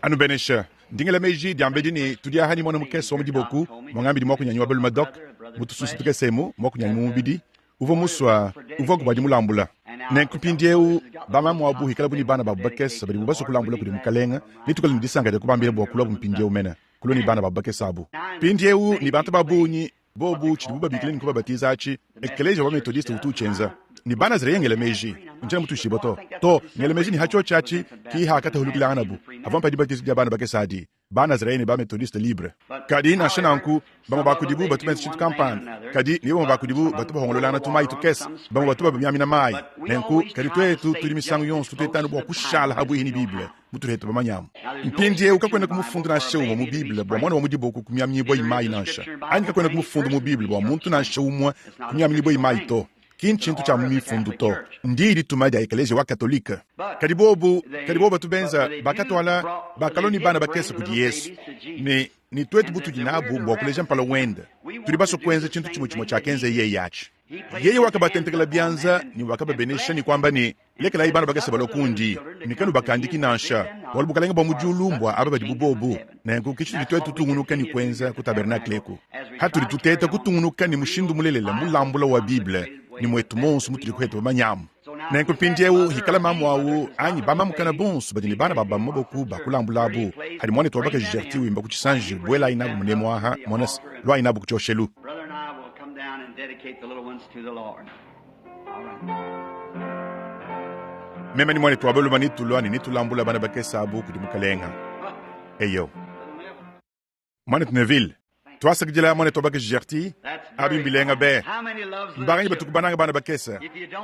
Anubenesha. Ndi ngela meji diambedi ne tudi aha ne muana mukese wa mu diboku, muangambidi muakunyanyi wa balume Doc, mu tususu tukese emu, muakunyanyi mu mubidi, uvua musua, uvuaku bua dimulambula. Nenku mpindiewu, bamamu abu hikalabu ne bana babu bakese badibu basua kulambula kudi Mukalenga, netuikale ne disanka dia kubambila bua kuluabu mpindiewu mene, kulua ne bana babu bakese abu. Mpindiewu, ne bantu ba bungi, bobu, tshidibu babikila ne kubabatiza atshi, ekeleziya wa Methodiste utu utshienza. Ne Banazareya ngela meji, ntshiena mutuishibue to, to, ngela meji ne ha tshiotshi atshi ki hakatahulukilanganabu, avua mpa dibatiza dia bana bakese adi. Ba-Nazareya ne ba-Methodiste libre. Kadi nansha nanku, bamue ba kudibu batu benza tshintu kampanda, kadi ne bamue ba kudibu batu bahongololangana tumayi tukese, bamue batu babamiamina mayi. Nenku, kadi tuetu tudi misangu yonso tuteta anu bua kushala pabuihi ne Bible mutudi bamanyamu. Mpindieu, kakuenaku mufundu nansha umue mu Bible bua muana wa mu diboko kumiaminyibua mayi nansha, anyi kakuenaku mufundu mu Bible bua muntu nansha umue kumiaminyibua mayi to. Ki ntshintu tshia mu Mifundu to. Ndiyi dituma dia Ekeleziya wa Katolike. Kadi bobu, kadi bobu batu benza, bakatuala, bakalua ne bana bakese kudi Yesu. Ne, ne tuetu butudi nabu mbua kuleja mpala wende. Tudi basue kuenza tshintu tshimue tshimue tshiakenzeye yeye atshi. Yeye wakabatentekela bianza ne wakababenesha ne kuamba ne, Lekelayi bana bakese balua kundi, ne kanubakandiki nansha, bualu bukalenge bua mu diulu mbua aba badi bu bobu. Nenku ke tshitudi tuetu tutungunuka ne kuenza ku tabernakle eku, hatudi tuteta kutungunuka ne mushindu mulelela mulambula wa Bible ne muetu muonso mutudi kuetu bamanyamu. Nenku mpindieu, hikala mamu au anyi bamamukana bonso badi ne bana babu ba mu maboku ba kulambulabu, hadi muanetu wa bakaji Gertie wimba ku tshisanji, buelayi nabu munemu aha, mona se, luayi nabu ku tshioshelu. Meme ne muanetu wa balume netulua ne netulambula bana bakese abu kudi Mukalenga. Eyo. Muanetu Neville, tuasakidila muanetu wa bakaji Gertie, abi mbilenga be. Mbanganyi batuku bananga bana bakese?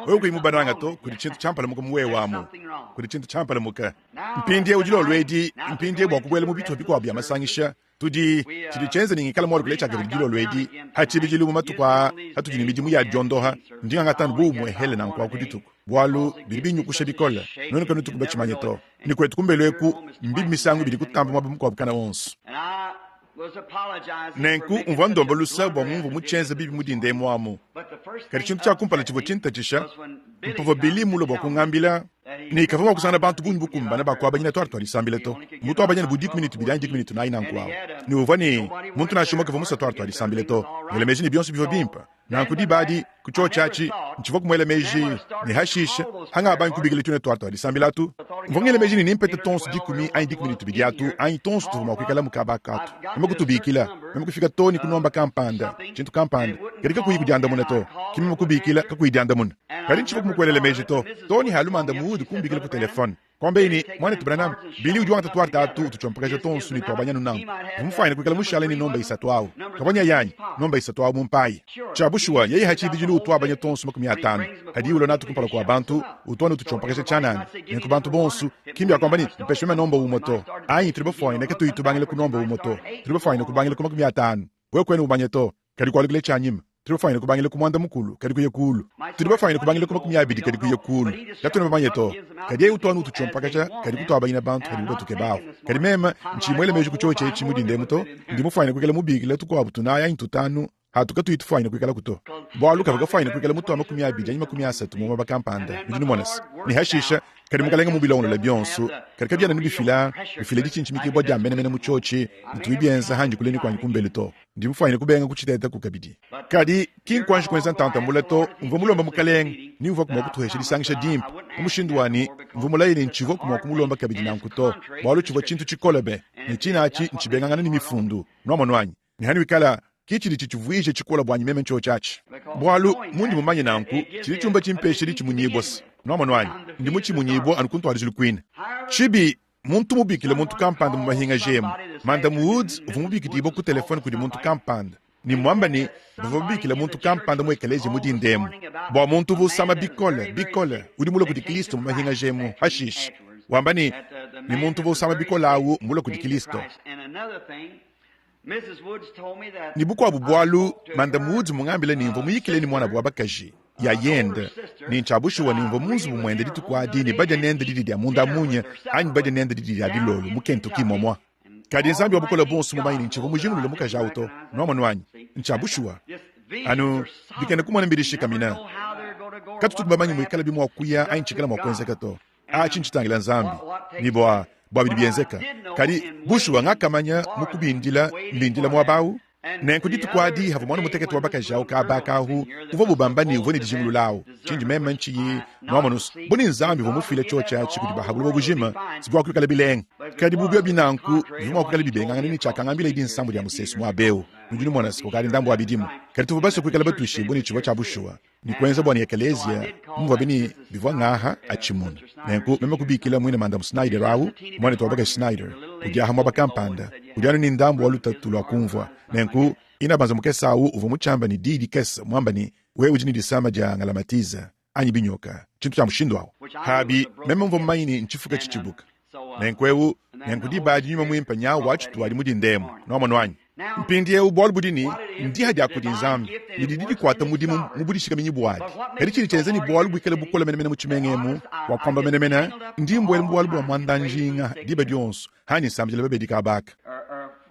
Wewe kuyi mubananga to, kudi tshintu tshiampalamuka mu wewe amu. Kudi tshintu tshiampalamuka. Mpindieu dilolo edi, mpindieu bua kubuela mu bitupa bikuabu bia masangisha, Tudi tshidi tshienza ne ngikala mualukile tshiakabidi dilolo edi. Ha tshibidilu mu matuku aa atudi ne midimu ya diondoha, ndi ngangata anu bu umue hele nanku wa ku dituku, bualu bidi binyukusha bikole. Nuenu kanutuku batshimanye to ne kuetu kumbelu eku mbibi misangu ibidi kutamba muaba mukuabu kana wonso. Nenku mvua ndomba lusa bua mumvua mutshienze bibi mu dinda emu amu. Kadi tshintu tshia kumpala tshivua tshintatshisha mpavua Billy mulue bua kungambila ne kavua mua kusangana bantu bungi bukumbane ba kuabanyina tuarte tua disambila to. Mutuabanyina bu dikumi ne tubidi anyi dikumi ne tunayi nanku awu. Ne uvua ne muntu nansha umue kavua musue tuarte tua disambila to. Ngela meji ne bionso bivua bimpe. Nanku diba adi, ku tshiotshi atshi, ntshivua kumuela meji, ne hashishe, hangabangi kubikila tuine tuarte tua disambila atu, mvua ngela meji ne nempete tuonso dikumi anyi dikumi ne tubidi atu, anyi tuonso tuvua mua kuikalamu kaba akatu. Meme kutubikila, meme kufika too ne ku nomba kampanda, tshintu kampanda, kadi kakuyi kudiandamuna to. Ke meme kubikila, kakuyi diandamuna. Kadi ntshivua kumukuelela meji to, too ne halumanda muudi kumbikila ku telefone. Kuambaye ne, Muanetu Branham, Billy udi wangata tuarte atu ututshompakaja tuonso ne tuabanya anu nanku. Mvua mufuanyine kuikala mushale ne nomba isatu awu. Kavua nya yanyi, nomba isatu awu mu mpayi. Tshia bushuwa, yeye ha tshibidilu utuabanya tuonso 50. Padiye ulua natu kumpala kua bantu, utu anu ututshompakaja tshianana. Nenku bantu bonso, ki mbia kuamba ne, Mpesha meme nomba umue to. Anyi tudi bafuanyine katuyi tubangila ku nomba umue to. Tudi bafuanyine kubangila ku 50. Wewe kuena umanya to. Kadi kualukila tshianyima. Tudi bafuanyine kubangila ku muanda mukulu, kadi kuya kuulu. Tudi bafuanyine kubangila ku 20, kadi kuya kuulu. Katuena bamanye to. Kadi yeye utu anu ututshompakaja, kadi kutuabanyina bantu padibu batukeba awu. Kadi meme, ntshiyi muele meji ku tshiotshi etshi mu dinda emu to. Ndi mufuanyine kuikala mubikile tukuabu tunayi anyi tutanu atu katuyi tufuanyine kuikalaku to. Bualu kavua kafuanyine kuikala mutua 20 anyi 30 mu muaba kampanda, nudi numona se. Ne hashisha, kadi Mukalenge mmubilongolole bionso, kadi kabiena anu bifila, bifila ditshintshimikibua dia menemene mu tshiotshi, bitubi bienza hanji kule ne kuanyi kumbelu to. Ndi mufuanyine kubenga kutshitetaku kabidi. Kadi ki nkuanji kuenza ntanta mule to. Mvua mulombe Mukalenge ni uvuaku mua kutuhesha disangisha dimpe, mu mushindu wa ne, mvua mulaye ne ntshivuaku mua kumulomba kabidi nanku to, bualu tshivua tshintu tshikole be, ne tshine atshi ntshibengangane ne Mifundu. Nuamonu anyi? Ne hanuikala, ki tshidi tshitshivuije tshikole buanyi meme ntshiotshi atshi. Bualu, mundi mumanye nanku, tshidi tshiumba tshimpesha ditshimunyibua se, nuamonu anyi? Ndi mutshimunyibua anu ku ntuadijilu kuine. Tshibi, muntu mubikile muntu kampanda mu mahingaji emu. Madam Woods uvua mubikidibue ku telefone kudi muntu kampanda ne muambe ne, bavua babikile muntu kampanda mu ekeleziya mu dinda emu bua muntu uvua usama bikole bikole udi mulue kudi Kristo mu mahingaji emu hashishe wamba ne, ne muntu uvua usama bikole au mulue kudi Kristo. Ne bukuabu bualu, Madam Woods mungambile ne mvua muyikile ne muanabu wa bakaji yayende, ne ntshia bushuwa ne mvua mu nzubu muende dituku adi ne badia nende didi dia munda munya anyi badia nende didi dia dilolo mu Kentucky muamua. Kadi Nzambi wa Bukole Buonso mumanye ne ntshivua mujingulule mukaji au to. Nuamonu anyi? Ntshia bushuwa. Anu bikena kumona mbidishikamina. Katutuku bamanye muikalabi mua kuya anyi tshikala mua kuenzeka to. Atshi ntshitangila Nzambi. Ne bua. bua bidi bienzeka. Kadi, bushuwa ngakamanya mu kubindila mbindila muaba au. Nenku dituku adi havua muana mutekete wa bakaji au kaba akahu uvuabu bamba ne uvua ne dijingulula au, tshindi meme ntshiyi nwamonu's, bu ne Nzambi uvua mufile tshiotshi atshi kudi ba ha buloba bujima, sivua kuikala bilenga. Kadi bu biobi nanku, bivua mua kuikala bibengangane ne tshiakangambila idi nsambu dia musesu muaba eu. Nudi numona se, kukadi ndambu wa bidimu. Kadi tuvua basue kuikala batuishibue ne tshivua tshia bushuwa, ne kuenza bua ne ekeleziya muvuabi ne bivua ngaha atshimuna. Nenku meme kubikila muine Madame Snyder au, muanetu wa bakaji Snyder, udi aha muaba kampanda, udi anu ne ndambu wa lutatu lua kumvua. Nenku inabanza mukese au uvua mutshiamba ne diyi dikese, muamba ne, Wewe udi ne disama dia ngalamatize, anyi binyoka, tshintu tshia mushindu au. Pabi, meme mvua mumanye ne ntshifuka tshitshibuka. Nenku eu, nenku diba adi Nyuma Muimpe nyawu watshituadi mu dinda emu. Nwamonu anyi? Mpindiewu bualu budi ne, ndiha dia kudi Nzambi, ne didi dikuata mudimu mu budishikaminyi buadi. Kadi tshidi tshienza ne bualu buikale bukole menemene mu tshimenga emu, bua kuamba menemene, ndi mbuela mu bualu bua muanda-njinga diba dionso, anyi nsambidila babedi kaba aka.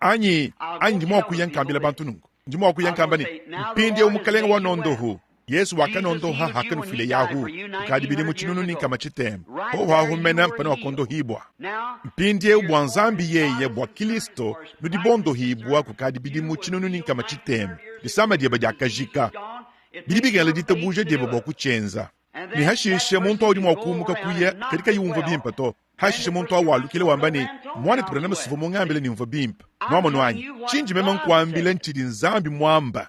Anyi, anyi ndi mua kuya nkambila bantu nunku. Ndi mua kuya nkamba ne, Mpindiewu Mukalenge wanondohu. Yesu wakanondoha hakanufileyahu kukadi bidimu 360. Hohu mena mpana wakondohibua. Mpindieu bua Nzambi yeye bua Kilisto nudi bondohibua kukadi bidimu 360. Disama diebe diakajika. Bidi bikengela ditabuja diebe bua kutshienza. Ne hashishe muntu udi mua kumuka kuya kadi kayi umvua bimpe to. Hashishe muntu au walukile wamba ne, Muanetu Branham sivua mungambile ne mvua bimpe. Nuamonu anyi? Tshindi meme nkuambila ntshidi Nzambi muamba.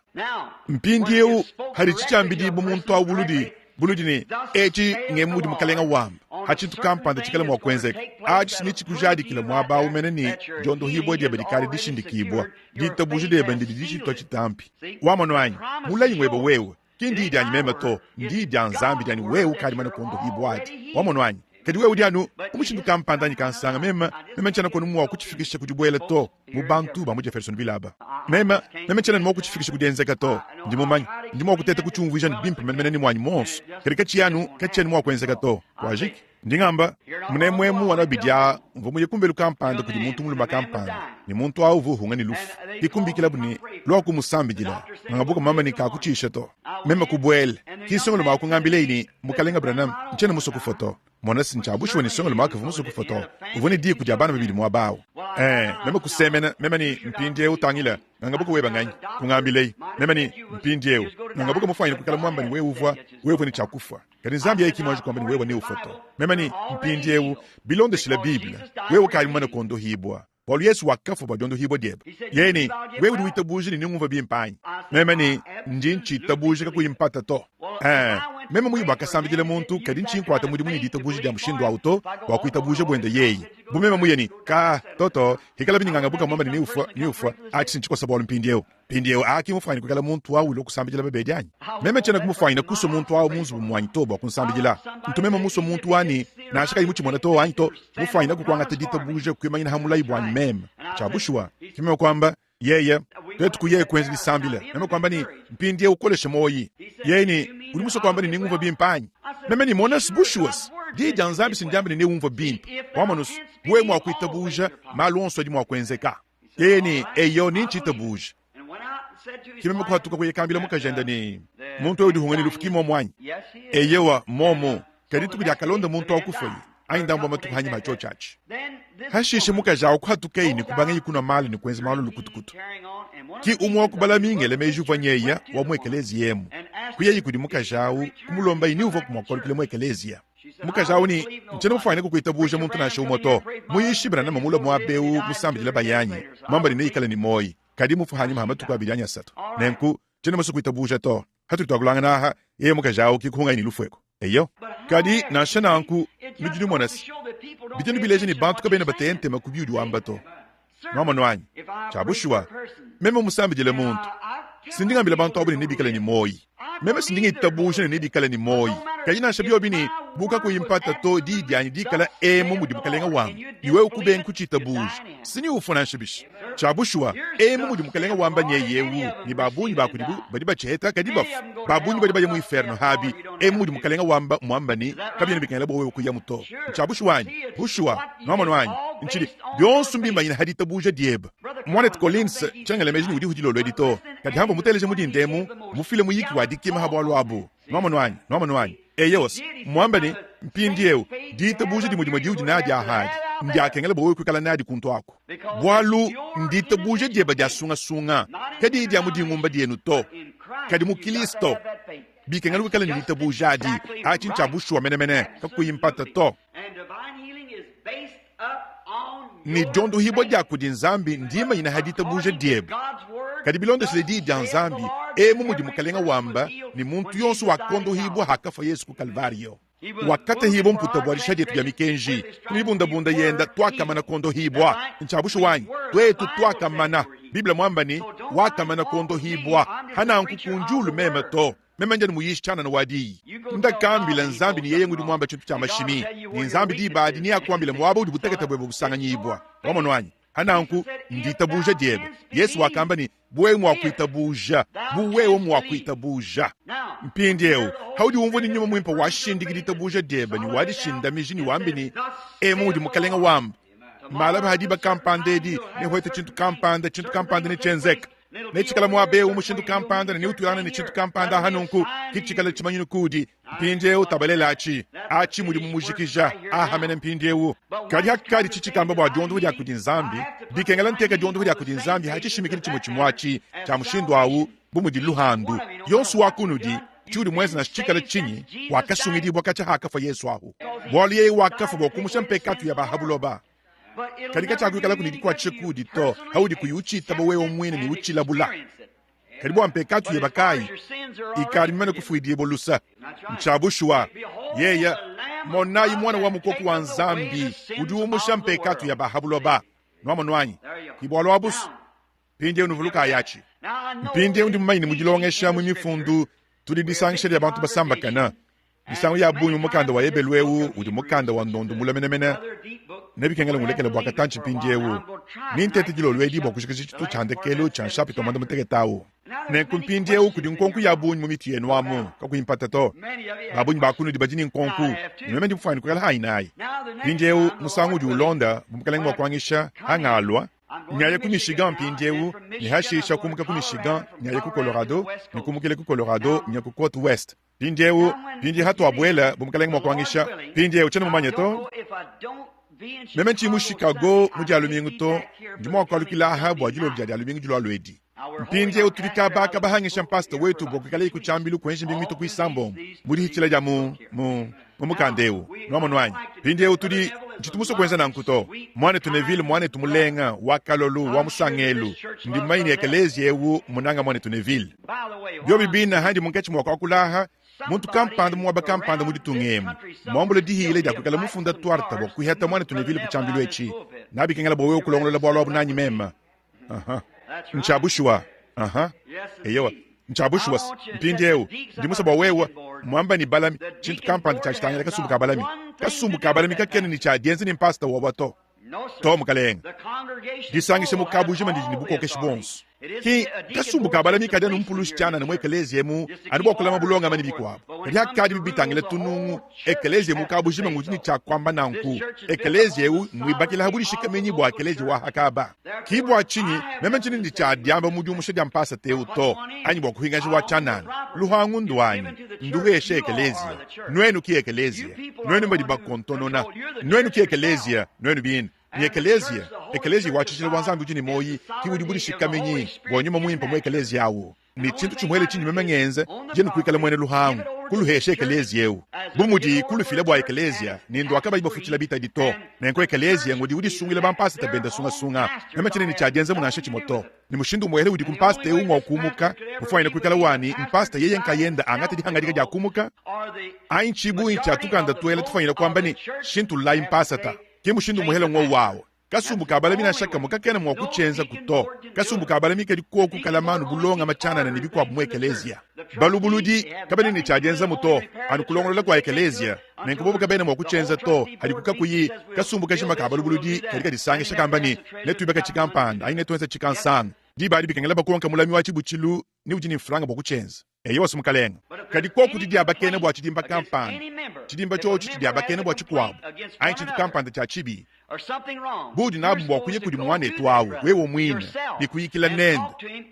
Mpindieu hadi tshitshiambidibua muntu au buludi, buludi ne, Etshi ngemu mudi Mukalenga wamba, ha tshintu kampanda tshikale mua kuenzeka, atshi netshikujadikile muaba au mene ne diondohibua diebe dikadi dishindikibua. Ditabuja diebe ndidi dishitua tshitampi. Wamonu anyi? Mulayi nguebe wewe. Ki ndiyi dianyi meme to, ndiyi dia Nzambi dia ne wewe ukadi mane kuondohibua adi. Wamonu anyi? Kadi wewe udi anu mu mushindu kampanda anyi kansanga, meme, meme ntshiena konu mua kutshifikisha ku dibuela to mu bantu ba mu Jeffersonville aba. Meme, meme ntshiena ne mua kutshifikisha ku dienzeka to. Ndi mumanye, ndi mua kuteta kutshiumvuija ne bimpe menemene ne muanyi muonso, kadi katshiyi anu, katshiena mua kuenzeka to. Wajiki. Ndi ngamba, munemu emu anu abidi aa, mvua muye kumbelu kampanda kudi muntu mulume kampanda, ne muntu au uvua uhunga ne lufu. Ke kumbikilabu ne, Luaku umusambidila. Ngangabuka muambe ne, Kakutshisha to. Meme kubuela. Ki nsongalume au kungambilaye ne, Mukalenga Branham, ntshiena musue kufua to. Mona se, ntshia bushuwa ne nsongalume au kavua musue kufua to. Uvua ne diku dia bana babidi muaba au. Ee, meme kusemena, meme ne, Mpindieu tangila, Ngangabuka weba nganyi? Kungambilaye. Meme ne, Mpindieu, ngangabuka mufuanyine kuikala muambe ne wewe uvua, wewe uvua ne tshia kufua. Kadi Nzambi yeye ki muanji kuamba ne wewe neufue to. Meme ne, mpindieu, bilondeshile Bible, wewe ukadi mumane kuondohibua, bualu Yesu wakafua bua diondohibua diebe. Yeye ne, wewe udi witabuja ne nengumvue bimpe anyi? Meme ne, ndi ntshitabuja kakuyi mpata to. Ee, meme muye bua kasambidila muntu, kadi ntshiyi nkuata mudimu ne ditabuja dia mushindu au to, bua kuitabuja buende yeye. Bu meme muye ne, Kaa, toto, hikalabi ne ngangabuka muamba ne neufua, neufua, atshi ntshikosa bualu mpindieu. Mpindieu aki mufuanyine kuikala muntu au ulua kusambidila babedi anyi? Meme tshiena kumufuanyina kusua muntu au mu nzubu muanyi to bua kunsambidila. Ntu meme musue muntu wanyi nansha kayi mutshimone to anyi to, mufuanyina kukuangata ditabuja kuimanyina ha mulayi buanyi meme. Tshia bushuwa, ke meme kuamba yeye. Tuetu kuye kuenza disambila. Meme kuamba ne, mpindieu ukoleshe muoyi. Yeye ne, udi musue kuamba ne nengumvue bimpe anyi? Meme ne, mona bushuwa, diyi dia Nzambi si ndiambe ne neumvue bimpe. Wamona, wewe mua kuitabuja, malu onso adi mua kuenzeka. Yeye ne, Eyo, ne ntshitabuja. Ke meme kuhatuka kuya kambila mukajende ne, Muntu eu udi uhunga ne lufu ki mmuomu anyi? Eyowa, mmuomu. Kadi dituku diakalonda muntu au kufuaye, anyi ndambu wa matuku hanyima ha tshiotshi atshi. Hashishe mukaji au kuhatukaye ne kubangaye kunua malu ne kuenza malu lukutukutu. Ki umue wa ku balami ngela meji uvua nyeya wa mu ekeleziya emu. Kuyaye kudi mukaji au, kumulombaye ni uvuaku mua kualukila mu ekeleziya. Mukaji au ne, Ntshiena mufuanyine kukuitabuja muntu nansha umue to. Muyishi Branham mulue muaba eu musambidile bayanyi, muamba ne neikale ne muoyi, kadi mufue hanyima ha matuku abidi anyi asatu. Nenku, tshiena musue kuitabuja to. Hatudi tuakulangana aha, yeye mukaji au ki kuhungaye ne lufu eku. Eyo. Kadi, nansha nanku, nudi numona se, bidi anu bileja ne bantu kabena bateya ntema ku biudi wamba to. Nwamonu anyi? Tshia bushuwa, meme musambidile muntu, si ndi ngambila bantu abu ne nebikale ne muoyi. Meme si ndi ngitabuja ne nebikale ne muoyi. Kadi nansha biobi ne, bu kakuyi mpata to, diyi dianyi dikala emu mudi Mukalenga wamba, ne wewe kubengi kutshitabuja, si neufue nansha bishi? Tshia bushuwa, emu mudi Mukalenga wamba nyeye eu, ne ba bungi ba kudibu badi batshiheta kadi bafua. Ba bungi badi baya mu inferno habi, emu mudi Mukalenga wamba, muamba ne, kabiena bikengela bua wewe kuyamu to. Ntshia bushuwa anyi? Bushuwa. Nwamonu anyi? Ntshidi, bionso mbimanyine ha ditabuja diebe. Muanetu Collins, tshiena ngela meji ne udihu dilolo edi to, kadi hamvua muteleje mu dinda emu, mufile muyiki wa dikima ha bualu abu. Nwamonu anyi? Nwamonu anyi? Eyo's, mmuambe ne, mpindieu, ditabuja dimue dimue diudi nadi aha adi. Ndiakengela bua wewe kuikala nadi kuntu aku, bualu nditabuja diebe dia sungasunga, kadiyi dia mu dingumba dienu to, kadi mu Kilisto. Bikengela wikale ne ditabuja adi. Atshi ntshia bushuwa menemene, kakuyi mpata to. Ne diondohibua dia kudi Nzambi ndimanyina ha ditabuja diebe. Kadi bilondeshile Diyi dia Nzambi, emu mudi Mukalenga wamba, ne muntu yonso wakondohibua hakafua Yesu ku Kalvario. Wakatehibua mputa bua disha dietu dia mikenji, ku mibundabunda yenda tuakamana kuondohibua. Ntshia bushuwa anyi? Tuetu tuakamana. Bible muamba ne, wakamana kuondohibua. Hananku kundiulu meme to. Meme ndi anu muyishi tshianana wa diyi. Ndakambila Nzambi ne yeye ngudi muamba tshintu tshia mashimi, ne Nzambi diba adi neakuambile muaba udi butekete buebe busanganyibua. Wamonu anyi? Hananku nditabuja diebe. Yesu wakamba ne, Bu wewe mua kuitabuja, bu wewe mua kuitabuja. Mpindieu, haudi umvua ne Nyuma Muimpe washindiki ditabuja diebe ne wadishindamiji ne wambi ne, Emu mudi Mukalenga wamba, malaba ha diba kampanda edi nehuete tshintu kampanda, tshintu kampanda netshienzeke. Netshikala muaba eu mushindu kampanda ne neutuilangane ne tshintu kampanda aha nunku, ki tshikala tshimanyinu kuudi. Mpindieu tabalela atshi. Atshi mudimu mujikija aha mene mpindieu. Kadi hakadi tshitshikamba bua diondopo dia kudi Nzambi, bikengela nteka diondopo dia kudi Nzambi ha tshishimikidi tshimue tshimue atshi tshia mushindu au, bu mudi luhandu. Yonso wa kunudi, tshiudi muenze nansha tshikale tshinyi, wakasungidibua katshia hakafua Yesu ahu. Bualu yeye wakafua bua kumusha mpekatu ya ba ha buloba. Kadi katshiakuikalaku ne dikuatshisha kuudi to haudi kuyi utshitaba wewe muine ne utshilabula. Kadi bua mpekatu yeba kayi ikadi mimane kufuidibua lusa. Ntshia bushuwa, yeya, monayi Muana wa Mukoko wa Nzambi udi umusha mpekatu ya ba ha buloba. Nuamonu anyi? Ki bualu abu's. Mpindieu nuvulukayi atshi. Mpindieu ndi mumanye ne mu dilongesha mu Mifundu tudi disangisha dia bantu basambakana. Misangu ya bungi mu mukanda wa Ebelu eu udi mukanda wa ndondo mule menemene, nebikengele ngulekele bua katantshi mpindieu. Nintete dilolo edi bua kujikija tshitupa tshia ndekelu tshia nshapita wa muanda-mutekete au. Nenku mpindieu kudi nkonko ya bungi mu mitu yenu amu, kakuyi mpata to. Ba bungi ba kunudi badi ne nkonko, ne meme ndi mufuane kuikala hanyi nayi. Mpindieu, musangu udi ulonda, bu Mukalenge mua kuanyisha, hangalua, Nyaya ku Michigan mpindieu, ne hashisha kumuka ku Michigan nyaya ku Colorado, ne kumukila ku Colorado nya ku Cote Ouest. Mpindieu, mpindieu hatuabuela, bu Mukalenge mua kuangisha, mpindieu tshiena mumanye to. Meme ntshiyi mu Chicago mu Dia lumingu to, ndi mua kualukila aha bua dilolo dia Dia lumingu dilualua edi. Mpindieu tudi kaba kabahangisha mpasta wetu bua kuikalaye ku tshiambilu kuenji mbingu mitue ku isambombo mu dihitshila dia mu, mu, mu mukanda eu. Nuamonu anyi? Mpindieu tudi, ntshitu musue kuenza nanku to. Muanetu Neville, muanetu mulenga, wa kalolu, wa musangelu, ndi mumanye ne ekeleziya eu mmunanga muanetu Neville. Biobi bine handi munkatshi mua kuakula aha, muntu kampanda mu muaba kampanda mu ditunga emu muambule dihila dia kuikala mufunda tuarte bua kuihata muanetu Neville ku tshiambilu etshi. Nabikengela bua wewe kulongolola bualu abu nanyi meme. Aha. Ntshia bushuwa. Aha. Eyowa. Ntshia bushuwa. Mpindieu, ndi musue bua wewe muamba ne balami, tshintu kampanda tshia tshitangila kasumbu ka balami. Kasumbu ka balami kakena ne tshia dienza ne mpasta wabo to. To, mukalenge. Disangisha mu kabujima didi ne bukokeshi buonso. Ki kasumbu ka balami kadi anu mpulushi tshianana mu ekeleziya emu anu bua kulama bulongame ne bikuabu. Kadi hakadi bitangila tunungu, ekeleziya mu kabujima ngudi ne tshia kuamba nanku. Ekeleziya eu mmuibakila ha budishikaminyi bua ekeleziya wa hakaba. Ki bua tshinyi meme ntshiena ne tshia diamba mu diumusha dia mpasata eu to, anyi bua kuhingaja wa tshianana. Luhangu nduanyi, nduheshe ekeleziya. Nuenu ki ekeleziya, nuenu mbadi bakontonona. Nuenu ki ekeleziya, nuenu bine. Ne ekeleziya, ekeleziya wa tshijila wa Nzambi udi ne muoyi, ki udi budishikaminyi bua Nyuma Muimpe mu ekeleziya awu. Ne tshintu tshimuele tshindi meme ngenza, ndi kuikala muena luhangu, kuluhesha ekeleziya eu, bu mudi kulufila bua ekeleziya, ne ndua kabayi bafutshila bitadi to. Nenku ekeleziya ngudi udisunguila bampasata benda sungasunga. Meme tshiena ne tshia dienzamu nansha tshimue to. Ne mushindu umuehele udiku mpasata eu ngua kumuka, mufuanyine kuikala wa ne, mpasata yeye nkayende angate dihangadika dia kumuka, anyi tshibungi tshia tukanda tuela tufuanyine kuamba ne, shintululayi mpasata. Ke mushindu umuehele ngua wawu. Kasumbu ka balami nansha kamue kakena mua kutshienzaku to. Kasumbu ka balami kadi kuoku kalama anu bulongame tshianana ne bikuabu mu ekeleziya. Balubuludi kabena ne tshia dienzamu to, anu kulongolola kua ekeleziya. Nenku bobu kabena mua kutshienza to hadiku kakuyi kasumbu kajima ka balubuludi kadi kadisangisha kamba ne, Netuibake tshikampanda anyi netuenze tshikansanga. Diba adi bikengela bakonka mulami wa tshibutshilu ni udi ne mfranga bua kutshienza. Eyowa, mukalenge. Kadi koku didiabakena bua tshidimba kampanda, tshidimba tshiotshi tshidiabakena bua tshikuabu, anyi tshintu kampanda tshia tshibi, buudi nabu mbua kuya kudi muanetu au wewe muine ne kuyikila nende,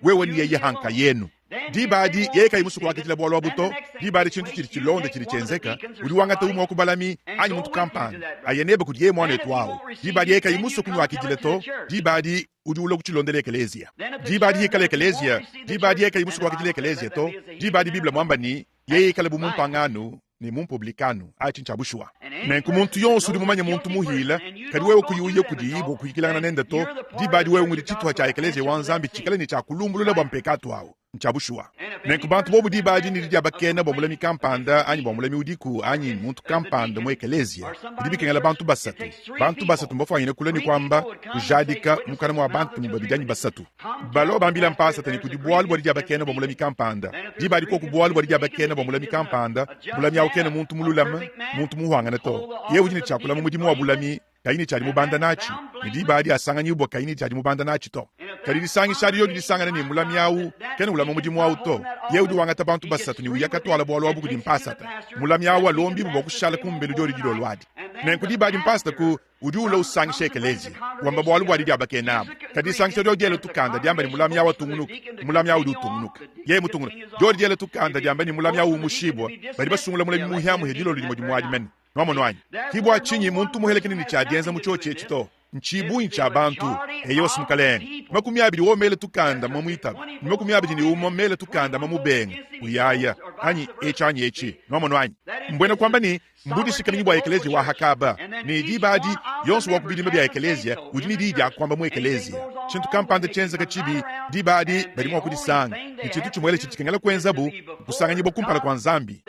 wewe ne yeye ha nkayenu. Diba adi, yeye kayi musue kuakidila bualu abu to, diba adi tshintu tshidi tshilonda tshidi tshienzeka, udi wangata umue wa ku balami anyi muntu kampanda, aye nebe kudiye muanetu au. Diba adi yeye kayi musue kunuakidila to, diba adi udi ulua kutshilondela ekeleziya. Diba adi hikala ekeleziya, diba adi yeye kayi musue kuakidila ekeleziya to, diba adi Bible muamba ne, yeye ikale bu mumpangano ne mumpublikano. Atshi ntshia bushuwa. Nenku muntu yonso udi mumanye muntu muhila, kadi wewe kuyi uya kudiyi bua kuyikilangana nende to, diba adi wewe ngudi tshituha tshia ekeleziya wa Nzambi tshikale ne tshia kulumbulula bua mpekatu awu. Ntshia bushuwa. Nenku bantu bobu diba adi ne didiabakena bua mulami kampanda anyi bua mulami udiku anyi muntu kampanda mu ekeleziya, bidi bikengela bantu basatu. Bantu basatu mbafuanyine kulua ne kuamba kujadika mukana mua bantemu babidi anyi basatu. Balua bambila mpasata ne kudi bualu bua didiabakena bua mulami kampanda. Diba adi koku bualu bua didiabakena bua mulami kampanda, mulami au kena muntu mululame, muntu muhuangane to. Yeye udi ne tshia kulama mudimu wa bulami kayi ne tshia dimubanda natshi, ne diba adi asanganyibua kayi ne tshia dimubanda natshi to. Kadi disangisha adi diodi disangane ne mulami au kena ulama mudimu au to, yeye udi wangata bantu basatu ne uya katuala bualu abu kudi mpasata. Mulami au alombibue bua kushala kumbelu diodi dilolo adi. Nenku diba adi mpasata ku udi ulua usangisha ekeleziya, wamba bualu bua didiabakena abu. Kadi disangisha diodi diela tukanda diamba ne mulami au atungunuke, mulami au udi utungunuka. Yeye mutungunuke, diodi diela tukanda diamba ne mulami au umushibua, badi basungula mulami muhiamuhia dilolo dimue dimue adi mene. Nwamonu anyi? Ki bua tshinyi muntu muhelekene ne tshia dienza mu tshiotshi etshi to. Ntshibungi tshia bantu. Eyowa mukalenge. 20 wo mele tukanda mamuitaba, ne 21 mele tukanda mamubenga. Uyaya, anyi etshi anyi etshi. Nwamonu anyi? Mbuena kuamba ne, mbudishikaminyi bua ekeleziya wa Hakaba. Ne diba adi, yonso wa ku bidimba bia ekeleziya udi ne diyi dia kuamba mu ekeleziya. Tshintu kampanda tshienzeka tshibi, diba adi badi mua kudisanga. Ne tshintu tshimuele tshidi tshikengela kuenzabu, nkusanganyibua kumpala kua Nzambi.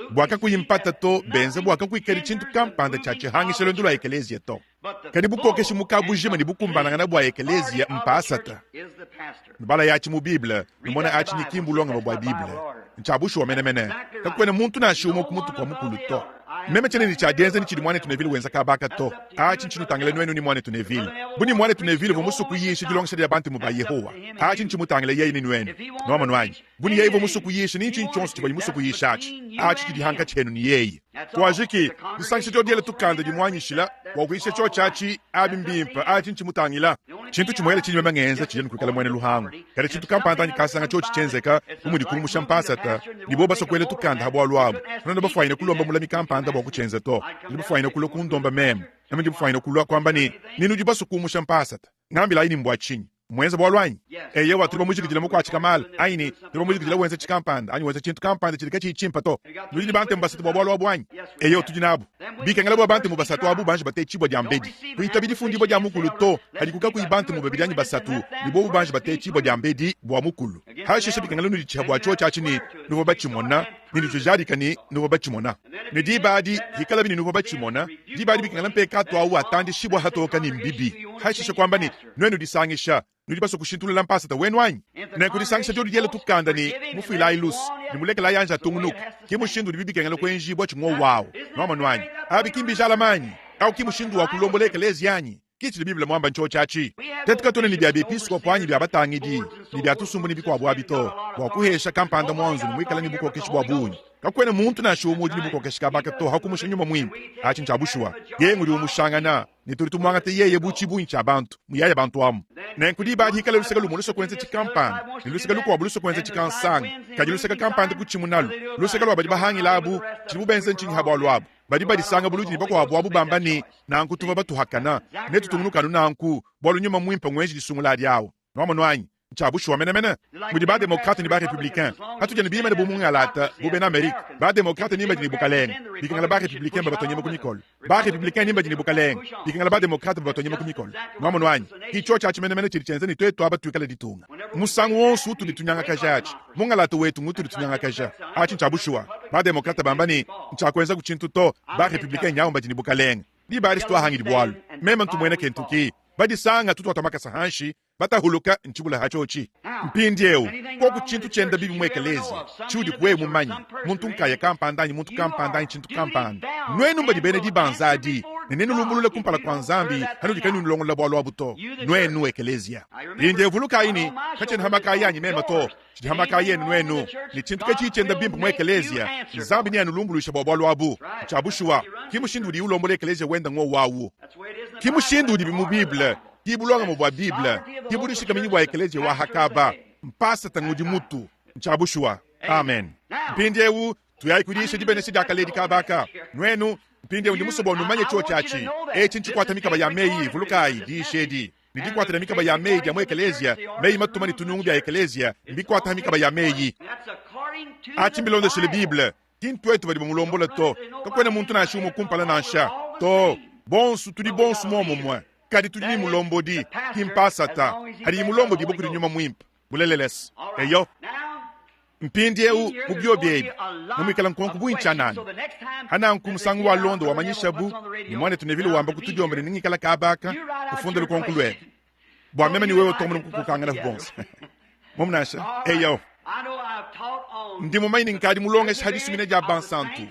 Bua kakuyi mpata to, benza bua kakuikadi tshintu kampanda tshia tshihangisha luendu lua ekeleziya to. Kadi bukokeshi mu kabujima ne bukumbanangana bua ekeleziya mpasata. Nubala yatshi mu Bible, numona atshi ne ki mbulongame bua Bible. Ntshia bushuwa menemene. Kakuena muntu nansha umue ku mutu kua mukulu to. Meme tshiena ne tshia dienza ne tshidi muanetu Neville wenza kaba aka to. Atshi ntshinutangila nuenu ne muanetu Neville. Bu ne muanetu Neville uvua musue kuyisha dilongesha dia Bantemu ba Yehowa, atshi ntshimutangila yeye ne nuenu. Nuamonu anyi? Bu ne yeye uvua musue kuyisha ne ntshinyi tshionso tshivuaye musue kuyisha atshi, atshi tshidi hankatshi henu ne yeye. Kuajiki, disangisha dio diela tukanda dimuanyishila bua kuyisha tshiotshi atshi, abi mbimpe, atshi ntshimutangila. Tshintu tshimuele tshindi meme ngenza tshidi anu kuikala muena luhangu. Kadi tshintu kampanda anyi kasanga tshiotshi tshienzeka, bu mudi kumusha mpasata, ne bobo basue kuela tukanda ha bualu abu, kanuena bafuanyine kulomba mulami kampanda bua kutshienza to. Nudi bafuanyine kulua kundomba meme. Meme ndi mufuanyine kulua kuamba ne, ne nudi basue kumusha mpasata. Ngambilayi ne mbua tshinyi? Mmuenze bualu anyi? Eyowa, tudi bamujikijile mukuatshika malu, anyi ne, tudi bamujikijile wenza tshikampanda anyi wenza tshintu kampanda tshidi katshiyi tshimpe to. Nudi ne bantemu basatu bua bualu abu anyi? Eyowa, tudi nabu. Bikengela bua bantemu basatu abu banji batetshibua diambedi. Kuitabi difundibua dia mukulu to padiku kakuyi bantemu babidi anyi basatu, ne bobu banji batetshibua diambedi bua mukulu. Hashishe bikengela nuditshiha bua tshiotshi atshi ne nuvua batshimona, ne nutshijadika ne nuvua batshimona. Ne diba adi, hikalabi ne nuvua batshimona, diba adi bikengela mpekatu au atandishibua hatoka ne mbibi. Hashishe kuamba ne, Nuenu disangisha, nudi basue kushintulula mpasata wenu anyi? Nenku disangisha diodi diela tukanda ne mufuilayi luse ne mulekelayi anji atungunuke, ke mushindu udibi bikengela kuenjibua tshingua wawu. Nuamonu anyi? Abi ki mbijalame anyi? Au ki mushindu wa kulombola ekeleziya anyi? Ke tshidi Bible muamba ntshiotshi atshi. Tuetu katuena ne bia bepiskopo anyi bia batangidi ne bia tusumbu ne bikuabu abi to, bua kuhesha kampanda muanzu ne muikale ne bukokeshi bua bungi. Kakuena muntu nansha umue udi ne bukokeshi kaba aka to, hakumusha Nyuma Muimpe. Atshi ntshia bushuwa. Yeye ngudi umushangana, ne tudi tumuangata yeye bu tshibungi tshia bantu, muyaya bantu amu. Nenku diba adi hikala luseke lumue lusue kuenza tshikampanda, ne luseke lukuabu lusue kuenza tshikansanga, kadi luseke kampanda kutshimunalu, luseke lua badi bahangila abu, tshidibu benza ntshinyi ha bualu abu? Badi badisanga buludi ne bakuabu abu bamba ne, Nanku tuvua batuhakana, netutungunuke anu nanku, bualu Nyuma Muimpe nguenji disungula adi awu. Nuamonu anyi? Ntshia bushuwa menemene. Mudi ba-demokrate ne ba-republicain patudi anu biimane bu mungalata, bu bena Amerike. Ba-demokrate ni mbadi ne bukalenge, bikengela ba-republicain babatua nyama ku mikolo. Ba-republicain ni mbadi ne bukalenge, bikengela ba-demokrate babatua nyama ku mikolo. Nuamonu anyi? Ki tshiotshi atshi menemene tshidi tshienza ne tuetu aba tuikale ditunga. Musangu wonso utudi tunyangakaja atshi, mungalata wetu ngutudi tunyangakaja. Atshi ntshia bushuwa. Ba-demokrate bamba ne, Ntshiakuenzaku tshintu to, ba-republicain nyawu mbadi ne bukalenge. Diba adi situahangidi bualu. Meme ntu muena Kentucky. Badisanga tutuata makasa hanshi, batahuluka ntshibula ha tshiotshi. Mpindieu, koku tshintu tshienda bibi mu ekeleziya, tshiudi kuwewe mumanye, muntu nkaya kampanda anyi muntu kampanda anyi tshintu kampanda, nuenu mbadi bena dibanza adi, ne nenulumbulule kumpala kua Nzambi hanudi kanuyi nulongolola bualu abu to, nuenu ekeleziya. Mpindieu vulukayi ne, katshiena ha makaya anyi meme to, tshidi ha makaya enu nuenu, ne tshintu katshiyi tshienda bimpe mu ekeleziya, Nzambi neanulumbuluishe bua bualu abu. Ntshia bushuwa. Ki mushindu udiye ulombola ekeleziya wende ngowu awu. Ki mushindu udibi mu Bible. Ki bulongame bua Bible, ki budishikaminyi bua ekeleziya wa Hakaba. Mpasata ngudi mutu. Ncya bushuwa. Amen. Mpindyewu tuyayi kudiisha dibenesha dya kale edi kaaba aka. Nwenu, mpindyewu ndi musue bwa numanye cyoci aci. Eci ncikwata mikaba ya meyi, vulukaayi, diisha edi. Ne dikwata dya mikaba ya meyi dya mu ekeleeziya, meyi matuma ne tunungu bya ekeleeziya mbikwata ha mikaba ya meyi. Aci mbilondeshele Bible. Ki ntwetu badi bamulombola to. Kakwena muntu nansha umwe kumpala nansha. To. Bonsu, tudi bonsu mwomumwe. Kadi tudi ne mulombodi, ki mpasata, hadiyi mulombodibue kudi Nyuma Muimpe. Bulelele's. Eyo. Mpindiewu, mu biobi ebi, nemuikale nkonko bungi tshianana. Pa nanku musangu walonda wamanyishabu ne Muanetu Neville wamba ku tudiomba ne nengikala kaba aka, ufunde lukonko luebe, bua meme ne wewe tuamona mua kukokanganapu bonso. Muomu nansha? Eyo. Ndi mumanye ne nkadi mulongesha ha disumina dia bansantu.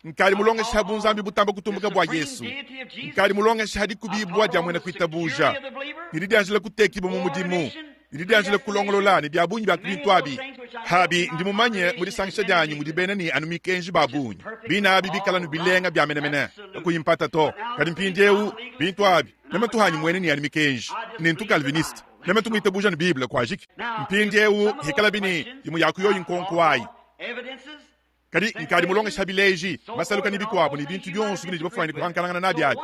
Nkadi mulongesha ha bunzambi butambe kutumbuka bua Yesu. Nkadi mulongesha ha dikubibua dia muena kuitabuja, ne didianjila kutekibua mu mudimu, ne didianjila kulongolola, ne bia bungi bia ku bintu abi. Abi ndi mumanye mu disangisha dianyi mudi bena ne anu mikenji ba bungi, bine abi bikala anu bilenga bia menemene, kakuyi mpata to. Kadi mpindiewu, bintu abi, meme ntu hanyi muena ne anu mikenji, ne ntu Calviniste. Meme ntu ngitabuja anu Bible, kuajiki. Mpindiewu, hikalabi ne imue ya ku yoyi nkonko ayi. Kadi nkadi mulongesha bileji, masaluka ne bikuabu ne bintu bionso binudi bafuane kuhankalangana nabi abi.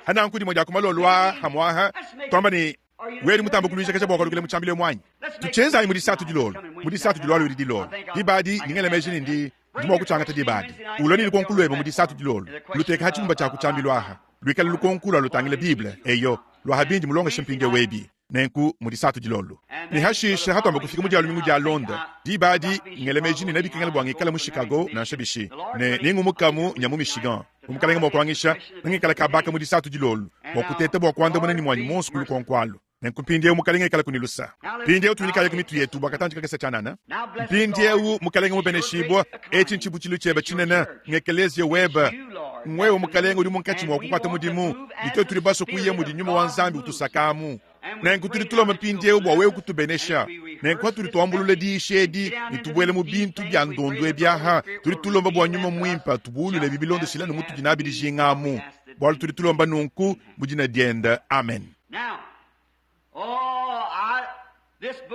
Ha nanku dimue dia ku malolo aa hamuaha tuamba ne, Wedi mutamba kuluijakaja bua kualukila mu tshiambilu emu anyi? Tutshienzayi mu disatu dilolo, mu disatu dilualua edi dilolo. Diba adi ndi ngela meji ne ndi ndi mua kutshiangata diba adi. Ulue ne lukonko luebe mu disatu dilolo, luteke ha tshibumba tshia ku tshiambilu aha, luikale lukonko lua lutangila Bible, eyo, lua ha bindi mulongeshe mpindieu ebi. Nenku mu disatu dilolo, ne hashishe hatuamba kufika mu dia lumingu dialonda, diba adi ngela meji ne nebikengele bua ngikale mu Chicago nansha bishi, ne nengumukamu nya mu Michigan. Bu Mukalenge mua kuangisha, nengikale kaba aka mu disatu dilolo bua kuteta bua kuandamuna ne muanyi muonso ku lukonko alu. Nenku mpindieu Mukalenge ikalaku ne lusa. Mpindieu tuinyikayi ku mitu yetu bua katantshi kakese tshianana. Mpindieu, Mukalenge mubeneshibua, etshi ntshibutshilu tshiebe tshinene, ng'ekeleziya webe. Ng'wewe, Mukalenge, udi munkatshi mua kukuata mudimu, ne tuetu tudi basue kuya mudi Nyuma wa Nzambi utusaka amu. Nenku tudi tulomba mpindieu bua wewe kutubenesha. Nenku patudi tuambulula diyisha edi ne tubuela mu bintu bia ndondu ebi aha, tudi tulomba bua Nyuma Muimpe atubulule ebi bilondeshile anu mutudi nabi dijinga amu, bualu tudi tulomba nunku mu dina diende. Amen.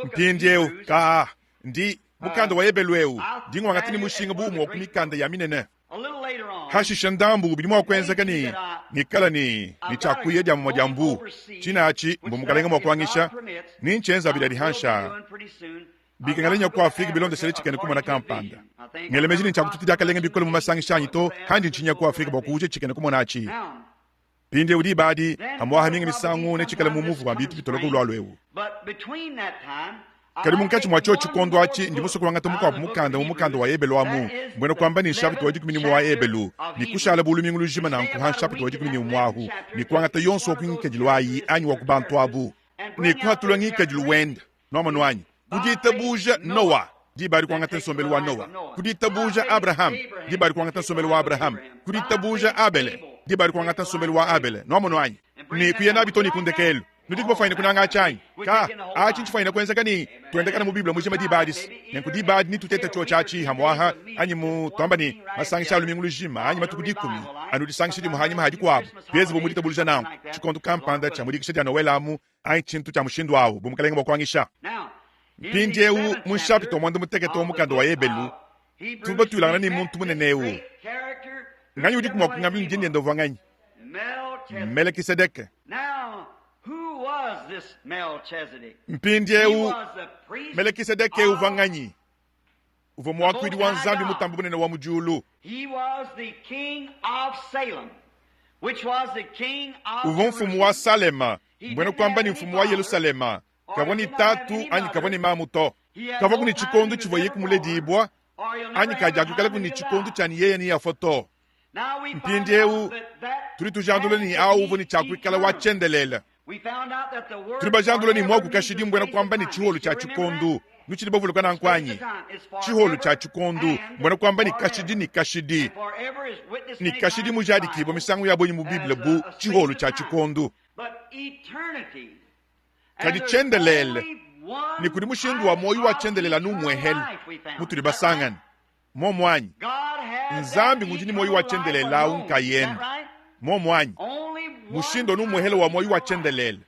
Mpindieu, kaa, ndi, mukanda wa Ebelu eu, ndi nguangata ne mushinga bu umue wa ku mikanda ya minene. Hashishe ndambu bidi mua kuenzeka ne ngikala ne ne tshia kuya dia mumue dia mbu tshina atshi mbu mukalenge mua kuangisha ne ntshienza bidi hansha bikengela nya ku Afrika bilondeshele tshikena kumona kampanda. Ngela meji ne ntshia kututa diakalenga bikole mu masangisha anyi to handi ntshinya ku Afrika bua kuuja tshikena kumona atshi. Mpindieu diba adi amuaha minga misangu netshikale mu muvu wa bintu bitoloka ulualua eu. Kadi munkatshi mua tshiotshi tshikondo atshi ndi musue kuangata mukuabu mukanda mu mukanda wa Ebelu amu, mbuena kuamba ne nshapita wa dikumi ne umue wa Ebelu, ne kushala bu lumingu lujima nanku ha nshapita wa dikumi ne umue ahu, ne kuangata yonso wa ku ngikadilu ayi anyi wa ku bantu abu, ne kuhatula ngikadilu wende. Nuamonu anyi? Ku ditabuja Noa, diba adi kuangata nsombelu wa Noa. Ku ditabuja Abraham, diba adi kuangata nsombelu wa Abraham. Ku ditabuja Abele, diba adi kuangata nsombelu wa Abele. Nuamonu anyi? Ne kuya nabi too ne ku ndekelu. Nudiku bafwanyine kunanga aci anyi? Ka, aci ncifwanyine kwenzeka ne twendekana mu Bible mujima diba adi's. Nenku diba adi netutete cyoci aci hamwaha, anyi mu, twamba ne, masangisha a lumingu lujima, anyi matuku dikumi, anu disangisha dimwe hanyima ha dikwabo, byenze bu mu ditabuluja nanku, cikondo kampanda cya mu dikisha dya Nowele amu, anyi tshintu tshia mushindu au bu mukalenge mua kuanyisha. Mpindieu mu nshapita wa muanda mutekete wa mukanda wa Ebelu, tudi batuilangana ne muntu munene eu. Nganyi udiku mua kungambila ne dina diende uvua nganyi? Melekisedeke. Mpindieu Melekisedeke uvua nganyi? Uvua muakuidi wa Nzambi Mutambe Bunene wa mu diulu. Uvua mfumu wa Salema, mbuena kuamba ne mfumu wa Yelusalema. Kavua ne tatu anyi kavua ne mamu to. Kavuaku ne tshikondo tshivuaye kumuledibua anyi kadiakuikalaku ne tshikondo tshia ne yeye neafua to. Mpindieu tudi tujandula ne au uvua ne tshia kuikala wa tshiendelele. Tudi bajandula ne muaku kashidi mbuena kuamba ne tshiholu tshia tshikondu. Nutshidi bavuluka nanku anyi? Tshiholu tshia tshikondu mbuena kuamba ne kashidi ne kashidi ne kashidi mujadikibua misangu ya bungi mu Bible bu tshiholu tshia tshikondu. Kadi tshiendelele ne kudi mushindu wa muoyo wa tshiendelele anu umuehele mutudi basangane. Muomu anyi? Nzambi ngudi ne muoyo wa tshiendelele au nkayende. Muomu anyi? Mushindu anu umuehele wa muoyo wa tshiendelele.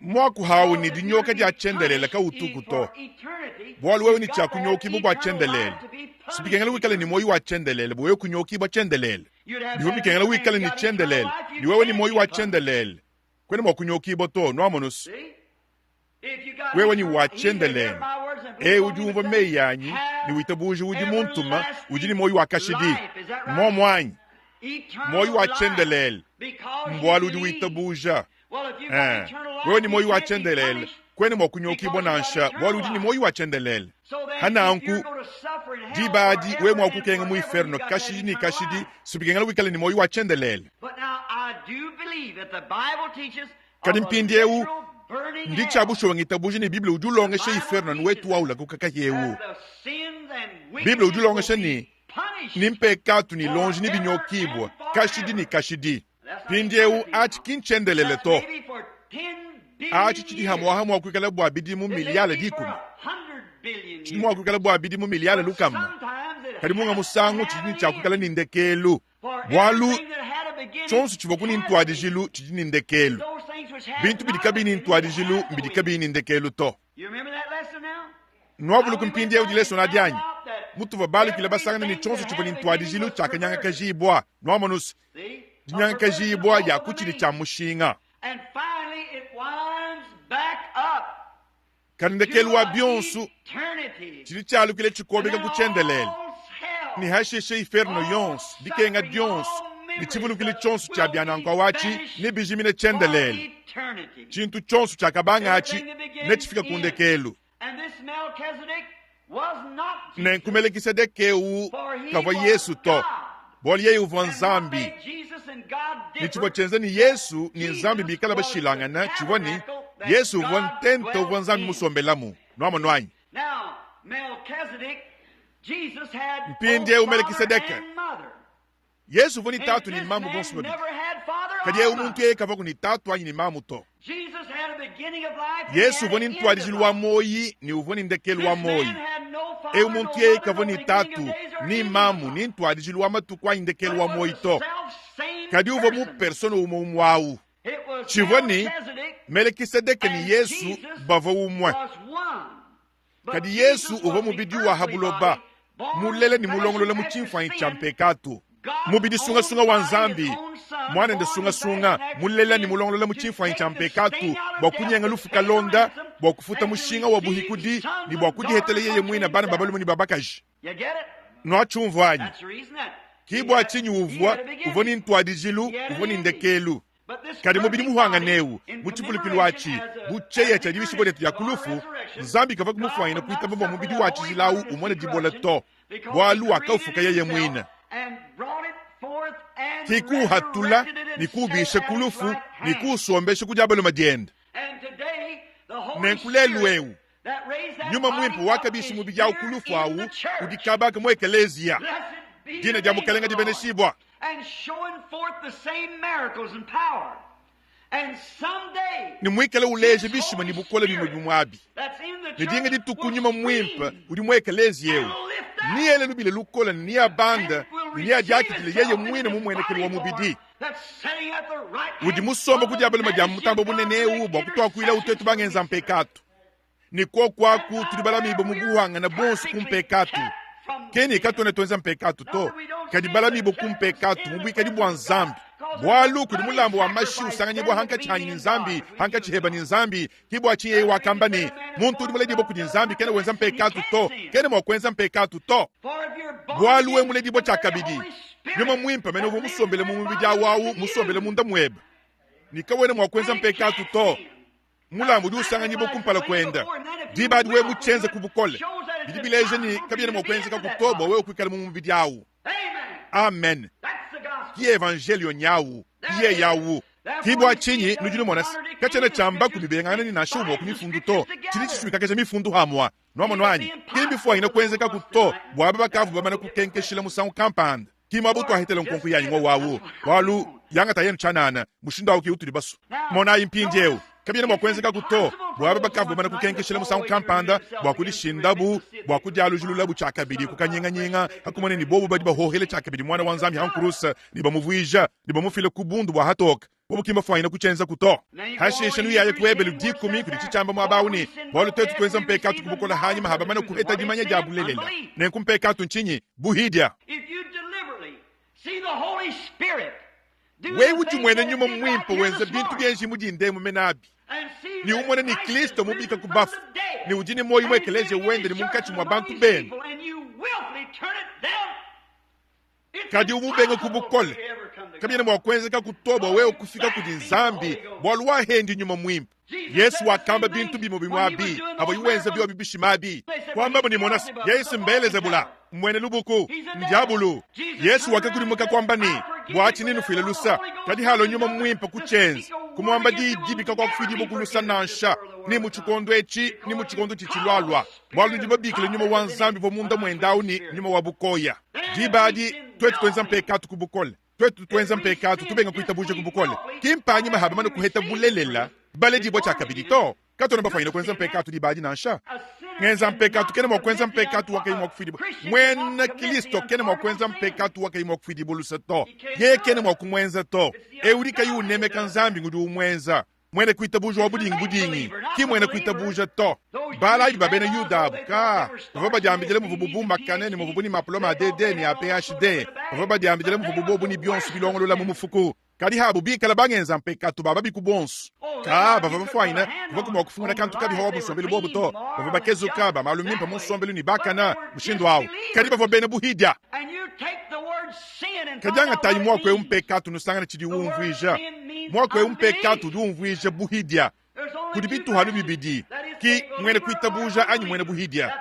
Muaku awu ne dinyoka dia tshiendelele kawutuku to, bualu wewe ne tshia kunyokibua bua tshiendelele. Si bikengela wikale ne muoyo wa tshiendelele bua wewe kunyokibua tshiendelele. Bivua bikengela wikale ne tshiendelele, ne wewe ne muoyo wa tshiendelele, kuena mua kunyokibua to. Nuamonu's? Wewe ne wa tshiendelele. Eu udi umvua meyi anyi ne witabuja udi muntuma udi ne muoyo wa kashidi. Mmuomu anyi? Muoyo wa tshiendelele mbualu udi witabuja. Eh, wewe ne muoyo wa tshiendelele kuena mua kunyokibua nansha, bualu udi ne muoyo wa tshiendelele. Hananku, diba adi wewe mua kukenga mu inferno kashidi ne kashidi, sibikengela wikale ne muoyo wa tshiendelele. Kadi mpindieu ndi tshia bushuwa ngitabuja ne Bible udi ulongesha inferno anu wetu wa ulakuka kahia eu. Bible udi ulongesha ne, ni mpekatu ne lonji nebinyokibua kashidi ne kashidi. Mpindieu atshi ki ntshiendelele to. Atshi tshidi hamuaha mua kuikala bua bidimu miliyale dikumi, tshidi mua kuikala bua bidimu miliyale lukama, kadi munga musangu tshidi ne tshia kuikala ne ndekelu, bualu tshionso tshivua ku ne ntuadijilu tshidi ne ndekelu. Bintu bidi kabiyi ne ntuadijilu mbidi kabiyi ne ndekelu to. Nuavuluku mpindieu dilesona adi anyi? Mutuvua balukile basangane ne tshionso tshivua ne ntuadijilu tshiakanyangakajibua. Nuamonus, dinyangakajibua dia ku tshidi tshia mushinga. Kadi ndekelu wa bionso tshidi tshialukile tshikobeka ku tshiendelele, ne hashishe iferno yonso, dikenga dionso, ne tshivulukili tshionso tshia bia nanku awatshi nebijimine tshiendelele. Tshintu tshionso tshiakabanga atshi netshifike ku ndekelu. Nenku Melekisedeke eu kavua Yesu to, bualu yeye uvua Nzambi. Ne tshivua tshienza ne Yesu ne Nzambi bikale bashilangane tshivua ne, Yesu uvua ntenta uvua Nzambi musombelamu. Nuamonu anyi? Mpindieu Melekisedeke, Yesu uvua ne tatu ne mamu bonso babidi, kadi eu muntu yeye kavuaku ne tatu anyi ne mamu to. Yesu uvua ne ntuadijilu wa muoyi ne uvua ne ndekelu wa muoyi. Eu muntu yeye kavua ne tatu ni mamu ni ntuadijilu wa matuku anyi ndekelu wa muoyi to, kadi uvua mu persona umue umue au. Tshivua ne Melekisedeke ne Yesu bavua umue. Kadi Yesu uvua mubidi wa ha buloba, mulela ne mulongolola mu tshimfuanyi tshia mpekatu. Mubidi sungasunga wa Nzambi, Muanende sungasunga, mulela ne mulongolola mu tshimfuanyi tshia mpekatu, bua kunyenga lufu kalonda, bua kufuta mushinga wa buhikudi, ne bua kudihetela yeye muine bana ba balume ne ba bakaji. Nuatshiumvua anyi? Ki bua tshinyi uvua, uvua ne ntuadijilu, uvua ne ndekelu. Kadi mubidi muhuangane eu, mu tshivulukilu atshi, bu tshieya tshia dibishibua dietu dia ku lufu, Nzambi kavua kumufuanyina kuitaba bua mubidi wa tshijila au umone dibola to, bualu wakaufuka yeye muine. Ki kuuhatula ne kuubisha ku lufu ne kuusombesha ku dia balume diende. Nenku lelu'eu, Nyuma Muimpe wakabisha mubidi au ku lufu au udi kaba ka mu ekeleziya. Dina dia Mukelenge dibeneshibua. Ne muikale uleja bishima ne bukole bimue bimue abi. Ne dinga dituku Nyuma Muimpe udi mu ekeleziya eu neele lubila lukole ne neabande ne neadiakidile yeye muine mu muenekelu wa mubidi. Udi musombe ku dia balume dia Mutambe Bunene eu bua kutuakuilawu tuetu bangenza mpekatu. Ne kuoku aku tudi balamibue mu buhuangane buonso ku mpekatu. Ke ne katuena tuenza mpekatu to, kadi balamibue ku mpekatu mu buikadi bua Nzambi. Bualu kudi mulambu wa mashi usanganyibua hankatshi hanyi ne Nzambi, hankatshi heba ne Nzambi. Ke bua tshinyi yeye wakamba ne, Muntu udi muledibue kudi Nzambi kena wenza mpekatu to, kena mua kuenza mpekatu to. Bualu we muledibue tshiakabidi, Nyuma Muimpe mene uvua musombele mu mubidi awu awu musombele munda muebe, ne kawena mua kuenza mpekatu to. Mulambu udi usanganyibua kumpala kuende. Diba adi wewe mutshienze ku bukole, bidi bileja ne, kabiena mua kuenzekaku to bua wewe kuikala mu mubidi awu. Amen. Ki evanjelio nyawu, ki yeye awu. Ki bua tshinyi nudi numona se, katshiena tshiamba kubibengangana ne nansha umue wa ku mifundu to, tshidi tshisuikakaja mifundu hamua. Nuamonu anyi? Ki mbifuanyine kuenzekaku to bua aba bakavua bamane kukenkeshila musangu kampanda. Ki muaba utuahetela nkonko yanyi ngowu awu, bualu yangata yenu tshianana, mushindu awu ke utudi basue. Monayi mpindieu, kabiena mua kuenzekaku to bua aba bakavua bamane kukenkeshila musangu kampanda bua kudishindabu, bua kudialujilulabu tshiakabidi ku kanyinganyinga, ha kumona ne bobu badi bahohela tshiakabidi Muana wa Nzambi ha nkuruse ne bamuvuija ne bamufila ku bundu bua hatoke. Bobu ki mbafuanyine kutshienzaku to. Hashishe nuyaye ku Ebelu dikumi kudi tshitshiamba muaba au ne, Bualu tuetu tuenza mpekatu ku bukole hanyima ha bamane kuheta dimanya dia bulelela. Nenku mpekatu ntshinyi? Buhidia. Wewe udimuene Nyuma Muimpe wenza bintu bienji mu dinda emu mene abi, ne umone ne Kristo mubika ku bafu, ne udi ne muoyo mu ekeleziya wende ne munkatshi mua bantu bende, kadi umubenge ku bukole, kabiena mua kuenzekaku to bua wewe kufika kudi Nzambi, bualu wahendi Nyuma Muimpe. Yesu wakamba bintu bimue bimue abi pavuaye wenza biobi bishima abi, kuambabu ne, Mona, Yesu m'Beelezebula, mmuena lubuku, n'diabulu. Yesu wakakudimuka kuamba ne, Bua tshinyi nufuile lusa? Kadi halua Nyuma Muimpe kutshienza, kumuamba diyi dibi kakuakufuidibua ku lusa nansha, ni mu tshikondo etshi ni mu tshikondo tshitshilualua, bualu nudi babikile Nyuma wa Nzambi uvua munda muende au ne, Nyuma wa bukoya. Diba adi tuetu tuenza mpekatu ku bukole. Tuetu tuenza mpekatu, tubenga kuitabuja ku bukole, ki mpanyima ha bamane kuheta bulelela, baledibua tshiakabidi to. Katuena bafuanyine kuenza mpekatu diba adi nansha. Ngenza mpekatu kena mua kuenza mpekatu wa kayi mua kufuidibua. Muena Kristo kena mua kuenza mpekatu wa kayi mua kufuidibua luse to. Yeye kena mua kumuenza to. Eu udi kayi unemeka Nzambi ngudi umuenza. Muena kuitabuja wa budingi budingi, ki muena kuitabuja to. Balabi ba bena Yuda abu ka bavua badiambidila muvubu bumbakane ne muvubu ne mapolome a DD ne a PhD, bavua badiambidila muvubu bobu ne bionso bilongolola mu mufuku. Kadi abu bikala bangenza mpekatu ba babi ku buonso, ka bavua bafuanyine kuvuaku mua kufunguna kantu kabi pa wabu nsombelu bobu to. Bavua bakezuka ba malu mimpe mu nsombelu ne bakana mushindu au, kadi bavua bena buhidia. Kadi angatayi muaku eu mpekatu nusangane tshidiwu umvuija. Muaku eu mpekatu udi umvuija buhidia. Kudi bituhalu bibidi, ki muena kuitabuja anyi muena buhidia.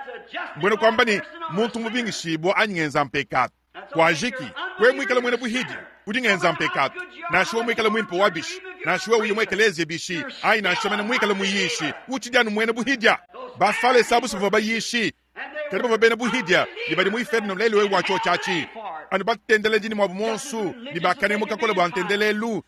Mbuena kuamba ne, muntu mubingishibua anyi ngenza mpekatu. Kuajiki, wewe muikale muena buhidia, udi ngenza mpekatu. Nansha wewe muikale muimpe wa bishi, nansha wewe uya mu ekeleziya bishi, anyi nansha mene muikale muyishi, utshidi anu muena buhidia. Bafalese abu si bavua bayishi, kadi bavua bena buhidia ne badi mu iferno lelu eu bua tshiotshi atshi. Anu batendeledi ne muabu muonso ne bakanemu kakole bua ntendelelu,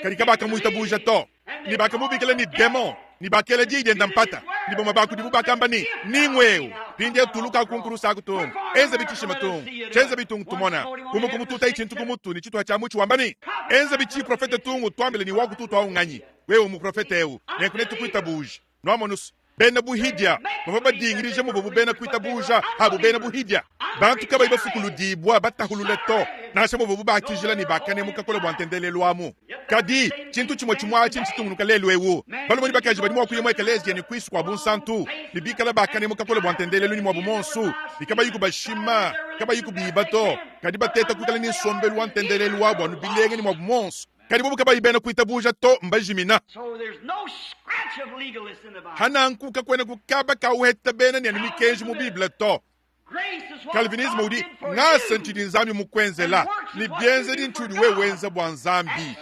kadi kabakamuitabuja to, ne bakamubikila ne demon, ne bakela diyi dienda mpata, ne bamue ba kudibu bakamba ne, Ni ng'wewe, mpindieu tuluka ku nkulusa aku tungu, enza bitshishima tungu, tshienza bitungu tumona, kumue kumututayi tshintu ku mutu ne tshituha tshia mutshi wamba ne, Enza bitshiprofete tungu, tuambile ne wakututu au nganyi? Wewe muprofete eu, nenku netukuitabuje. Nuamonus, bena buhidia bavua badingidija muvuabu bena kuitabuja abu bena buhidia, bantu kabayi bafukuludibua batahulule to, nansha muvuabu bakijila ne bakanemu kakole bua ntendelelu amu. Kadi tshintu tshimue tshimue atshi ntshitungunuka lelu eu. Balume ne bakaji badi mua kuya mu ekeleziya ne kuisu kua bunsantu ne bikale bakanemu kakole bua ntendelelu ne muabu muonso, ne kabayiku bashima, kabayiku biba to, kadi bateta kuikala ne nsombelu wa ntendelelu wabu anu bilenge ne muabu muonso. Kadi bobu kabayi bena kuitabuja to, mbajimina. Hananku kakuena kukaba kauheta bena ne anu mikenji mu Bible to. Calvinisme udi ngasa ntshidi Nzambi mukuenzela ne bienzedi ntshiudi wewe wenza bua Nzambi.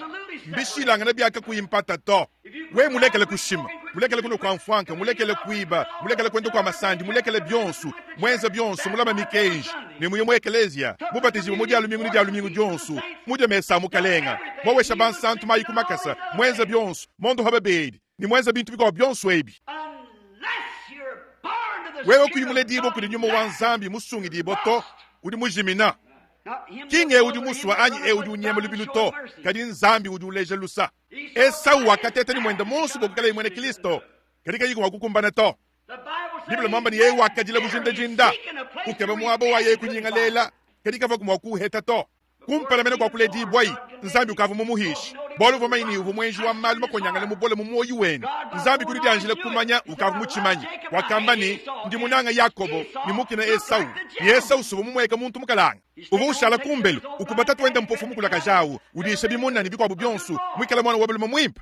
Mbishilangane bia kakuyi mpata to. Wewe mulekele kushima, mulekele kunua kua mfuanka, mulekele kuiba, mulekele kuenda kua masandi, mulekele bionso, muenze bionso, mulame mikenji, ne muye mu ekeleziya, mubatijibue mu dia lumingu ne dia lumingu dionso, mudie mesa a Mukalenga, muowesha bansantu mayi ku makasa, muenze bionso, mondoha babedi, ne muenze bintu bikuabu bionso ebi. Wewe kuyi muledibue kudi Nyuma wa Nzambi musungidibue to, udi mujimina. Ki ng'eu udi musue anyi eu udi unyema lubilu to, kadi Nzambi udi uleja lusa. Esau wakateta ne muende muonso bua kuikalaye muena Kristo, kadi kayiku mua kukumbana to. Bible muamba ne, yeye wakadila bujindajinda, ukeba muaba wa yeye kunyingalela, kadi kavuaku mua kuuheta to. Kumpala mene kua kuledibuayi, Nzambi ukavua mumuhishe, bualu uvua mumanye ne uvua muenji wa malu makonyangale mubole mu muoyo wende. Nzambi ku didianjila kumanya ukavua mutshimanye. Wakamba ne, Ndi munange Yakobo ne mukine Esau, ne Esau suvua mumueka muntu mukalanga. Uvua ushala kumbelu, ukuba tatuende mpofu mukulakaje au, udisha bimuna ne bikuabu bionso, muikale muana wa balume muimpe.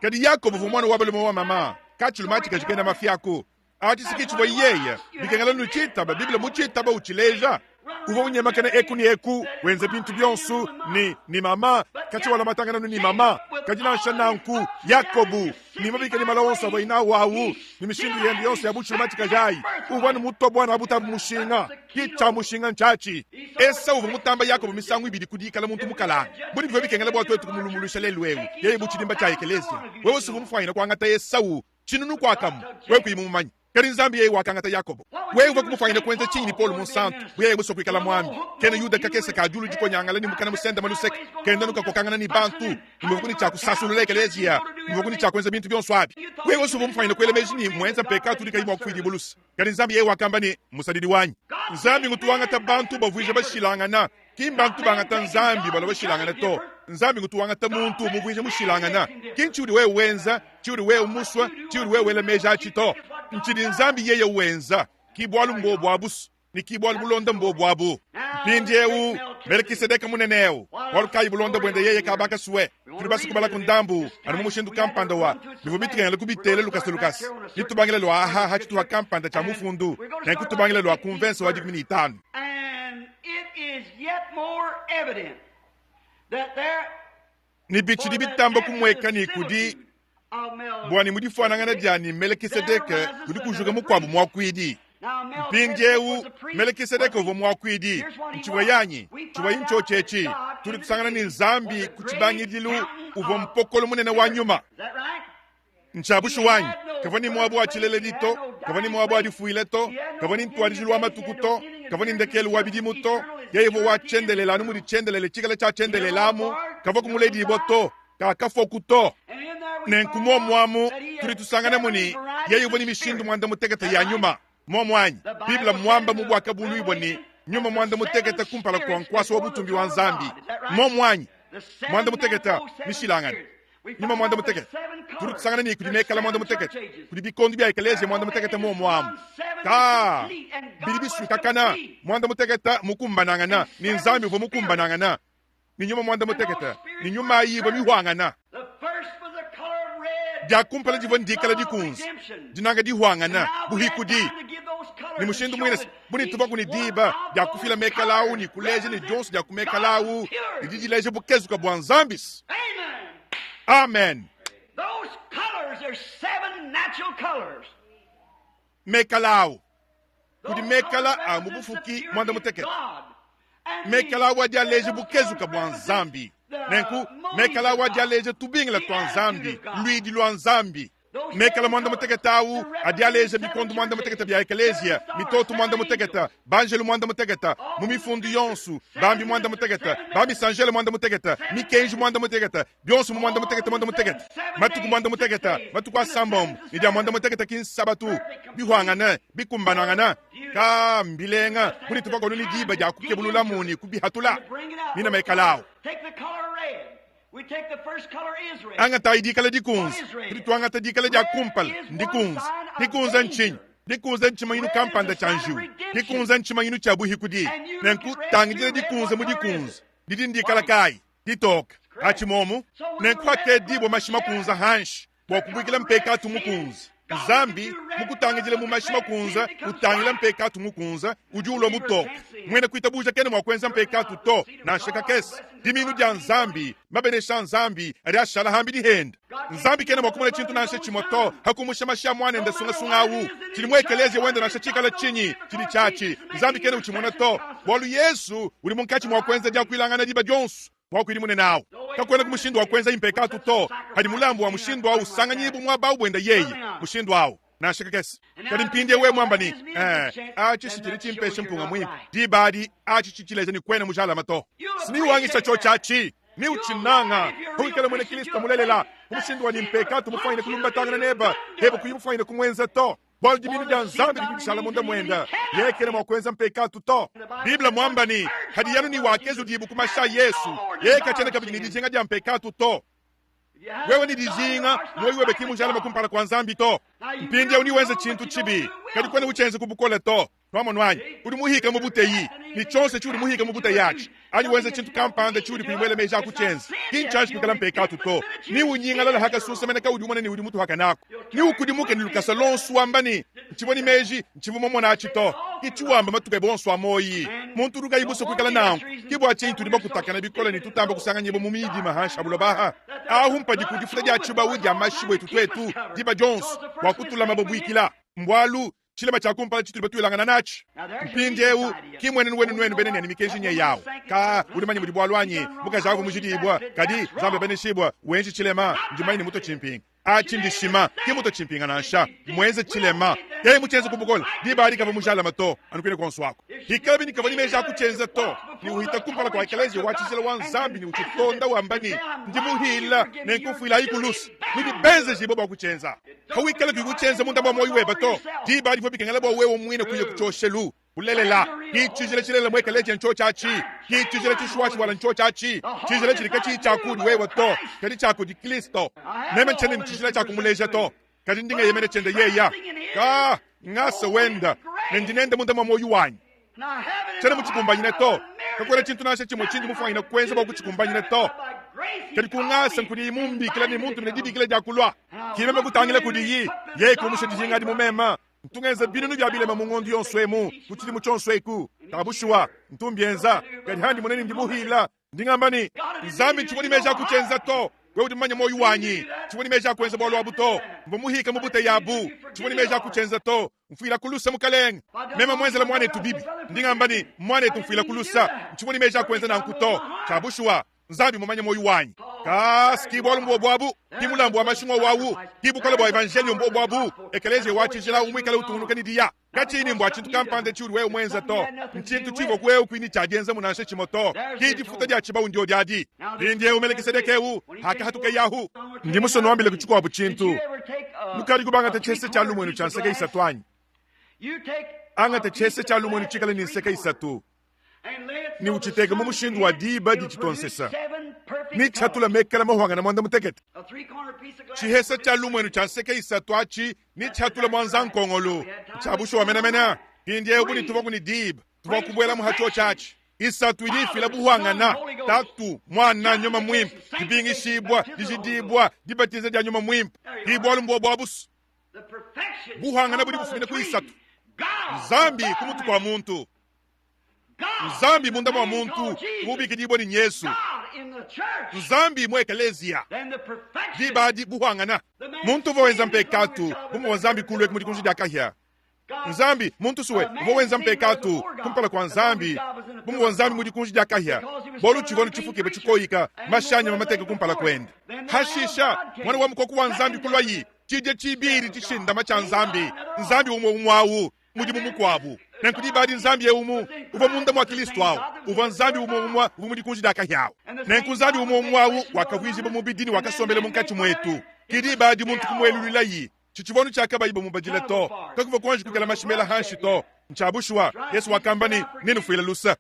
Kadi Yakobo uvua muana wa balume wa mama katshilu matshikaji kena mafiaku. Atshi si ke tshivua yeye bikengela nutshitaba, Bible mutshitaba utshileja. Uvua unyemakana eku ne eku, wenza bintu bionso ne ne mama, katshia walamatangana ne mama. Kadi nansha nanku, Yakobo ne mabika ne mala onso avuaye nawu au ne mishindu yende yonso ya butshiluma tshikajayi, uvua ne mutua buana abutabu mushinga. Ki tshia mushinga ntshiatshi. Esau uvua mutamba Yakobo misangu ibidi ku dikala muntu mukalanga. Bu ne bivua bikengela bua tuetu kumulumbuluisha lelu eu, yeye bu tshidimba tshia ekeleziya. Wewe si uvua mufuanyine kuangata Esau tshinunu kuakamu, wewe kuyi mumumanye. Kadi Nzambi yeye wakangata Yakobo. Wewe uvua kumufwanyine kuenza tshinyi ne Paulo Munsantu bu yeye musue kuikala muambi? Kena Yuda kakese ka diulu dikonyangala ne mukana musendame luseke, kenda anu kakokangana ne bantu, ne muvuaku ne tshia kusasulula ekeleziya, ne muvuaku ne tshia kuenza bintu bionso abi. Wewe wonso uvua mufwanyine kuela meji ne, mmuenza mpekatu udi kayi mua kufuidibua luse. Kadi Nzambi yeye wakamba ne, Musadidi wanyi. Nzambi ngutu wangata bantu ubavuija bashilangana. Ki mbantu bangata Nzambi balua bashilangana to. Nzambi ngutu wangata muntu umuvuija mushilangana. Ki ntshiudi wewe wenza, tshiudi wewe musua, tshiudi wewe wela meji atshi to. Ntshidi Nzambi yeye wenza. Ki bualu mbuobu abu's, ne ki bualu bulonda mbuobu abu. Mpindiewu, Melekisedeke munene eu, bualu kayi bulonda buende yeye kabakasue? Tudi basue kubalaku ndambu, anu mu mushindu kampanda wa bivua bitukengela kubitela lukasa lukasa. Netubangile lua aha ha tshituha kampanda tshia mufundu, nenku tubangile lua ku mvensa wa 15. Ne bitshidi bitamba kumueka ne kudi bua ne mu difuanangana dia ne Melekisedeke kudi kujuka mukuabu muakuidi. Mpindieu Melekisedeke uvua muakuidi. Ntshivua yanyi? Tshivua ntshiotshi etshi. Tudi tusangana ne Nzambi ku tshibangidilu uvua mpokolo munene wa nyuma. Ntshia bushuwa anyi? Kavua ne muaba wa tshileledi to, kavua ne muaba wa difuila to, kavua ne ntuadijilu wa matuku to, kavua ne ndekelu wa bidimu to. Yeye uvua wa tshiendelele anu mudi tshiendelele tshikale tshia tshiendelele amu. Kavua kumuledibua to, kakafuaku to. Nenku muomu amu tudi tusanganamu ne, yeye uvua ne mishindu muanda-mutekete ya nyuma. Muomu anyi? Bible mmuamba mu Buakabuluibua ne, nyuma muanda-mutekete kumpala kua nkuasa wa butumbi wa Nzambi. Muomu anyi? Muanda-mutekete mishilangane. Nyuma muanda-mutekete. Tudi tusangana ne kudi mekala muanda-mutekete, kudi bikondo bia ekeleziya muanda-mutekete muomu amu. Kaa, bidi bisuikakana, muanda-mutekete mukumbanangana, ne Nzambi uvua mukumbanangana ne nyuma muanda-mutekete, ne nyuma ayi ivua mihuangana. Dia kumpala divua ndikala dikunze, dinanga dihuangana, buhikudi, ne mushindu muine bu ne tuvaku ne diba dia kufila mekala awu ne kuleja ne dionso dia ku mekala awu didi dileja bukezuka bua Nzambi. Amen. Mekala awu kudi mekala a mu bufuki muanda mutekete. Mekala awu adi aleja bukezuka bua Nzambi. Nenku mekala awu adi aleja tubingila tua Nzambi, luidi lua Nzambi. Mekala muanda mutekete awu adi aleja bikondo muanda mutekete bia ekeleziya, mitoto muanda mutekete, banjelu muanda mutekete mu mifundu yonso, bambi muanda mutekete, bamisanjele muanda mutekete, mikenji muanda mutekete, bionso mu muanda mutekete muanda mutekete, matuku muanda mutekete, matuku asambombo ne dia muanda mutekete ki nsabatu, bihuangane, bikumbanangana. Ka mbilenga mudi tuvua ne diba dia kukebululamu ne kubihatula mina mekala awu. Angatayi dikala dikunze. Tudi tuangata dikala dia kumpala, ndikunze. Dikunze ntshinyi? Dikunze ntshimanyinu kampanda tshia njiwu. Dikunze ntshimanyinu tshia buhikudi. Nenku tangidila dikunze mu dikunze. Didi ndikala kayi? Ditoke. Atshi muomu. Nenku hakedibua mashi makunze hanshi bua kubuikila mpekatu mukunze. Nzambi mukutangidile mu mashi makunza, utangila mpekatu mukunza, udi ulua mutoke. Muena kuitabuja kena mua kuenza mpekatu to, nansha kakese. Dimiinu dia Nzambi, mabenesha a Nzambi adi ashala hambidi hende. Nzambi kena mua kumona tshintu nansha tshimue to, hakumusha mashi a Muanende sungasunga awu. Tshidi mu ekeleziya wende nansha tshikala tshinyi, tshidi tshiatshi, Nzambi kena utshimona to, bualu Yesu udi munkatshi mua kuenza diakuilangana diba dionso. Muakuidi munene awu kakuenaku mushindu wa kuenza mpekatu to, padi mulambu wa mushindu awu usanganyibua muaba awu buenda yeye, mushindu awu, nansha kakese. Kadi mpindiewu wewe muamba ne, Ee, aci si cidi cimpesha mpunga muimpe. Diba adi, aci cidi cileja ne kuena mujalame to. Siniwangisha cyoci aci, ni ucinanga, pawikala muena Kilisto mulelela, ku mushindu wa ne mpekatu mufwanyine kulumbatangana nebe, hebe kuyi mufwanyine kumwenza to. Bualu dimiinu dia Nzambi didi dishala munda muende, yeye kena mua kuenza mpekatu to. Bible muamba ne, Hadi anu ne wakezudibua ku mashi a Yesu, yeye katshiena kabidi ne dijinga dia mpekatu to. Wewe ne dijinga, muoyo webe ki mujalame kumpala kua Nzambi to. Mpindieu newenze tshintu tshibi, kadi kuena utshienza ku bukole to. Nwamonu anyi? Udi muhika mu buteyi, ne tshionso tshiudi muhika mu buteyi atshi, anyi wenza tshintu kampanda tshiudi kuyi muele meji a kutshienza, ki ntshianji kuikala mpekatu to. Ne unyingalala hakasusa mene kaudi umona ne udi mutuhaka naku, ne ukudimuke ne lukasa luonso wamba ne, Ntshivua ne meji, ntshivua mumone atshi to. Ke tshiwamba matuku ebe onso a muoyi. Muntu udi kayi musue kuikala nanku, ke bua tshinyi tudi bakutakana bikole ne tutamba kusanganyibua mu midima hanshi ha buloba aha. Ahu mpadiku difuta dia tshibawu dia mashi buetu tuetu diba dionso bua kutulama babuikila. Mbualu Tshilema tshia kumpala tshitudi batuilangana natshi mpindieu ki mmuenenu wenu nuenu bena ne mikenji nye yawu. Ka udi manye mudi bualu anyi? Mukaji awu mujidibua, kadi Nzambi abeneshibua, wenji tshilema, ndi manye ne mutue tshimpinga. Atshi ndishima, ki mmutua tshimpinga nansha. Mmuenze tshilema. Yeye mutshienze ku bukole, diba adi kavua mujalame to, anu kuine kuonso aku. Hikalabi ne kavua ne meji a kutshienza to, ne uhita kumpala kua Ekeleziya wa tshijila wa Nzambi ne utshitonda wamba ne, Ndi muhila, nenku mfuilayiku luse. Nudi benzejibue bua kutshienza. Kawikala kuyi utshienza munda mua muoyo webe to, diba adi bivua bikengela bua wewe muine kuya ku tshioshelu. Bulelela, ki tshijila tshilelela mu ekeleziya ntshiotshi atshi, ki tshijila tshishuwashuwala ntshiotshi atshi, tshijila tshidi katshiyi tshia kudi wewe to, kadi tshia kudi Kristo. Meme ntshiena ne tshijila tshia kumuleja to, kadi ndi ngeyemena tshiende yeya. Ka ngasa wenda, ne ndi nende munda mua muoyo wanyi. Tshiena mutshikumbanyine to, kakuena tshintu nansha tshimue tshindi mufuanyine kuenza bua kutshikumbanyina to. Kadi ku ngasa nkudiyi mumbikila ne muntumine dibikila dia kulua. Ki meme kutangila kudiyi, yeye kumusha dijinga adi mu meme. Ntu ngenza binunu bia bilema mu ngondo yonso emu, mu tshidimu tshionso eku. Ta bushuwa, ntu mbienza. Kadi handi mona ne ndi muhila, ndi ngamba ne, Nzambi, ntshivua ne meji a kutshienza to. Wewe udi mumanye muoyo wanyi. Tshivua ne meji a kuenza bualu abu to. Mvua muhika mu buteyi abu. Tshivua ne meji a kutshienza to. Mfuila ku lusa, Mukalenge. Meme muenzela muanetu bibi, ndi ngamba ne, Muanetu, mfuila ku lusa. Ntshivua ne meji a kuenza nanku to. Tshia bushuwa, Nzambi mumanye muoyo wanyi. Kaas, ki bualu mbuobu abu, ki mulambu wa mashi ng'wowu awu, ki bukole bua evanjeliyo mbuobu abu, ekeleziya wa tshijila awu muikale utungunuka ne diya. Katshiyi ne mbua tshintu kampanda tshiudi wewe muenza to, ntshintu tshivua wewe kuyi ne tshia dienzamu nansha tshimue to, ki difuta dia tshibawu ndiodi adi. Mpindieu Melekisedeke eu hakahatuka ahu. Ndi musue nuambileku tshikuabu tshintu. Nukadiku bangate tshiese tshia lumuenu tshia nseke isatu anyi? Angata tshiese tshia lumuenu tshikale ne nseke isatu ne utshiteke mu mushindu wa diba ditshitua nsesa, ne tshihatula mekala mahuangane muanda mutekete. Tshihesa tshia lumuenu tshia nseke isatu atshi ne tshihatula muanzankongolo ntshia bushuwa menemene. Mpindieu bu ne tuvuaku ne diba, tuvua kubuelamu ha tshiotshi atshi. Isatu idi ifila buhuangana, Tatu, Muana, Nyuma Muimpe, dibingishibua, dijidibua, dibatiza dia Nyuma Muimpe. Ki bualu mbuobu abusu. Buhuangana budi bufumina ku isatu, Nzambi ku mutu kua muntu, Nzambi munda mua muntu mubikidibue ne Yesu, Nzambi mu ekeleziya. Diba adi buhuangana. Muntu uvua wenza mpekatu bu muvua Nzambi kulu eku mu dikunji dia kahia. Nzambi, muntu sue, uvua wenza mpekatu kumpala kua Nzambi bu muvua Nzambi mu dikunji dia kahia, bualu tshivua anu tshifukibua tshikoyika, mashi a nyama mateka kumpala kuende. Hashisha, Muana wa mukoko wa Nzambi kuluayi, tshidia tshibidi tshishindama tshia Nzambi, Nzambi umue umue au, mudimu mukuabu. Nenku diba adi Nzambi eu mu uvua munda mua Kristo au, uvua Nzambi umue umue uvua mu dikunji dia kahia au. Nenku Nzambi umue umue au wakavuijibua mubidi ne wakasombela munkatshi muetu. Ke diba adi muntu kumueluluilayi tshitshivua anu tshia kabayi bamubadile to, kakuvua kuanji kuikala mashi mela hanshi to. Ntshia bushuwa, Yesu wakamba ne, Nenufuile luse.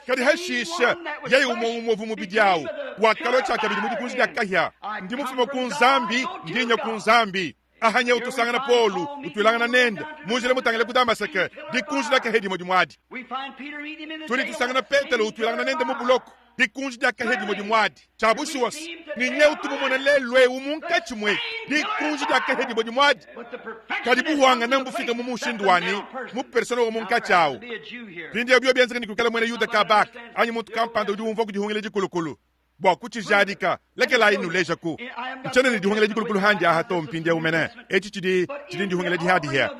Kadi hashishe, yeye umue umue uvua mubidi au wakalua tshiakabidi mu dikunji dia kahia. Ndi mufume ku Nzambi, ndi nya ku Nzambi. Aha nyewu tusangana Paulo utuilangana nende mu njila mutangile ku Damaseke, dikunji dia kahia dimue dimue adi. Tudi tusangana Petelo utuilangana nende mu buloko, dikunji dia kahia dimue dimue adi. Tshia bushuwa ne nyewu tumumona lelu eu munkatshi muetu, dikunji dia kahia dimue dimue adi. Kadi buhuangane mbufike mu mushindu wa ne mu persona wa munkatshi awu. Mpindieu biobi bienzeka ne kuikala muena Yuda kabaka anyi muntu kampanda udi umvua ku dihungila dikulukulu bua kutshijadika, lekelayi nnulejaku. Ntshiena ne dihungila dikulukulu handi aha to mpindieu mene. Etshi tshidi tshidi ndihungila dihadihia.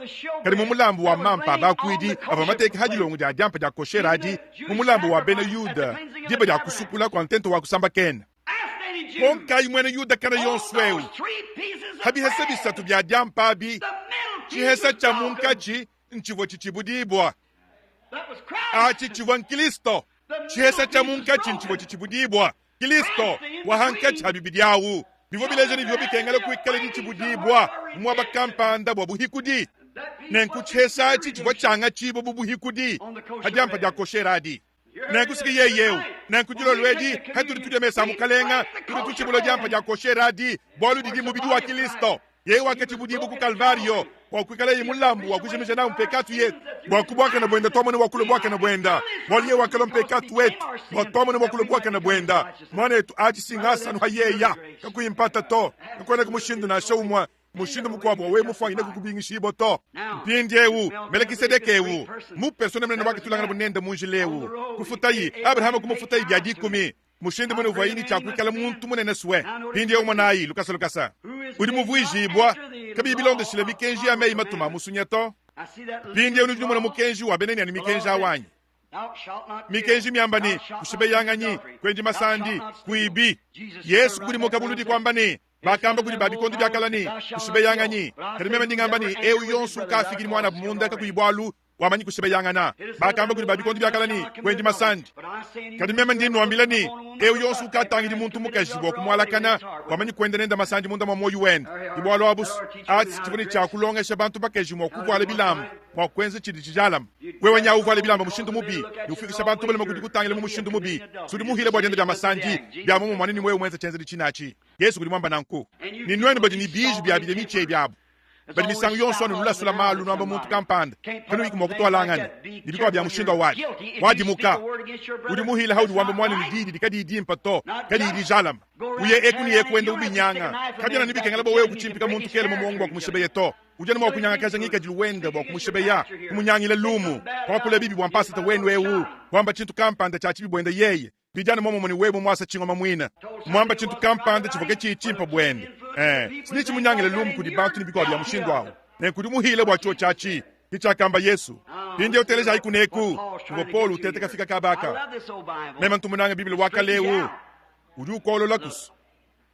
Kadi mu mulambu wa mampa a bakuidi avua mateka ha dilongo dia diampa dia kosher adi, mu mulambu wa bena Yuda diba dia kusukula kua ntenta wa kusambakena. Konkayi muena Yuda kana yonso eu ha bihesa bisatu bia diampa abi, tshihesa tshia munkatshi ntshivua tshitshibudibua. Atshi tshivua nkristo. Tshihesa tshia munkatshi ntshivua tshitshibudibua. Kristo wa hankatshi ha bibidi awu. Bivua bileja ne bivua bikengela kuikala ditshibudibua mu muaba kampanda bua buhikudi. Nenku tshihesa atshi tshivua tshiangatshibua bu buhikudi pa diampa dia kosher adi. Nenku sike yeye eu. Nenku dilolo edi hatudi tudia mesa a Mukalenga, tudi tutshibula diampa dia kosher adi bualu didi mubidi wa Kristo. Yeye wakatshibudibua ku Kalvario bua kuikalaye mulambu wa kujimija nawu mpekatu yetu, bua ku buakane buenda tuamone bua kulua buakane buenda, bualu yeye wakalua mpekatu wetu bua tuamone bua kulua buakane buenda. Muanetu, atshi si ngasa anu ha yeya, kakuyi mpata to, kakuenaku mushindu nansha umue, mushindu mukuabu wa wewe mufuanyine kukubingishibua to. Mpindiewu, Melekisedeke eu, mu persona munene wakatulanganabu nende mu njila eu, kufutayi Abrahama kumufutayi bia dikumi. Mushindu mune uvuaye ne tshia kuikala muntu munene sue. Mpindieu monayi lukasa lukasa, udi muvuijibua kabiyi bilondeshile mikenji ya meyi matuma a musunya to. Mpindieu nudi numona mukenji wa bena ne mikenji awu anyi? Mikenji miamba ne, kushibeyanganyi, kuendi masandi, kuibi. Yesu kudimuka buludi kuamba ne, Bakamba kudi ba bikondo bia kala ne, Kushibeyanganyi. Kadi meme ndi ngamba ne, eu yonso ukafikidi muanabu munda kakuyi bualu, wamanyi kushibeyangana. Bakamba kudi ba bikondo bia kala ne, Kuendi masandi. Kadi meme ndi nnuambila ne, eu yonso ukatangidi muntu mukaji bua kumualakana, wamanyi kuenda nende masandi munda mua muoyo wende. Ke bualu abu atshi tshivua ne tshia kulongesha bantu bakaji mua kuvuala bilamba, mua kuenza tshidi tshijalame. Wewe nyawu uvuala bilamba mushindu mubi ne ufikisha bantu balume ku dikutangila mu mushindu mubi, si udi muhile bua dienda dia masandi, bia muomumue ne wewe muenza tshienzedi tshine atshi. Yezu udi muamba nanku. Ne nuenu badi ne biji bia bidia mitshi ebi abu, badi misangu yonso anu nulasula malu nuamba muntu kampanda kanuyiku mua kutualangana ne bikuabu bia mushindu awadi. Wadimuka! Udi muhile haudi wamba muanenu diyi didi kadiyi dimpe to, kadiyi dijalame. Uye eku ne eku wenda ubinyanga. Kabiena anu bikengela bua wewe kutshimpika muntu kele mu muongo bua kumushebeye to. Udi anu mua kunyangakaja ngikadilu wende bua kumushebeya, kumunyangila lumu, kuakula bibi bua mpasata wenu eu, kuamba tshintu kampanda tshia tshibi buende yeye. Bidi anu muomumue ne wewe mumuasa tshingoma muine, muamba tshintu kampanda tshivua katshiyi tshimpe buende, ee, si netshimunyangile lumu kudi bantu ne bikuabu bia mushindu au. Nenku udi muhile bua tshiotshi atshi. Ke tshiakamba Yesu. Mpindieu telejayi kuneku muvua Paulo uteta kafika kaba aka. Meme ntu munange Bible wa kale eu udi ukolola kusu.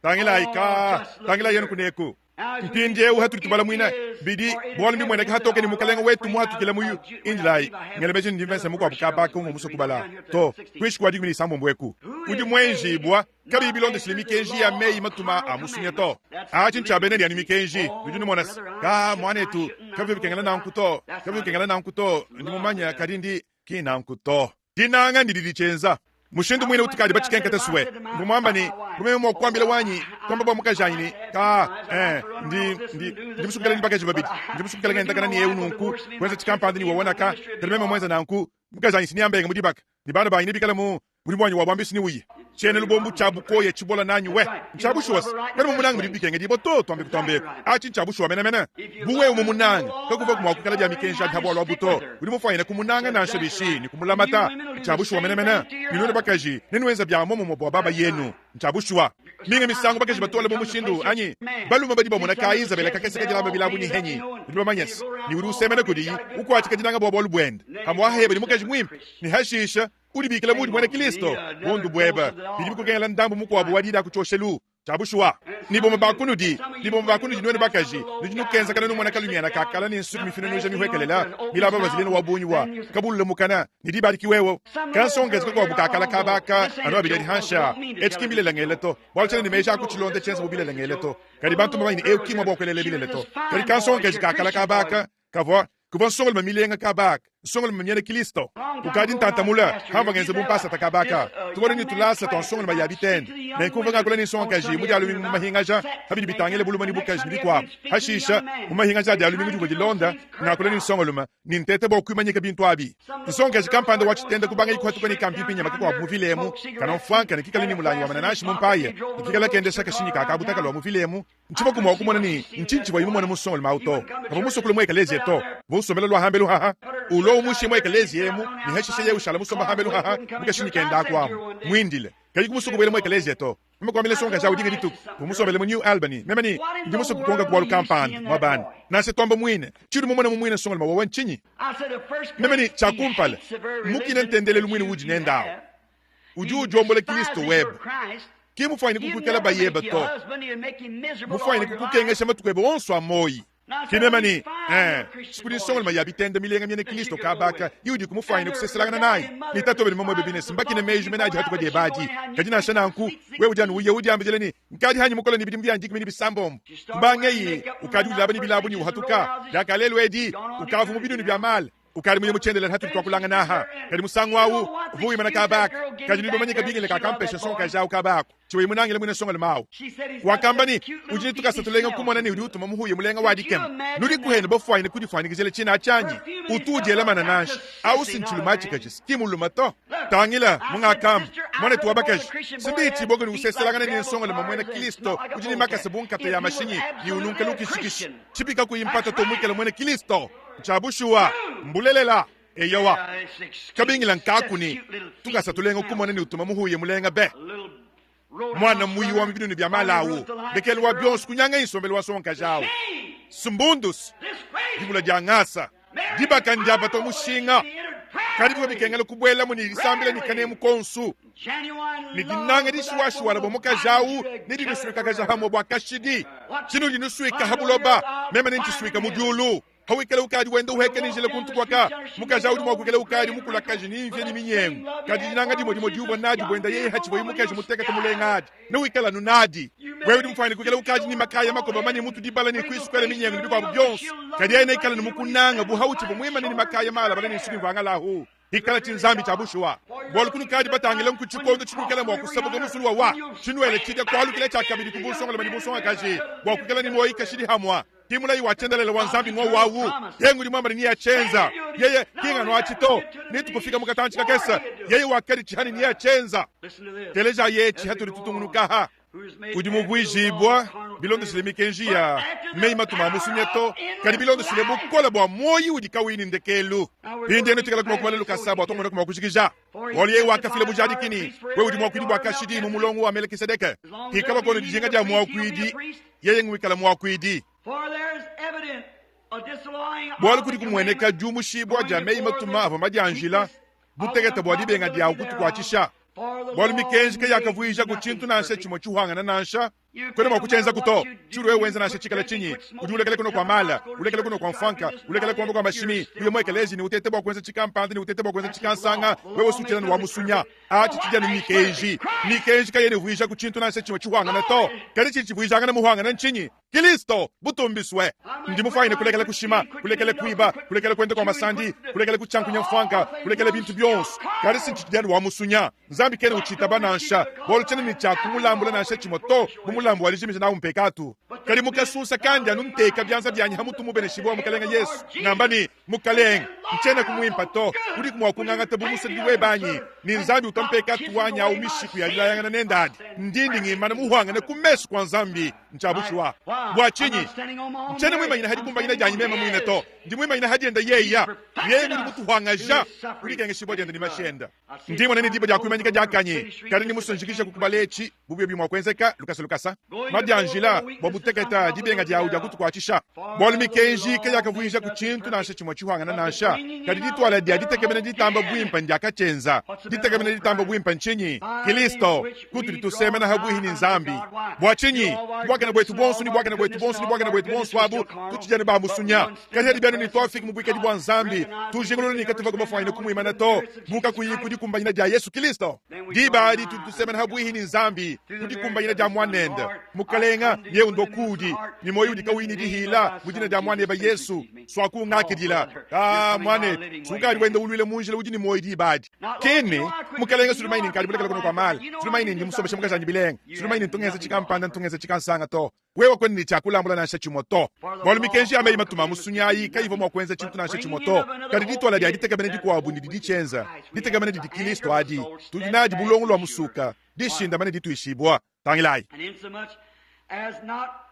Tangilayi ka, tangilayi yenu kuneku. Mpindiewu hatudi tubala muine bidi bualu mbimueneke hatoke ne Mukelenge wetu muhatukile mu indilayi ngela meji ne ndi mvese mukuabu kaba kaumvua musue kubala to kuinshi kua 16 eku udi muenjibua kabiyi bilondeshile mikenji ya meyi matuma a musunya to. Atshi ntshia bena dia ne mikenji. Nudi numona se, ka muanetu, kabivua bikengela nanku to, kabivua bikengela nanku to, ndi mumanye, kadi ndi ki nanku to. Dinanga ndidi ditshienza. Mushindu muine utukadi batshikenkete sue, mvua muamba ne, bu meme mua kuambila wanyi, kuamba bua mukajanyi ne, Kaa, ee, ndi, ndi, ndi musue kuikala ne bakaji babidi. Ndi musue kuikala ngendakana ne eu nunku, kuenza tshikampanda ne wawona ka. Kadi meme muenza nanku, mukajanyi si neambenge mu dibaka, ne bana banyi nebikale mu mudimu wanyi wa buambi si neuye. Tshiena lubombu tshia bukoya tshibola nanyi we. Ntshia bushuwa se, kadi mumunange mudibi bikengedibua to, tuambe kutuambeku. Atshi ntshia bushuwa menemene. Bu wewe mumunange, kakuvuaku mua kuikala bia mikenji abi pa bualu abu to. Udi mufuanyine kumunanga nansha bishi ne kumulamata. Ntshia bushuwa menemene. Ne nuenu bakaji, nenuenze bia muomumue bua babayenu. Ntshia bushuwa. Minga misangu bakaji batu mu mushindu anyi balume badi bamona ka Izabela kakese kadilamba bilambu ne henyi. Nudi bamanye se, ne udi usemena kudiyi, ukuatshika dinanga bua bualu buende. Pamu'apa badi mukaji muimpe, ne hashisha Udibikila muudi muena Kristo, bundu buebe, bidi bikukengela ndambu mukuabu wa dida ku tshioshelu. Tshia bushuwa, ne bamue ba kunudi, ne bamue ba kunudi nuenu bakaji, nudi nukenzakana numona kalumiana ka kala ne nsuki mifinunuja mihuekelela, milaba vaseline wa bungi wa kabulula mukana, ne diba adi ki wewe. Kansongakaji kakuabu ka kala kaba aka anu abidi adi hanshi aa. Etshi ki mbilela ngele to, bualu tshiena ne meji a kutshilonda tshienza bu bilela ngele to. Kadi bantu mbamanye ne eu ki muaba wa kuelela bilele to. Kadi kansongakaji ka kala kaba aka kavua Kuvua nsongalume milenga kaba aka, nsongalume miena Kilisto. Ukadi ntanta mule, kamvua ngenza bu mpasata kaba aka. Tuvua ne tulasa tua nsongalume ya bitende. Nenku mvua ngakula ne nsongakaji mu Dia lumingu mu mahingaja pa bidi bitangila bulume ne bukaji ne bikuabu. Pashisha, mu mahingaja a Dia lumingu divua dilonda, ngakula ne nsongalume ne nteta bua kuimanyika bintu abi. Nsongakaji kampanda wa tshitenda kubangaye kuhatuka ne kampimpinyama kakuabu mu vile emu, kana mfuanka ne kikale ne mulangi wa manananshi mu mpaya ne kikala kendesha kashinyi ka kabutaka lua mu vile emu. Ntshivuaku mua kumona ne, ntshinyi tshivuaye mumone mu nsongalume au to. Kavua musue kulua mu ekeleziya to. Uvua usombela lua hambelu haha. Ulua umushiye mu ekeleziya emu, ne hashishe yeye ushala musomba hambelu haha mu kashinyi kende aku amu, muindile. Kayi musue kubuela mu ekeleziya to. Meme kuambila nsongakaji au dinga dituku, uvua musombele mu New Albany, meme ne, Ndi musue kukonkaku bualu kampanda, muabani. Nansha tuamba muine, tshiudi mumone mu muine nsongalume wewe ntshinyi? Meme ne, Tshia kumpala, mmukine ntendelelu muine uudi nende au. Udi udiombola Kilisto webe. Ki mufuanyine kukuikala bayebe to. Mufuanyine kukukengesha matuku ebe onso a muoyi. Ki meme ne, ee, sikudi nsongalume ya bitende milenga miena Kilisto kaba aka iudi kumufuanyine kuseselangana nayi, ne tatuebe ne mamuebe bine simbakine meji mene adi hatuka diebe adi. Kadi nansha nanku, wewe udi anu uya udiambidila ne, Nkadi hanyi mukole ne bidimu bianyi dikumi ne bisambombo. Kubangeyi, ukadi udilaba ne bilabu ne uhatuka. Diaka lelu edi, ukavu mu binunu bia male. Ukadi muye mu tshiendelele hatudi tuakulangana aha. Kadi musangu au uvua wimana kaba aka. Kadi nudi bamanye kabingila kakampesha nsongakaji au kaba aku, tshivuaye munangile muine nsongalume au. Wakamba ne, Udi ne tukasa tulenga kumona ne udi utuma muhuya mulenga wa dikema. Nudi kuhenu bafuanyine kudifuanyikijila tshina atshi anyi? Utu udiela manananshi au si ntshilume atshi katshi ki mulume to. Tangila, mungakamba, muanetu wa bakaji, si mbitshibue ne useselangana ne nsongalume muena Kristo udi ne makasa bu nkata ya mashinyi ne ununka lukishikishi. Tshibi kakuyi mpata to muikale muena Kristo. Ntshia bushuwa, mbulelela. Eyowa, kabingila nkaku ne tukasa tulenga kumona ne utuma muhuya mulenga be. Muana muyi wa mu binunu bia mala au, ndekelu wa bionso kunyangaye nsombelu wa nsongakaji au. Smbundus, dibula dia ngasa, dibaka ndiapata mushinga. Kadi bivua bikengela kubuelamu ne disambila ne kanemu konsu ne dinanga dishiwashiwala bua mukaji awu ne dinusuikakaja hamue bua kashidi. Tshinudi nusuika ha buloba, meme nentshisuika mu diulu. Hawikala ukadi wenda uheka ne njila kuntu kuaka, mukaji awu udi mua kuikala ukadi mukulakaje ne mvia ne minyengu, kadi dinanga dimue dimue diuvua nadi buenda yeye hatshivuaye mukaji mutekete mulenga adi, newikale anu nadi. Wewe udi mufuanyine kuikala ukadi ne makaya makoba mane mutu dibala ne kuisu kuela minyengu ne bikuabu bionso, kadi yeye neikale anu mukunanga bu hautshivua muimane ne makaya maalabale ne nsuki mvangala-hu. Ikala tshinzambi tshia bushuwa, bualu kunukadi batangile nku tshikondo tshinuikala mua kusabuka musulu wa wa tshinuele tshidia kualukila tshia kabidi ku bunsongalume ne bunsongakaji bua kuikala ne muoyi kashidi hamua. Ki mulayi wa tshiendelele wa Nzambi ng'wowu awu. Yeye ngudi muamba ne neatshienza. Yeye ki ng'anu atshi to. Netukufika mu katantshi kakese. Yeye wakaditshiha ne neatshienza. Telejayi etshi hatudi tutungunukaha. Udi muvuijibua bilondeshile mikenji ya meyi matuma a musunya to, kadi bilondeshile bukole bua muoyo udi kawuyi ne ndekelu. Mpindieu netuikale mua kubala lukasa bua tumone mua kujikija. Bualu yeye wakafila bujadiki ne, wewe udi muakuidi bua kashidi mu mulongo wa Melekisedeke. Pikala kuenu dijinga dia muakuidi, yeye nguikala muakuidi. Bualu kudi kumueneka diumushibua dia meyi matuma avua madianjila butekete bua dibenga diawu kutukuatshisha, bualu mikenji kayakavuijaku tshintu nansha tshimue tshihuangana nansha. Kuena mua kutshienzaku to. Tshiudi wewe wenza nansha tshikala tshinyi, udi ulekela kunua kua mala, ulekela kunua kua mfuanka, ulekela kuamba kua mashimi, uya mu ekelezi ne uteta bua kuenza tshikampanda ne uteta bua kuenza tshikansanga, wewe usutshila ne wa musunya. Atshi tshidi anu mikenji. Mikenji kayena ivuijaku tshintu nansha tshimue tshihuangana to. Kadi tshidi tshivuijangana muhuangana ntshinyi? Kilisto, butumbisue! Ndi mufuanyine kulekela kushima, kulekela kuiba, kulekela kuenda kua masandi, kulekela kutshiankunya mfuanka, kulekela bintu bionso. Kadi si ntshidi anu wa musunya. Nzambi kena utshitaba nansha, bualu tshiena ne tshia kumulambula nansha tshimue to bu mulambu wa dijimija nawu mpekatu. Kadi mu kasunsa kandi anu nteka bianza bianyi ha mutu mubeneshibue wa Mukelenge Yesu, ngamba ne, Mukalenge, ntshiena muimpe to, udiku mua kungangata bu musadidi webe anyi? Ne Nzambi utua mpekatu wanyi au mishiku ya dilayangana nende adi. Ndi ndi ngimana muhuangane ku mesu kua Nzambi. Ntshia bushuwa. Bua tshinyi? Ntshiena muimanyine ha dikumbanyina dianyi meme muine to, ndi muimanyine ha diende yeya. Yeye ngudi mutuhuangaja ku dikengeshibua diende ne mashi ende. Ndi mona ne diba dia kuimanyika diakanyi, kadi ndi musue njikije kukubala etshi bu biobi mua kuenzeka lukasa lukasa. Madianjila bua buteketa dibenga diawu dia kutukuatshisha, bualu mikenji kayakavuijaku tshintu nansha tshimue tshihuangana nansha, kadi dituala dia ditekemena ditamba buimpe ndiakatshienza. Ditekemena ditamba buimpe ntshinyi? Kilisto, kutudi tusemena ha buihi ne Nzambi. Bua tshinyi? Buakane buetu buonso ne buakane buetu buonso ne buakane buetu buonso abu tutshidi anu ba musunya. Kadi hadi bianu ne tuafiki mu buikadi bua Nzambi, tujingulula ne katuvua bafuanyine kumuimana to, bu kakuyi ku dikumbanyina dia Yesu Kilisto. Diba adi tudi tusemena ha buihi ne Nzambi ku dikumbanyina dia Muanende. Mukalenga, yewu ndo kuudi ne muoyo udi kawuyi ne dihila mu dina dia Muanebe Yesu, suaku ungakidila. Ah, muanetu, sukadi wenda uluila mu njila udi ne muoyo diba adi. Kini, Mukalenga, sulumayi ne nkadi mulekela kunua kua mala, sulumayi ne ndi musombesha mukajanyi bilenga, sulumayi ne ntu ngenza tshikampanda, ntu ngenza tshikansanga to. Wewe kuena ne tshia kulambula nansha tshimue to, bualu mikenji ya meyi matuma a musunyi ayi kayivua mua kuenza tshintu nansha tshimue to. Kadi dituala dia ditekemena dikuabu ndidi ditshienza, ditekemena didi Kilisto adi. Tudi nadi bu luongo lua musuka, dishindama ne dituishibua. Tangilayi.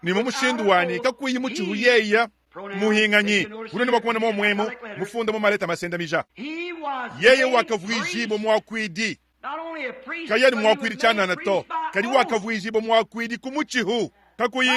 Ne mu mushindu wa ne kakuyi mutshihu yeya muhinganyi, bunene bua kumona muomuemu mufunda mu maleta masendamija. Yeye wakavuijibua muakuidi, kayi anu muakuidi tshianana to, kadi wakavuijibua muakuidi ku mutshihu. Kakuyi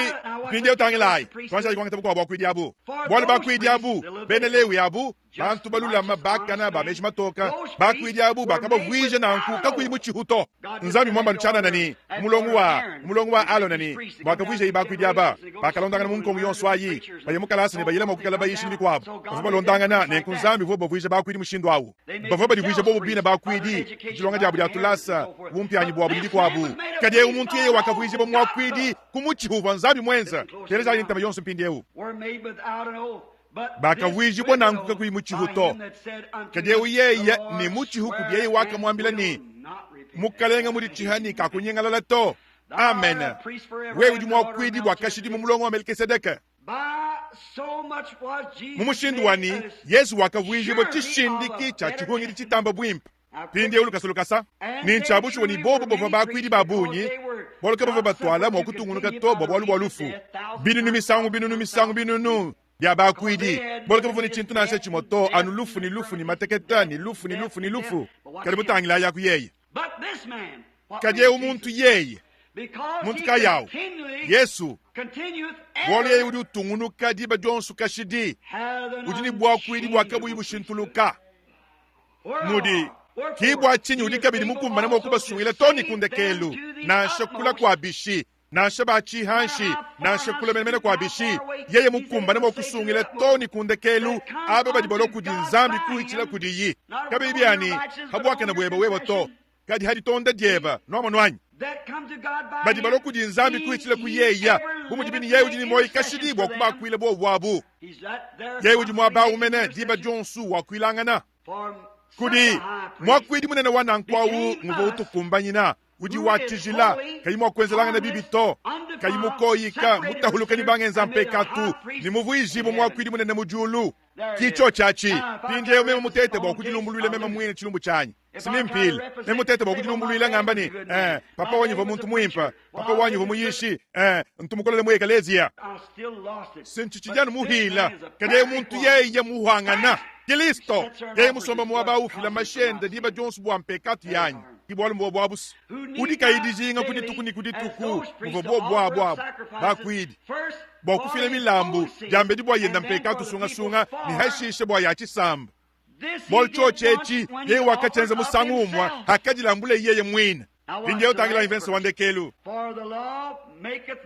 mpindieu tangilayi, tuanjayi kuangata bukuabu buakuidi abu, bualu bakuidi abu, bena Lewi abu, bantu balulama bakana ba meji matoka, bakuidi abu bakabavuija nanku kakuyi mutshihu to. Nzambi muamba tshianana ne mulongo wa mulongo wa Alona ne bakavuijayi bakuidi aba bakalondangana mu nkongo yonso ayi baye mu kalasa ne bayila mua kuikala bayishi ne bikuabu bavua balondangana. Nenku Nzambi uvua ubavuija bakuidi mushindu awu. Bavua badivuija bobu bine bakuidi dilonga diabu dia tulasa, bumpianyi buabu ne bikuabu. Kadi eu muntu yeye wakavuijibua muakuidi ku mutshihu uvua Nzambi muenza. Telejayi ne ntema yonso mpindieu. Bakavuijibua nanku kakuyi mutshihu to. Kadi eu yeye ne mutshihu kudi yeye wakamuambila ne, Mukalenge muditshiha ne kakunyingalala to. Amen. Wewe udi muakuidi bua kashidi mu mulongo wa Melkisedeke. Mu mushindu wa ne, Yezu wakavuijibua tshishindiki tshia tshihungidi tshitamba buimpe. Mpindieu lukasa lukasa, ne ntshia bushuwa ne bobu bavua bakuidi ba bungi, bualu kabavua batuala mua kutungunuka to bua bualu bua lufu, binunu misangu binunu misangu binunu bia bakuidi, bualu kabavua ne tshintu nansha tshimue to, anu lufu ne lufu ne mateketa ne lufu ne lufu ne lufu. Kadi mutangilayi aku yeye. Kadi eu muntu yeye, muntu kayi awu? Yesu, bualu yeye udi utungunuka diba dionso kashidi, udi ne buakuidi bua kabuyi bushintuluka. Mudi ki bua tshinyi udi kabidi mukumbane mua kubasungila too ne ku ndekelu, nansha kula kua bishi, nansha ba tshihanshi, nansha kula menemene kua bishi, yeye mukumbane mua kusungila too ne ku ndekelu aba badi balua kudi Nzambi kuhitshila kudiyi. Kabiyi biani ha buakane buebe wewe to, kadi ha ditonda dieba. Nuamonu anyi? Badi balua kudi Nzambi kuhitshila ku yeya, bu mudibi ne yeye udi ne muoyo kashidi bua kubakuila buobu abu. Yeye udi muaba au mene diba dionso wakuilangana. Kudi muakuidi munene wa nanku au nguvua utukumbanyina, udi wa tshijila, kayi mua kuenzelangana bibi to, kayi mukoyika, mutahuluke ne bangenza mpekatu, ne muvuijibue muakuidi munene mu diulu. Ki tshiotshi atshi. Mpindieu meme mutete bua kudilumbuluila meme muine tshilumbu tshianyi, si mimpile. Meme mutete bua kudilumbuluila ngamba ne, Eh, papa wanyi uvua muntu muimpe, papa wanyi uvua muyishi, eh, ntu mukolele mu ekeleziya. Si ntshitshidi anu muhila, kadi eu muntu yeye muhangana. Kilisto, yeye musomba muaba au ufila mashi ende diba dionso bua mpekatu yanyi. Ki bualu mbuobu abu se, udi kayi dijinga ku dituku ne ku dituku muvua buobu abu abu bakuidi bua kufila milambu diambedi bua yenda mpekatu sungasunga ne hashishe bua ya tshisamba. Bualu tshiotshi etshi yeye wakatshienza musangu umue hakadilambule yeye muine. Mpindieu tangilayi mvese wa ndekelu.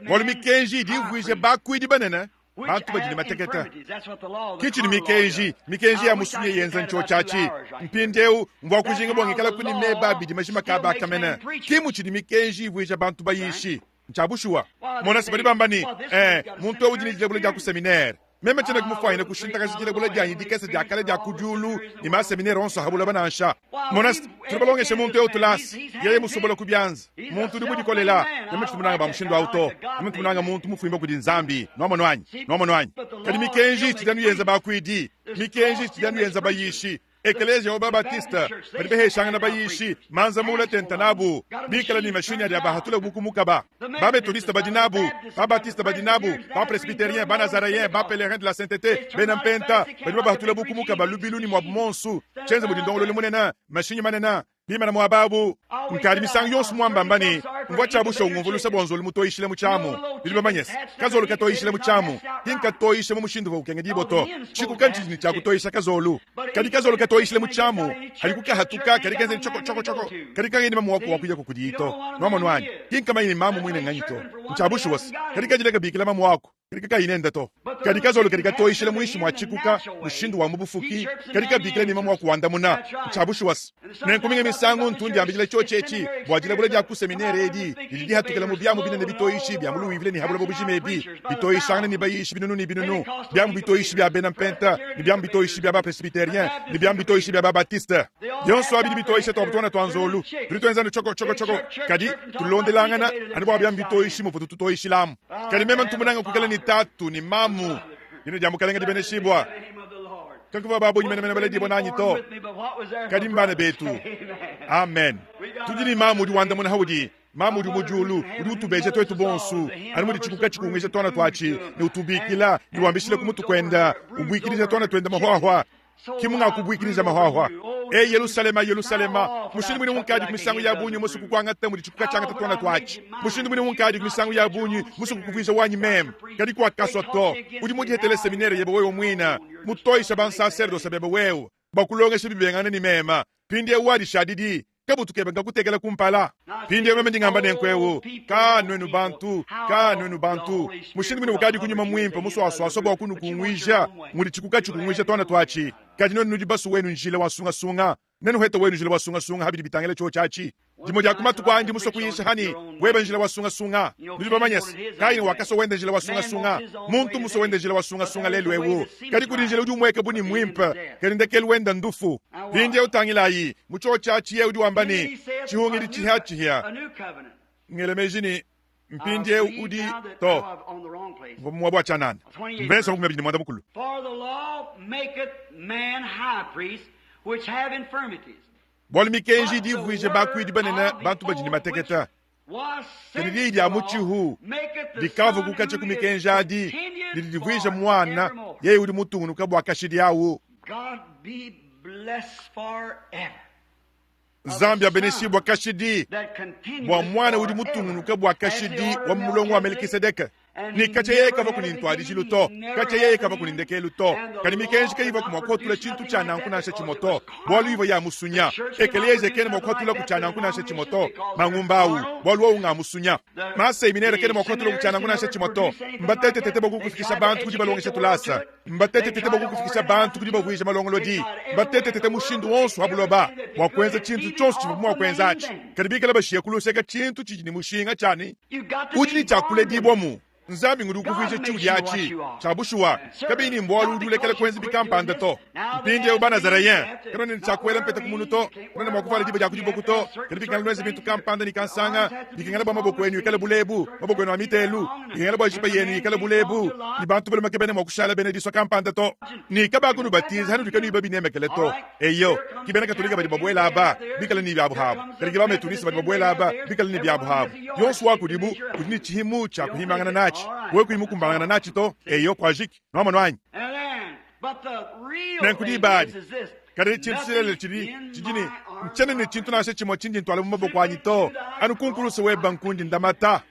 Bualu mikenji idi ivuija bakuidi banene bantu badi ne mateketa. Ke tshidi mikenji, mikenji ya musunyi yenza ntshiotshi atshi. Mpindieu mvua kujinga bua ngikalaku ne meba abidi majima kaba aka mene. Ke mutshidi mikenji ivuija bantu bayishi. Ntshia bushuwa. Mona se badi bamba ne, Eh, muntu eu udi ne dilabula dia ku seminere. Meme tshiena kumufuanyina kushintakaja dilabula dianyi dikese dia kale dia ku diulu ne ma-seminere onso a buloba nansha. Mona se, tudi balongeshe muntu eu tulasa, yeye musobola ku bianza, muntu udi mudikolela. Meme tshitu munange ba mushindu au to. Meme ntu munange muntu mufuimba kudi Nzambi. Nuamonu anyi? Nuamonu anyi? Kadi mikenji itshidi anu yenza bakuidi, mikenji itshidi anu yenza bayishi. Ekeleziya wa ba-Baptiste badi baheshangana bayishi manza mula tente nabu, bikale ne mashinyi adi abahatula bu ku mukaba. Ba-Methodiste badi nabu, ba-Baptiste badi nabu, ba-Presbyterien, ba-Nazareyen, ba-Pelerin de la Saintete, bena Mpenta badi babahatula bu ku mukaba lubilu ne muabu muonso. Tshienze mudi ndongoluelu munene, mashinyi manene, bimana muaba abu. Nkadi misangu yonso muambamba ne, mvua tshia bushuwa ngumvua luse bua nzolu mutoyishile mu tshiamu. Nudi bamanye se, kazolu katoyishile mu tshiamu ki nkatoyishe mu mushindu uvua ukengedibua to. Tshikuka ntshidi ne tshia kutoyisha kazolu. Kadi kazolu katoyishile mu tshiamu hadiku kahatuka kadi kenza ne tshoko tshoko tshoko, kadi kangeni mamu wako wakuyaku kudiyi to. Nuamonu anyi? Ki nkamanye ne mamu muine nganyi to. Ntshia bushuwa se, kadi kadila kabikila mamu wako. Kadi kakayi nende to. Kadi kazolu kadi katoyishila muinshi mua tshikuka mushindu wa mu bufuki, kadi kabikila ne mamu wa kuandamuna. Ntshia bushuwa se, nenku minga misangu ntu ndiambidila tshiotshi etshi bua dilabula dia ku seminere edi didi dihatukila mu biamu binene bitoyishi bia mu Louisville ne ha buloba bujima ebi, bitoyishangana ne bayishi binunu ne binunu, biamu bitoyishi bia bena Mpenta ne biamu bitoyishi bia ba-Presbyterien ne biamu bitoyishi bia ba-Baptiste. Bionso abi bitoyisha tua tuana tua nzolu tudi tuenza anu tshoko tshoko tshoko, kadi tulondelangana anu bua biamu bitoyishi muvua tutoyishilamu. Kadi meme ntu munange kuikala ne tatu ne mamu. Dina dia Mukalenge dibeneshibua. Kakuvua ba bungi menemene baledibua nanyi to, kadi mbana betu. Amen. Tudi ne mamu udi wandamuna haudi. Mamu udi mu diulu udi utubeja tuetu bonsu anu mudi tshikuka tshikunguija tuana tuatshi ne utubikila ne wambishila ku mutu kuenda, ubuikidija tuana tuenda mahuahua. Ki mungakubuikidija mahuahua. Eyi Yelusalema, Yelusalema, mushindu muine unkadi ku misangu ya bungi musue kukuangata mudi tshikuka tshiangata tuana tuatshi, mushindu muine unkadi ku misangu ya bungi musue kukuvuija wanyi meme, kadi kuakasua to. Udi mudihetele seminere yebe wewe muine, mutoyisha bansaserdose bebe wewe bua kulongesha bibengangane ne meme. Mpindieu wadishadidi, kabutu kebe nkakutekela kumpala. Mpindieu meme ndi ngamba nenku eu, ka nuenu bantu, ka nuenu bantu, mushindu muine ukadi ku nyuma muimpe musuasuasua bua kunukunguija mudi tshikuka tshikunguija tuana tuatshi, kadi nuenu nudi basue wenu njila wa sungasunga, nenuhete wenu njila wa sungasunga ha bidi bitangila tshiotshi atshi. Dimue dia ku matuku aa ndi musue kuyisha hani webe njila wa sungasunga. Nudi bamanye se, Kaina wakasua wende njila wa sungasunga. Muntu mmusue wende njila wa sungasunga lelu eu, kadi kudi njila udi umueka bu ne muimpe, kadi ndekelu wende ndufu. Mpindieu tangilayi mu tshiotshi atshi, yeye udi wamba ne, Tshihungidi tshihiatshihia. Ngela meji ne, mpindieu udi to mvua mu muaba wa tshianana. Mvese wa 28. Bualu mikenji idi ivuija bakuidi banene bantu badi ne mateketa, kadi diyi dia mutshihu dikavua kukatshia ku mikenji adi didi divuija muana yeye udi mutungunuka bua kashidi awu. Nzambi abeneshibua kashidi bua muana udi mutungunuka bua kashidi wa mu mulongo wa Melekisedeke. Ne katshia yeye kavwaku ne ntwadijilu to, katshia yeye kavwaku ne ndekeelu to. Kadi mikenji kayivwaku mwa kuhatula cintu cya nanku nansha cimwe to, bwalu yivwa ya musunya. Ekeleeziya kena mwa kuhatulaku cya nanku nansha cimwe to, mangumba awu, bwalu wowu nga musunya. Maseminere kena mwa kuhatulaku cya nanku nansha cimwe to. Mbatetetete bwa kukufikisha bantu ku dibalongesha tulaasa. Mbatetetete bwa kukufikisha bantu ku dibavwija malongolodi. Mbatetetete mushindu wonso wa buloba bwa kwenza cintu cyonso civwabu mwa kwenza aci, kadi bikale bashiya ku luseke cintu cidi ne mushinga cya ne, Udi ne cya kuledibwa mu. Nzambi ngudi ukuvwija ciudi aci. Cya bushuwa, kabiyi ne mbwalu udi ulekela kwenza bikampanda to. Mpindyewu, Banazareens kabena ne cya kwela mpeta ku munu to, kabena mwa kuvwala diba dya ku diboku to, kadi bikengela nwenze bintu kampanda ne kansanga, bikengela bwa maboko enu ikale bulebu, maboko enu a miteelu, bikengela bwa jipa yenu yikale bulebu, ne bantu balume kabena mwa kushala bena diswa kampanda to, ne kabakunubatiza hanudi kanuyi babinemekele to. Eyo, ki bena Katolika badi babwela aba, bikale ne byabu habu, kadi ki ba-Methodiste badi babwela aba, bikale ne byabu habu. Yonso wa kudibu udi ne tshihimu tshia kuhimangana natshi. Wewe kuyi mukumbanangana natshi to, eyo, kwajiki. Nwamonu anyi? Nenku diba adi, kadi tshintu tshilelela tshidi, tshidi ne, ntshiena ne tshintu nansha tshimue tshindi ntuala mu maboko anyi to, anu ku nkuluse weba nkundi ndamata.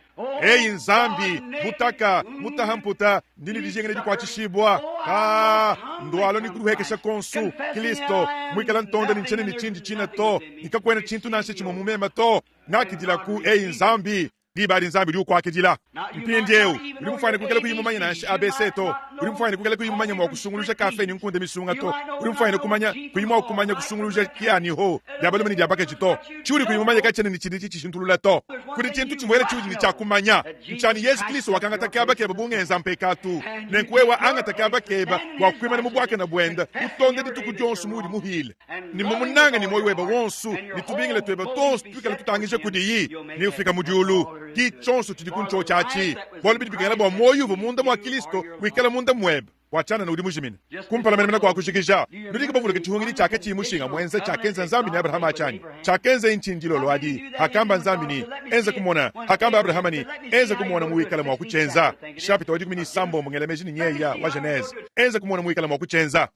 Eyi Nzambi, butaka, mutaha mputa, ndi ne dijinga ne dikuatshishibua. Kaa, ndualua ne kudihuekesha kuonso, Kilisto, muikala ntonda ne ntshiena ne tshindi tshina to, ne kakuena tshintu nansha tshimue mu mema to. Ngakidilaku, eyi Nzambi. Diba adi Nzambi udi ukuakidila. Mpindieu, udi mufwanyine kuikala kuyi mumanye nansha ABC to. Udi mufwanyine kuikala kuyi mumanye mua kusunguluja kafe ne nkunde misunga to. Udi mufwanyine kumanya, kuyi mua kumanya kusunguluja kia ne ho dia balume ne dia bakaji to. Tshiudi kuyi mumanye katshiena ne tshidi tshitshishintulula to. Kudi tshintu tshimuele tshiudi ne tshia kumanya, ntshia ne Yezu Kristo wakangata kaba kebe bu ngenza mpekatu. Nenku wewe angata kaba kebe bua kuimana mu buakane buende, utonde dituku dionso muudi muhile. Ne mumunange ne muoyo webe wonso, ne tubingila tuebe tuonso tuikale tutangija kudiyi, ne ufika mu diulu. Ki tshionso tshidi ku ntshiotshi atshi, bualu bidi bikengela bua muoyo uvua munda mua Kristo wikale munda muebe. Bua tshianana udi mujimine. Kumpala menemene kua kujikija, nudi bavuluke tshihungidi tshiakatshiyi mushinga muenza tshiakenza Nzambi ne Abrahama atshi anyi? Tshiakenzaye ntshinyi dilolo adi? Hakamba Nzambi ne, Enza kumona. Hakamba Abrahama ne, Enza kumona muwikala mua kutshienza. Nshapita wa 16, ngela meji ne nyeya wa Genese. Enza kumona muwikala mua kutshienza.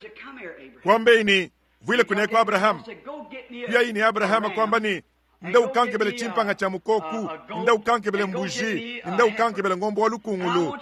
Kuambeyi ne, Vuila kuneko Abrahama. Kuyayi ne Abrahama kuamba ne, Nda ukankebele tshimpanga tshia mukoku, nda ukankebele mbuji, nda ukankebele ngombo wa lukungulu.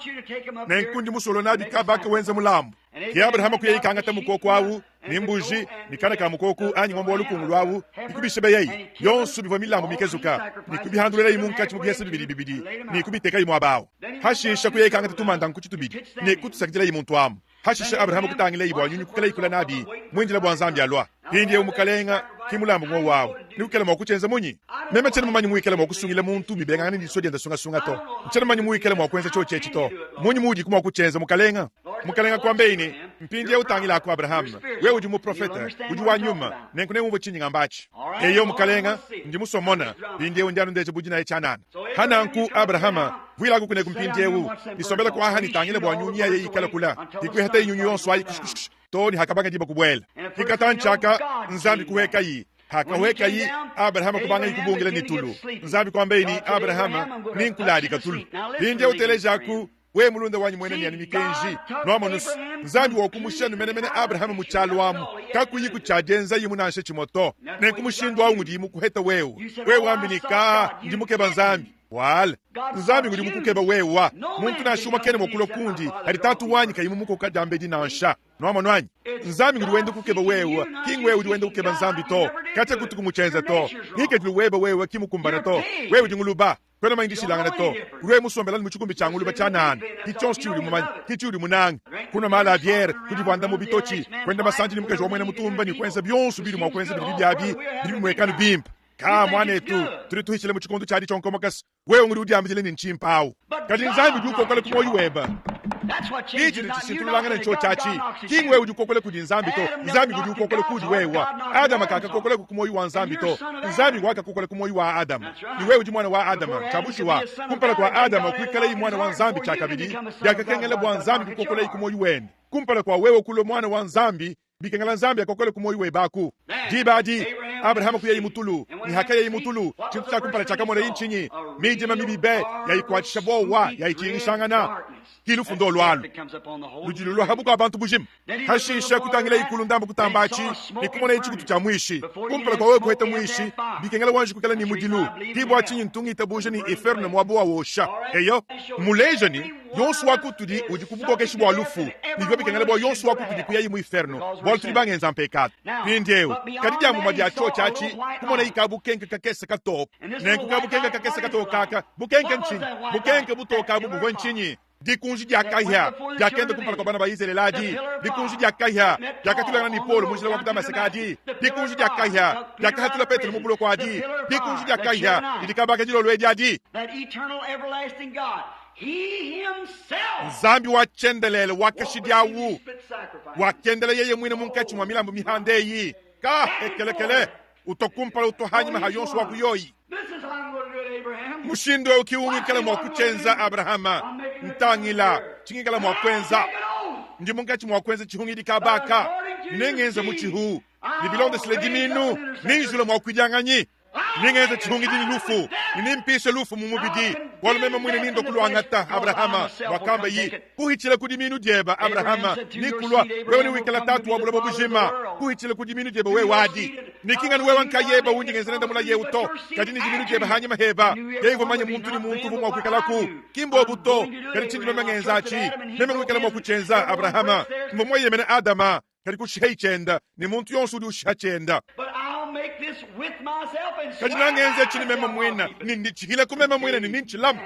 Nenku ndi musolo nabi kabaka wenza mulambu. Ke Abrahama kuyayi kangata mukoku awu, ne mbuji, ne kana ka mukoku anyi ngombo wa lukungulu awu, ne kubishebeyayi. Yonso bivua milambu mikezuka, ne kubihandululayi munkatshi mu bihesa bibidi bibidi, ne kubitekayi muaba awu. Hashisha kuyayi kangata tumanda nkutshi tubidi, ne kutusakidilayi muntu amu. Hashishe Abrahama kutangilayi bua nyunyu kukala ikula nabi, muindila bua Nzambi alua. Mpindiewu mukalenga, ki mulambu ngowu awu, newikale mua kutshienza munyi? Meme tshiena mumanye muwikale mua kusungila muntu bibengangane ne disua diende sungasunga to. Ntshiena mumanye muwikale mua kuenza tshiotshi etshi to. Munyi muudiku mua kutshienza, mukalenga? Mukalenga kuambeyi ne, Mpindiewu tangilaku, Abrahama, wewe udi muprofete, udi wa nyuma, nenku neumvue tshindi ngamba atshi. Eyo, mukalenga, ndi musue mona, mpindiewu ndi anu ndeja bu dinaya tshianana. Ha nanku, Abrahama, vuilaku kuneku mpindiewu, isombela kuaha ne tangila bua nyunyi yaya ikala kula, ikuihata nyunyi yonso ayi kush too ne hakabanga diba kubuela. Hikatantshi aka, Nzambi kuhuekayi. Hakahuekayi, Abrahama kubangayi kubungila ne tulu. Nzambi kuambaye ne, Abrahama, ninkuladika tulu. Mpindiewu telejaku, wewe mulunda wanyi muena ne anu mikenji. Nuamonus, Nzambi wakumusha nu menemene Abrahama mu tshialu amu, kakuyi ku tshia dienzayimu nansha tshimue to. Nenku mushindu awu ngudiyi mukuheta wewe. Wewe wambi ne, Kaa, ndi mukeba Nzambi. Wala, Nzambi ngudi mukukeba wewa. Muntu nansha umue kena mua kulua kundi kadi Tatu wanyi kayi mumukoka diambedi nansha. Nuamonu anyi? Nzambi ngudi wenda kukeba wewe, ki ngwewe udi wenda kukeba Nzambi to. Katshia kutuku mutshienza to. Ngikadilu webe wewe ki mukumbana to. Wewe udi nguluba. Kuena mumanye dishilangana to. Udi wewe musombela mu tshikumbi tshia nguluba tshianana. Ki tshionso tshiudi mumanye, ki tshiudi munange. Kunua maala a biere, kudivuanda mu bitotshi, kuenda masandi ne mukaji wa muena mutumba ne kuenza bionso biudi mua kuenza bidi bibi abi bidi bimueka anu bimpe. Ka, muanetu, tudi tuhitshila mu tshikondo tshia ditshionkomoka. Wewe ngudi udiambidila ne ntshimpe awu, kadi Nzambi udi ukokola ku muoyo webe. Ki tshidi tshishintululangana ntshiotshi atshi. Ki ngwewe udi ukokola kudi Nzambi to, Nzambi ngudi ukokola kuudi wewe. Adama kakakokola ku muoyo wa Nzambi to, Nzambi ngwakakokola ku muoyo wa Adama. Ne wewe udi muana wa Adama. Tshia bushuwa, kumpala kua Adama kuikalayi muana wa Nzambi tshiakabidi, biakakengela bua Nzambi kukokolayi ku muoyo wende. Kumpala kua wewe kulua muana wa Nzambi, Bikengela Nzambi akokole ku muoyo webe aku. Diba adi, Abrahama kuyayi mu tulu, ne hakayayi mu tulu, tshintu tshia kumpala tshiakamonaye ntshinyi? Midima mibi be, yayikuatshisha buowa, yayitshingishangana. Ki lufu ndolu alu ludi lulua ha bukua bantu bujima. Hashishe kutangilayi kulu ndambu kutamba atshi ne kumonayi tshikutu tshia muishi. Kumpala kua wewe kuheta muishi, bikengela wanji kuikala ne mudilu. Ki bua tshinyi ntu ngitabuja ne iferno muaba wa wosha. Eyo, mmuleja ne yonso wa kutudi udi ku bukokeshi bua lufu, ne bivua bikengela bua yonso wa kutudi kuyayi mu iferno bualu tudi bangenza mpekatu. Mpindieu, kadi dia mumue dia tshiotshi atshi, kumonayi ka bukenke kakese katoke. Nenku ka bukenke kakese katoke aka, bukenke ntshinyi? Bukenke butoke abu buvua ntshinyi? Dikunji dia kahia diakenda kumpala kua bana ba Izalele adi, dikunji dia kahia diakatulangana ne Paulo mu njila wa ku Damaseke adi, dikunji dia kahia diakahatula Petelo mu buloko adi, dikunji dia kahia didi kabaka dilolo edi adi. Nzambi wa tshiendelele wa kashidi au wakendela yeye muine munkatshi mua milambu mihanda eyi, kahekelekele utua kumpala utua hanyima ha yonso wa ku yoyi. Mushindu eu ki ungikala mua kutshienza, Abrahama. Ntangila tshingikala mua kuenza. Ndi munkatshi mua kuenza tshihungidi kabaka, nengenze mutshihu ne bilondeshile diminu, nenjule muakuidianganyi, nengenze tshihungidi ne lufu, ne nempishe lufu mu mubidi, bualu meme muine nindua kuluangata. Abrahama wakamba yi, kuhitshila ku diminu dieba, Abrahama, nikulua wewe newikala tatu wa buloba bujima, kuhitshila ku diminu diebe wewe adi. Ne ki nganu wewe nkayeba undi ngenza nende mulayi eu to, kadi ne diminu diebe hanyima heba. Yeye uvua manye muntu ne muntu uvua mua kuikalaku, ki mbobu to, kadi tshindi meme ngenza atshi, meme ngikala mua kutshienza. Abrahama mvua mueyemene Adama, kadi kushihayi tshienda, ne muntu yonso udi ushiha tshienda. Kadi nangenza etshi ne meme muine, ne nditshihileku meme muine ne nintshilama.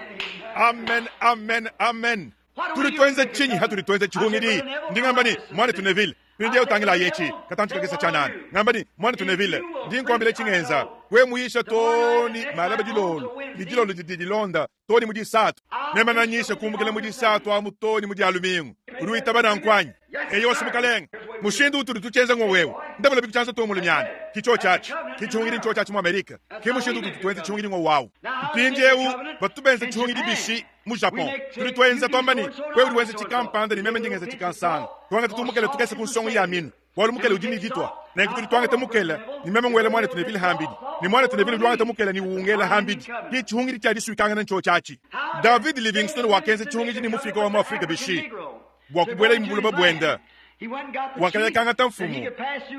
Amen, amen, amen. Tudi tuenza tshinyi hatudi tuenza tshihungidi? Ndi ngamba ne, Muanetu Neville, mpindieu tangilayi etshi, katantshi kakese tshianana. Ngamba ne, Muanetu Neville, ndi nkuambila tshingenza. We muyisha too ne malaba dilolo, ne dilolo didi dilonda too ne mu disatu. Meme nanyisha kumbukila mu disatu amu too ne mu dia lumingu. Udi witaba nanku anyi? Eyo, si mukalenge. Mushindu utudi tutshienza ng'wowu eu. Ndabula biku tshianza too miana. Ki tshiotshi atshi. Ki tshihungidi ntshiotshi atshi mu Amerika. Ki mushindu utudi tuenza tshihungidi ng'wowu au. Mpindieu batu benza tshihungidi bishi? Mu Japon, tudi tuenza tuamba ne, wewe udi wenza tshikampanda ne meme ndi ngenza tshikansanga. Tuangate tumukele tukese ku nsongo ya minu, bualu mukele udi ne ditua. Nenku tudi tuangata mukele, ne meme nguela muanetu Neville hambidi, ne muanetu Neville udi wangata mukele ne ungela hambidi. Ke tshihungidi tshia disuikangana ntshiotshi atshi. David Livingstone wakenza tshihungidi ne mufika wa mu Afrika bishi? Bua kubuelaye mu buloba buende, wakaya kangata mfumu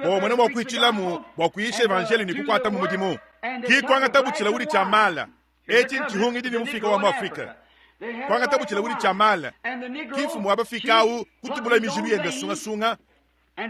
bua umone mua kuitshilamu bua kuyisha evanjeliyo ne kukuatamu mudimu. Ke kuangatabu tshilawudi tshia mala. Etshi ntshihungidi ne mufika wa mu Afrika. Kuangatabu tshilawudi tshia mala, ki mfumu wa bafika au kutubula mijilu yende sungasunga,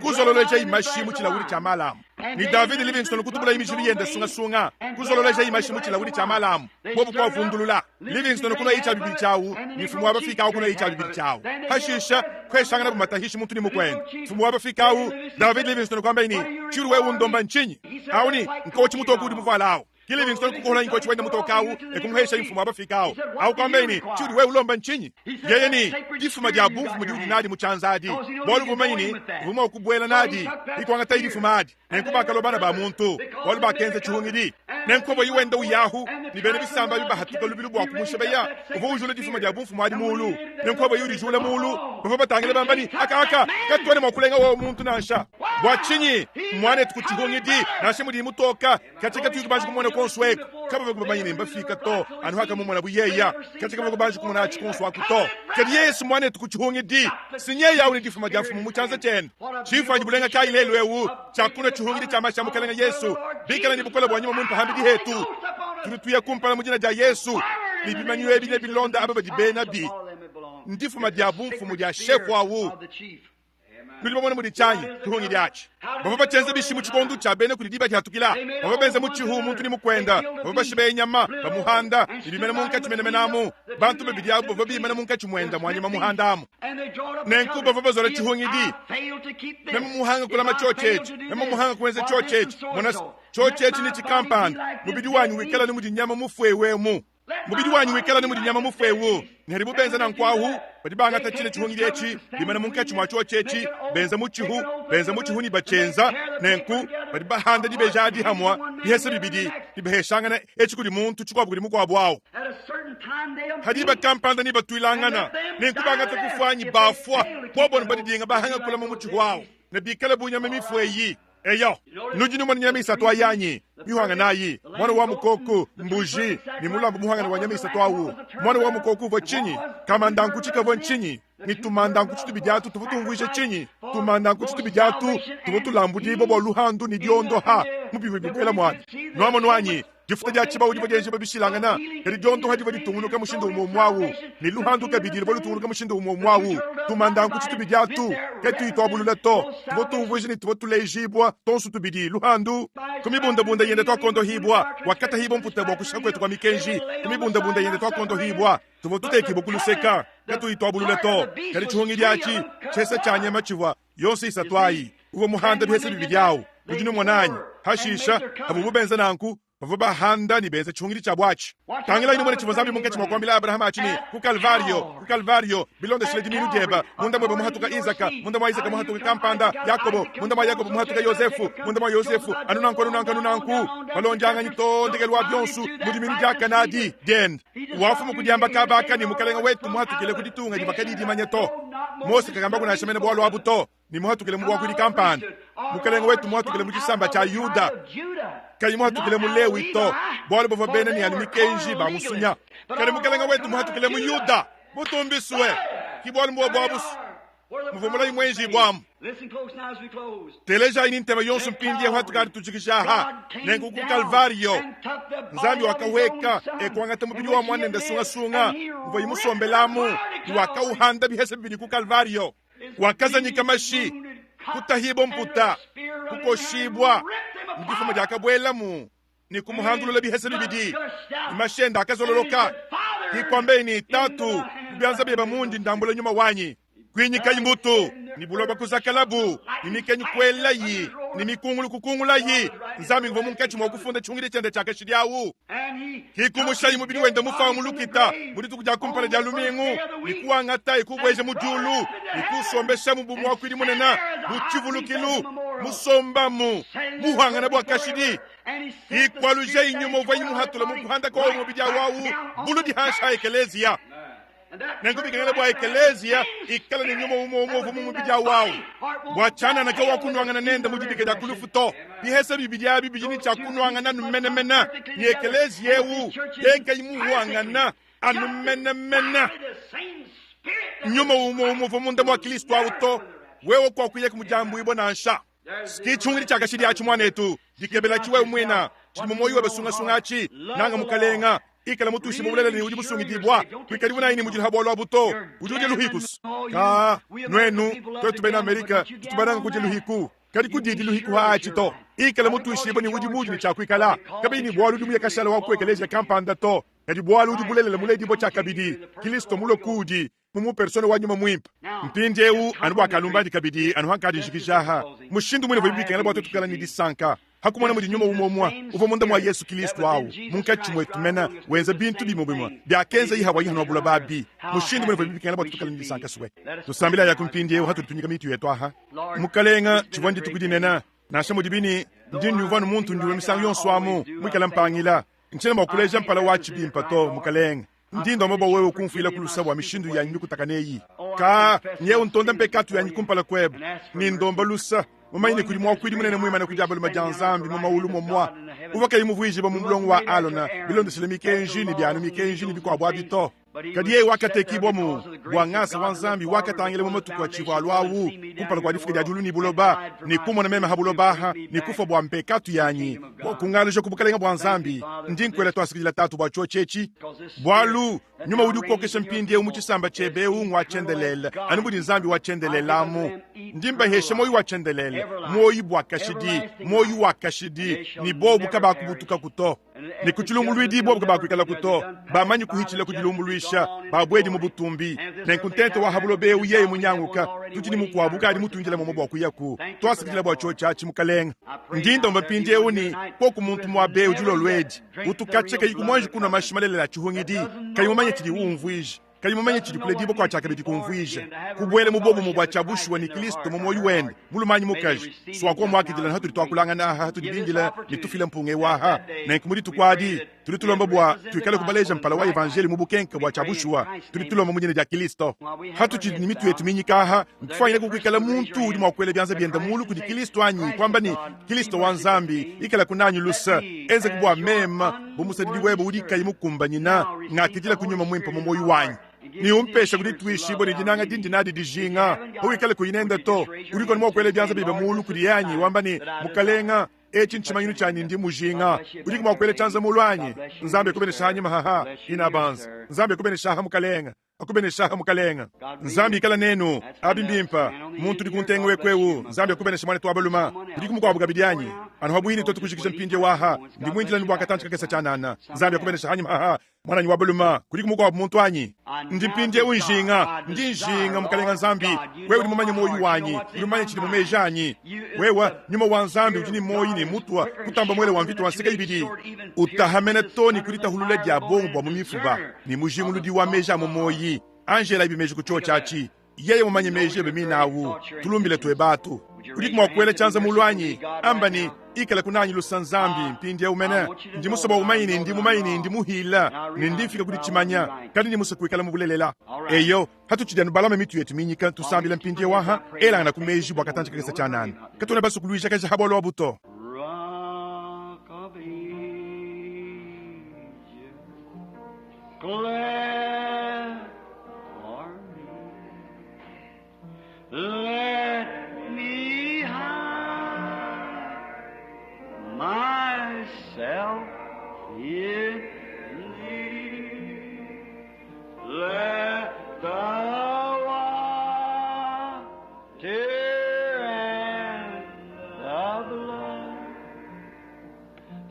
kuzololojayi mashi mu tshilawudi tshia mala amu. Ne David Livingstone kutubulayi mijilu yende sungasunga, kuzololojayi mashi mu tshilawudi tshia mala amu, bobu kuavundulula. Livingstone kunuayi tshia bibidi tshiawu, ne mfumu wa bafika au kunuayi tshia bibidi tshiawu. Pashishe kueshanganabu matahishi muntu ne mukuende. Mfumu wa bafika au, David Livingstone kuambaye ne, Tshiudi wewe undomba ntshinyi? Au ne, Nkotshi mutoke udi muvuale au. Ki Livingstone kukola nkotshi wende mutoke au e kumuhesha mfumu wa bafika au. Au kuambaye ne, Tshiudi wewe ulomba ntshinyi? Yeye ne, Difuma dia bumfumu diudi nadi mu tshianza adi, bualu uvua mumanye ne, uvua mua kubuela nadi. Ki kuangataye difuma adi. Nenku bakalua bana ba muntu, bualu bakenza tshihungidi. Nenku pavuaye wenda uyahu, ne bena bisamba abi bahatuka lubilu bua kumushebeya, uvua ujula difuma dia bumfumu adi muulu. Nenku pavuaye udijula muulu, bavua batangila bamba ne, Aka, aka, katuena mua kulenga wewe muntu nansha. Bua tshinyi? Mmuanetu ku tshihungidi, nansha mudiye mutoka. Katshia katuyi kubanji kumona kuonso eku, kabavua bamanye ne mbafika to, anu hakamumonabu yeya. Katshia kabavua kubanji kumona atshi kuonso aku to. Kadi Yesu muanetu ku tshihungidi, si nyeya au ne difuma dia mfumu mu tshianza tshiende. Tshimfuanyi bulenga kayi lelu eu tshia kunua tshihungidi tshia mashi a Mukelenge Yesu, bikala ne bukole bua Nyuma Muimpe hambidi hetu. Tudi tuya kumpala mu dina dia Yesu, ne bimanyinu ebi nebilonde aba badi benabi. Ndifuma dia bumfumu dia shefu au. Nudi bamone mudi tshianyi tshihungidi atshi. Bavua batshienza bishi mu tshikondo tshia bena kudi diba dihatukila? Bavua benza mutshihu muntu ne mukuenda, bavua bashibeya nyama, bamuhanda ne bimana munkatshi menemene amu. Bantu babidi abu bavua bimana munkatshi muenda mua nyama muhanda amu. Nenku bavua bazola tshihungidi. Meme muhanga kulama tshiotshi etshi, meme muhanga kuenza tshiotshi etshi, mona tshiotshi etshi ne tshikampanda, mubidi wanyi wikala ne mudi nyama mufue eu emu. Mubidi wanyi wikala ne mudi nyama mufue eu. Ne hadibo benza nanku ahu, badi bangata tshine tshihungidi etshi, bimana munkatshi mua tshiotshi etshi, benza mutshihu, benza mutshihu ne batshienza nenku, badi bahanda dibeji adi hamua bihesa bibidi, ne baheshangana etshi kudi muntu, tshikuabo kudi mukuabo au. Ha diba kampanda ne batuilangana, nenku bangata kufua anyi bafua, bobo ne badidinga bahanga kulama mutshihu au, ne bikale bu nyama mifue eyi. Eyo, nudi numona nyama isatu ayi anyi? Mihwanganayi, mwana wa mukoku, mbuji, ne mulambu muhangane wa nyama isatu awu. Mwana wa mukoku uvwa tshinyi? Kamandankuci kavwa ntshinyi? Ne tumandankuci tubidi atu tuvwa tumvwija tshinyi? Tumandankuci tubidi atu tuvwa tulambudibwa bwa luhandu ne diondoha mu bivwa bibwela mwabi. Nwamonu anyi? Difuta dia tshibawu divua dienjibua bishilangana, kadi diondoha divua ditungunuka mushindu umue umue au, ne luhandu kabidi luvua lutungunuka mushindu umue umue au. Tumandanku tubidi atu katuyi tuabulula to, tuvua tumvuija ne tuvua tulejibua tuonso tubidi luhandu. Ku mibundabunda yende tuakondohibua, wakatahibua mputa bua kushiha kuetu kua mikenji. Ku mibundabunda yende tuakondohibua, tuvua tutekibua ku luseka, katuyi tuabulula to. Kadi tshihungidi atshi tshihesa tshia nyama tshivua yonso isatu ayi uvua muhanda bihesa bibidi awu. Udi numona anyi? Hashisha, havubu benza nanku, bavua bahanda ne benza tshihungidi tshiabu atshi. Tangilayi numone tshivua Nzambi munkatshi mua kuambila Abrahama atshi ne, Ku Kalvario, ku Kalvario, bilondeshile dimiinu dieba, munda muebe muhatuka Izaka, munda mua Izaka muhatuka kampanda, Yakobo, munda mua Yakobo muhatuka Yosefu, munda mua Yosefu, anu nanku, anu nanku, anu nanku, balondianganyi too ndekelu wa bionsu mu dimiinu diakane adi dienda. Wafuma ku diamba kaba aka ne Mukalenga wetu muhatukile ku ditunga divua kadiyi dimanya to. Mose kakambaku nansha mene bualu abu to, ne muhatukile mu buakuidi kampanda. Mukalenga wetu muhatukile mu tshisamba tshia Yuda, kayi muhatukile mu Lewi to, bualu bavua bena ne anu mikenji ba musunya. Kadi Mukalenga wetu muhatukile mu Yuda, mutumbisue, ki bualu mbua buabusu muvua mulayi muenjibuamu. Telejayi ne ntema yonso mpindieu hatukadi tujikija aha. Nenku ku Kalvariyo, Nzambi wakahueka e kuangata mubidi wa Muanende sungasunga uvuaye musombelamu, ne wakauhanda bihese bibidi ku Kalvariyo. Wakazanyika mashi, kutahibua mputa, kukoshibua, ne difuma diakabuelamu ne kumuhandulula bihese bibidi, ne mashi ende akazololoka. Hikuambeye ne, Tatu, mu bianza biebe mundi ndambula nyuma wanyi. Kuinyikayi mbutu, ne buloba kuzakalabu, ne mikenyi kuelayi, ne mikungulu kukungulayi. Nzambi nguvua munkatshi mua kufunda tshihungidi tshiende tshia kashidi awu. Hikumushayi mubidi wende mufa mu lukita mu dituku dia kumpala dia lumingu, ne kuwangatayi kubueja mu diulu, ne kuusombeshamu bu muakuidi munene, bu tshivulukilu, musombamu muhangana bua kashidi. Hikualujayi nyuma uvuayi muhatula mu kuhanda kwa mubidi awu awu buludi hanshi ha ekeleziya. Nenku bikengela bua ekeleziya ikale ne nyuma umue umue uvua mu mubidi awu awu, bua tshianana ke wakunuangana nende mu dibika dia ku lufu to. Bihesa bibidi abi bidi ne tshia kunuangana anu menemene, ne ekeleziya eu yeye muhuangana anu menemene. Nyuma umue umue uvua munda mua Kristo awu to, wewe kuakuyeka mu diambuibua nansha. Ki tshihungidi tshia kashidi atshi, muanetu. Dikebelatshi wewe muina tshidi mu muoyo webe sungasunga atshi. Nanga Mukalenga. Ikala mutuishibue bulelela ne udi musungidibua. Kuikadi munayi ne mudila ha bualu abu to. Udi udia luhiku. Ka nuenu, tuetu bena Amerika, tutu bananga kudia luhiku. Kadi kudidi luhiku ha atshi to. Ikala mutuishibue ne udi muudi ne tshia kuikala. Kabiyi ne bualu udi muye kashala wa ku ekeleziya kampanda to, kadi bualu udi bulelela muledibua tshiakabidi, Kilisto mulue kuudi mu mupersona wa Nyuma Muimpe. Mpindieu, anu bua kalumbandi kabidi, anu hankadi njikija aha, mushindu muine uvua bikengela bua tuetu kuikala ne disanka ha kumona mudi Nyuma umue umue uvua munda mua Yesu Kilisto au munkatshi muetu mena wenza bintu bimue bimue biakenza havuaye hano ha buloba abi. Mushindu muine uvua bikengela bua tuetu kuikala ne disanka sue. Tusambila yaku mpindieu hatudi tunyika mitu yetu aha. Mukalenga, tshivua ndituku dinene, nansha mudibi ne ndi ndiumvua anu muntu ndiumvua misangu yonso amu muikale mpangila. Ntshiena mua kuleja mpala watshi bimpe to, Mukalenge. Ndi ndomba bua wewe kumfuila ku lusa bua mishindu yanyi mikutakane eyi. Ka, nyewu ntonda mpekatu yanyi kumpala kuebe, ne ndomba lusa, mumanye ne kudi muakuidi munene muimane ku dia balume dia Nzambi mu mawulu momua, uvua kayi muvuijibua mu mulongo wa Alona bilondeshile mikenji ne bia anu mikenji ne bikuabu abi to. Kadi yeye wakatekibua mu bua ngasa wa Nzambi wakatangila mu matuku atshivua alua awu kumpala kua difuka dia diulu ne buloba, ne kumona meme ha buloba aha, ne kufua bua mpekatu yanyi, bua kungaluja ku bukalenga bua Nzambi. Ndi nkuela tuasakidila Tatu bua tshiotshi etshi, bualu nyuma udi ukokesha mpindieu mu tshisamba tshiebe eu ngua tshiendelele, anu mudi Nzambi wa tshiendelele amu. Ndi mbahesha muoyo wa tshiendelele, muoyo bua kashidi, muoyo wa kashidi, ne bobu kabakubutukaku to, ne ku tshilumbuluidi bobu kabakuikalaku to, bamanyi kuhitshila ku dilumbuluisha, babuedi mu butumbi. Nenku ntenta wa ha buloba eu yeye munyanguka, tudi ne mukuabu ukadi mutuindila muamua bua kuyaku. Tuasakidila bua tshiotshi atshi, Mukalenga. Ndi ndomba mpindieu ne koku muntu muaba eu dilolo edi utu katshia kayi kumuanji kunua mashi malelela a tshihungidi, kayi mumanye tshidiwu umvuija. Kayi mumanye tshidi kuledibua kua tshiakabidi kumvuija, kubuela mu buobumue bua tshia bushuwa ne Kristo mu muoyo wende, mulume anyi mukaji, suaku umuakidila ne hatudi tuakulangana aha, hatudi bindila ne tufila mpunga eu aha. Nenku mu dituku adi, tudi tulomba bua tuikale kubaleja mpala wa Evanjeliyo mu bukenke bua tshia bushuwa. Tudi tulomba mu dina dia Kristo. Hatutshidi ne mitu yetu minyika aha, nkufuanyine kuikala muntu udi mua kuela bianza biende mulu kudi Kristo anyi kuamba ne, Kristo wa Nzambi, ikalaku nanyi luse, enzeku bua meme, bu musadidi webe udi kayi mukumbanyina, ngakidila ku Nyuma Muimpe mu muoyo wanyi, ne umpesha ku dituishibua ne dinanga dindi nadi dijinga. Pawikale kuyi nende to, udiku anu mua kuela bianza biebe mulu kudiye anyi, wamba ne, Mukalenga, etshi ntshimanyinu tshianyi, ndi mujinga. Udiku mua kuela tshianza mulu anyi? Nzambi akubenesha anyima haha, inabanza. Nzambi akubenesha aha, Mukalenga. Akubeneshaha Mukalenga. Nzambi ikala nenu. Abi mbimpa. Muntu udi ku ntengu eku ewu, Nzambi akubenesha muanetu wa baluma. Kudiku mukuabu kabidi anyi? Anu habuini tuetu kujikija mpindiewu aha. Ndi muindila anu bua katantshi kakese tshianana. Nzambi akubenesha hanyima aha, muananyi wa baluma. Kudiku mukuabu muntu anyi? Ndi mpindiewu njinga, ndi njinga, Mukalenga Nzambi, wewe udi mumanye muoyo wanyi, udi mumanye tshidi mu meji anyi. Wewe, Nyuma wa Nzambi udi ne muoyo ne mutua kutamba muele wa mvita wa nseke ibidi, utaha mene to ne ku ditahulula dia bongo bua mu mifuba ne mujinguludi wa meji a mu muoyi. Anji elabi meji ku tshiotshi atshi. Yeye mumanye meji ebe mine au, tulumbile tuebe atu. Udiku mua kuela tshianza mulu anyi? Amba ne, Ikala kunanyi lusa Nzambi, mpindieu mene. Ndi musue bua umanye ne ndi mumanye ne ndi muhila, ne ndi mfika ku ditshimanya, kadi ndi musue kuikala mu bulelela. Eyo, hatutshidi anu balame mitu yetu minyika, tusambila mpindieu aha, elangana ku meji bua katantshi kakese tshianana. Katuena basue kuluijakaja ha bualu abu to. Rock of Ages, cleft for me. Let me hide myself in thee. Let the water and the blood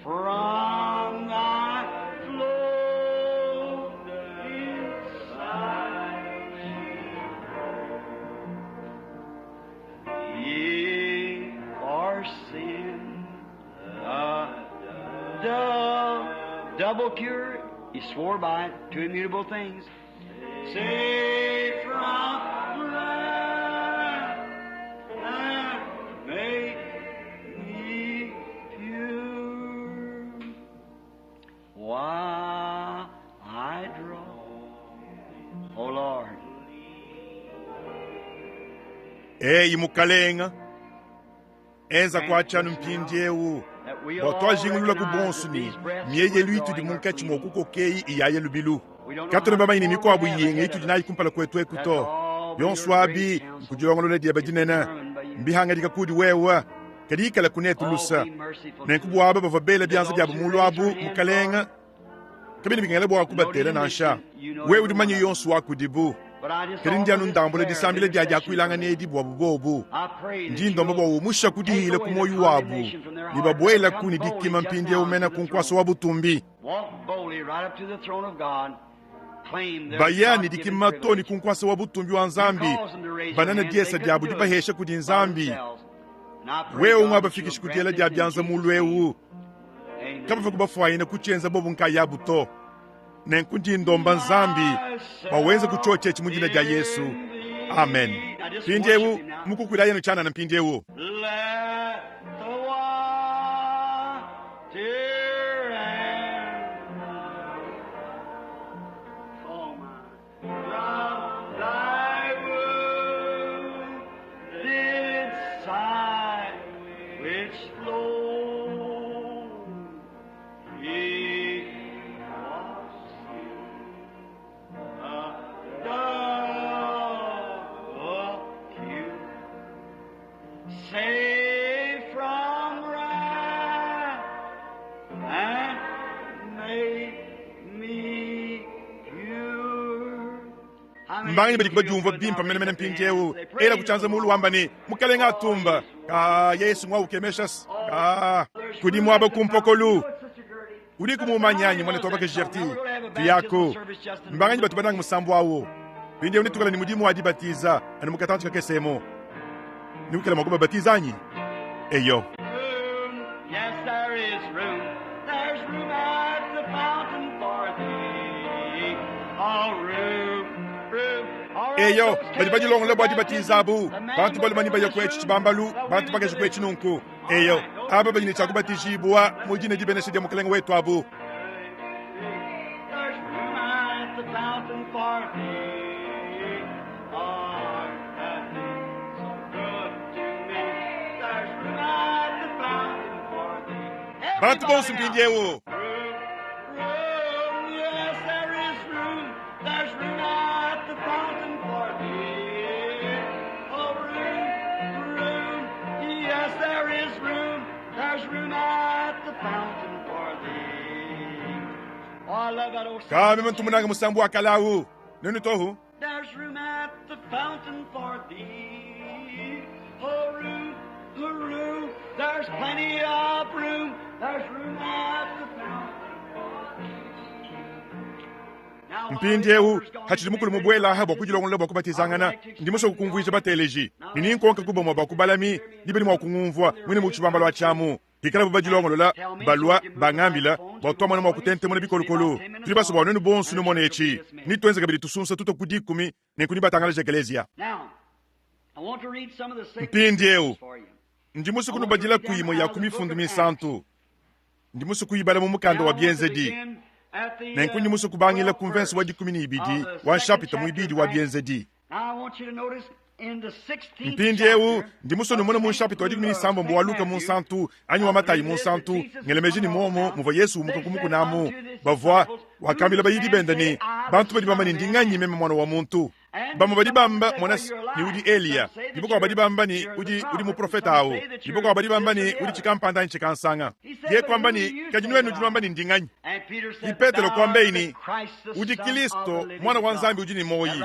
from thy flow inside me be for sin the double cure. He swore by it, two immutable things. Save from wrath and make me pure. While I draw, O Lord. Eyi Mukalenga, enza kuatshi anu mpindieu bua tuajingulula ku bonso ne mieyelu itudi munkatshi mua kukoka eyi iyaya lubilu. Katuena bamanye ne mikuabu yinga itudi nayi kumpala kuetu eku to. Bionso abi nkudilongolola diebe dinene, mbihangadika kudi wewe, kadi ikala kunetu lusa. Nenku bua aba bavua bela bianza biabu mulu abu, Mukalenga, kabiena bikengela bua kubatela nansha. Wewe udi mumanye yonso wa kudibu. Kadi ndi anu ndambula disambila dia diakuilangana edi buabu bobu. Ndi ndomba bua umusha ku dihila ku muoyo wabu ne babuelaku ne dikima mpindieu mene ku nkuasa wa butumbi. Baya ne dikima to ne ku nkuasa wa butumbi wa Nzambi, banana diesa diabu dibahesha kudi Nzambi. Wewe unguabafikishi ku diela dia bianza mulu eu, kabavua kubafuanyina kutshienza bobu nkayabu to. Nenku ndi ndomba Nzambi bua wenze ku tshiotshi etshi mu dina dia Yesu. Amen. Mpindieu mukukuila yenu tshianana mpindieu. Let the water and oh my, from thy wounded side which flowed, he was a double cure. Save from wrath and make me pure. Mbanganyi badi badiumvua bimpe menemene mpindieu? Ela ku tshianza mulu wamba ne, Mukalenge atumba. Ka Yesu ngua ukemesha ka kudi muaba ku mpokolu. Udiku mumanye anyi muanetu wa bakaji Gertie? Tuyaku. Mbanganyi batu banange musambu awu? Mpindieu netuikale ne mudimu wa dibatiza anu mu katantshi kakese emu. Newikale mua kubabatiza anyi? Eyo. Room, yes, there is room. There's room at the fountain for thee. Oh, room. Eyo, badi badilongolola bua dibatiza abu. Bantu balume nebaye ku etshi tshibambalu, bantu bakaji ku etshi nunku. Eyo, aba badi ne tshia kubatijibua mu dina dibenesha dia Mukelenge wetu abu. Bantu bonso mpindieu. Ka meme ntu munange musambu wa kale au. Nuenu tohu. There's room at the fountain for thee. Oh, room, oh, room. There's plenty of room. There's room at the fountain for thee. Mpindieu hatshidi mukulu mubuela aha bua kudilongolola bua kubatizangana, ndi musue kukumvuija bateleji ne ninkonka ku bamue ba ku balami ni badi mua kungumvua muine mu tshibambalu atshi amu. Pikalabu badilongolola, balua, bangambila bua tuamona mua kutentemuna bikolokolo. Tudi basue bua nuenu bonso numone etshi. Netuenze kabidi tusunsa tutua ku dikumi, nenku nebatangalaje ekeleziya. Mpindieu, ndi musue kunubadilaku imue ya ku Mifundu Minsantu. Ndi musue kuyibala mu mukanda wa Bienzedi. Nenku ndi musue kubangila ku mvense wa 12 wa nshapita muibidi wa Bienzedi. Mpindieu ndi musue numone mu nshapita wa 16 wa Luka Munsantu anyi wa Matayi Munsantu, ngela meji ne muomu muvua Yesu umuka ku mukuna amu, bavua wakambila bayidi bende ne, Bantu badi bamba ne ndi nganyi meme Muana wa muntu? Bamue badi bamba, mona se, ne udi Eliya, ne bakuabu badi bamba ne udi, udi muprofete au, ne bakuabu badi bamba ne udi tshikampanda anyi tshikansanga. Yeye kuamba ne, Kadi nuenu nudi nuamba ne ndi nganyi? Ke Petelo kuambaye ne, Udi Kilisto, Muana wa Nzambi udi ne muoyi.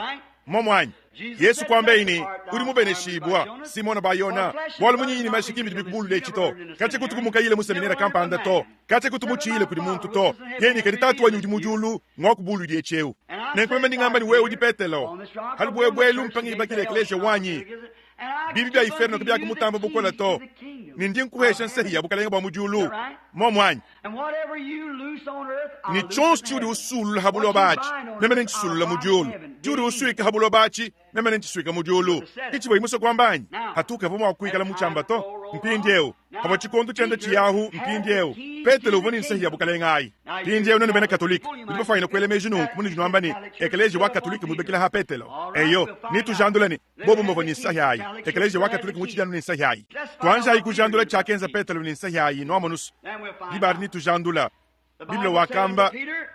Mmuomu anyi? Yesu kuambaye ne, Udi mubeneshibua, Simona Ba-Yona, bualu munyinyi ne mashi ki mbidi bikubulula etshi to. Katshia kutuku mukayile mu seminere kampanda to. Katshia kutu mutshiyile kudi muntu to. Yeye ne, Kadi Tatu wanyi udi mu diulu nguakubuluidi etshi eu. Nenku meme ndi ngamba ne, wewe udi Petelo. Ha lubuebue elu mpangibakile ekeleziya wanyi. Bibi bia iferno kabiakumutamba bukole to. Ne ndi nkuhesha nsahi ya bukalenge bua mu diulu. Muomu anyi? Ne tshionso tshiudi usulula ha buloba atshi, meme nentshisulule mu diulu. Tshiudi usuika ha buloba atshi, meme nentshisuike mu diulu. Ke tshivua musue kuamba anyi? Hatukavua mua kuikala mutshiamba to. Mpindieu, pavua tshikondo tshienda tshiyahu, mpindieu Petelo uvua ne nsahi ya bukalenge ayi. Mpindieu nuenu bena Katolike nudi bafuanyine kuela meji nunku munudi nuamba ne, Ekeleziya wa Katolike mmuibakila ha Petelo. Eyo, netujandule ne, bobu mbavua ne nsahi ayi. Ekeleziya wa Katolike mutshidi anu ne nsahi ayi. Tuanjayi kujandula tshiakenza Petelo ne nsahi ayi, nuamonu's. Diba adi netujandula. Bible wakamba,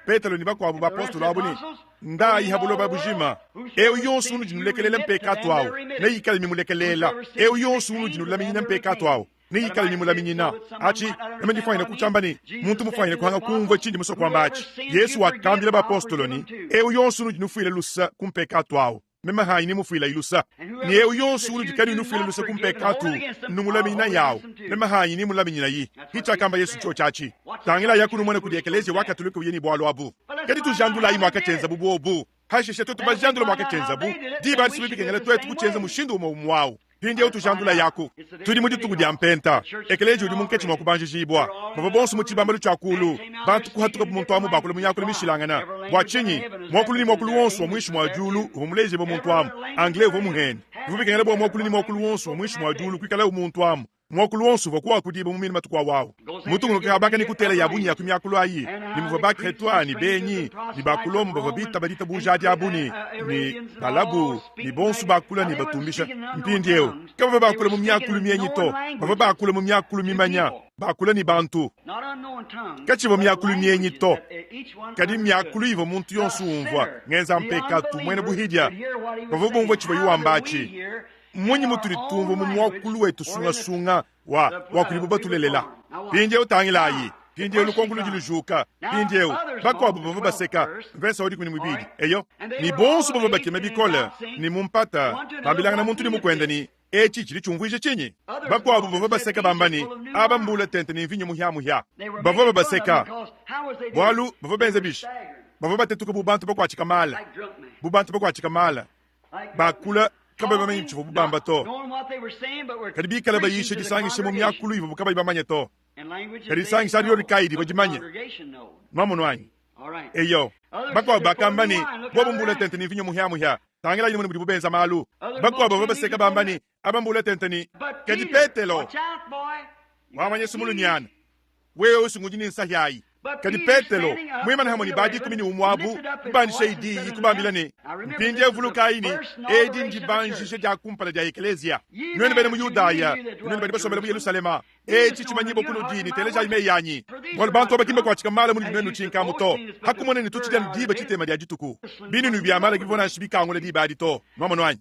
Petelo ne bakuabu bapostolo abu ne, Ndayi ha buloba bujima, eu yonso unudi nulekelela mpekatu au, neyikale mimulekelela, eu yonso unudi nulaminyina mpekatu au, neyikale mimulaminyina. Atshi, meme ndifuanyine kutshiamba ne, muntu mufuanyine kuhanga kumvua tshindi musue kuamba atshi. Yesu wakambila bapostolo ne, Eu yonso unudi nufuila luse ku mpekatu au, meme hanyi nemufuilayi lusa. Ne eu yonso unudi kanuyi nufuila luse ku mpekatu, numulaminyina yawu, meme hanyi nemulaminyinayi. Ke tshiakamba Yesu tshiotshi atshi. Tangilayi aku numone kudi ekeleziya wa Katolike uye ne bualu abu. Kadi tujandulayi muakatshienzabu buobu. Hashishe tuetu bajandula muakatshienzabu, diba adi bikengela tuetu kutshienza mushindu umue umue au. Mpindieu tujandulayi aku. Tudi mu dituku dia Mpenta. Ekeleziya udi munkatshi mua kubanjijibua. Bavua bonso mu tshibambalu tshia kulu. Bantu kuhatukabu muntu amu bakula mu miakulu mishilangana. Bua tshinyi? Muakulu ne muakulu wonso wa muinshi mua diulu uvua mulejibue muntu amu. Anglais uvua muhene. Bivua bikengela bua muakulu ne muakulu wonso wa muinshi mua diulu kuikalawu muntu amu. Muakulu wonso uvua kuakudibua mu mine matuku awawu. Mutungunuke kabaka ne kutela ya bungi ya ku miakulu ayi, ne muvua ba-Kretois ne benyi ne ba ku Lomo bavua bitaba ditabuja adi abu ne, ne Balabu ne bonso bakula ne batumbisha. Mpindieu, kabavua bakula mu miakulu mienyi to, bavua bakula mu miakulu mimanya, bakula ne bantu. Katshivua miakulu mienyi to, kadi miakulu ivua muntu yonso umvua, ngenza mpekatu muena buhidia. Bavua bumvua tshivuaye wamba atshi. Mmunyi mutudi tumvua mu muakulu wetu sungasunga wa wa kudibu batulelela? Mpindieu tangilayi, mpindieu lukonko ludi lujuka. Mpindieu bakuabu bavua baseka mvese wa 12. Eyo, ne bonso bavua bakema bikole ne mu mpata bambilangana muntu ne mukuende ne, Etshi tshidi tshiumvuija tshinyi? Bakuabu bavua baseka bamba ne, Aba mbule tente ne mvinyo muhiamuhia. Bavua babaseka bualu bavua benza bishi? Bavua batetuka bu bantu bakuatshika mala, bu bantu bakuatshika mala. Bakula kabayi bamanye tshivuabu bamba to, kadi bikale bayisha disangisha mu miakulu ivuabu kabayi bamanye to. Kadi disangisha adi diodi kayi divua dimanye. Nuamonu anyi? Eyo. Bakuabu bakamba ne, Bobu mbule tente ne mvinyo muhia-muhia. Tangilayi numone mudibu benza malu. Bakuabu bavua baseka bamba ne, Aba mbule tente ne. Kadi Petelo, wamanya sumulunyana, wewe usungudi ne nsahi ayi. Kadi Petelo, muimane hamue ne ba 11 abu, kubandishaye diyi, kubambila ne, Mpindieu vulukayi ne, edi ndibanjisha dia kumpala dia ekeleziya. Nuenu bena mu Yudaya, ne nuenu badi basombele mu Yelushalema, etshi tshimanyibua kunudi ne telejayi meyi anyi. Bualu bantu aba ki mbakuatshika mala munudi nuenu nutshinkamu to, ha kumona ne tutshidi anu diba tshitema dia dituku. Binunu bia mala kibivua nansha bikangula diba adi to. Nuamonu anyi?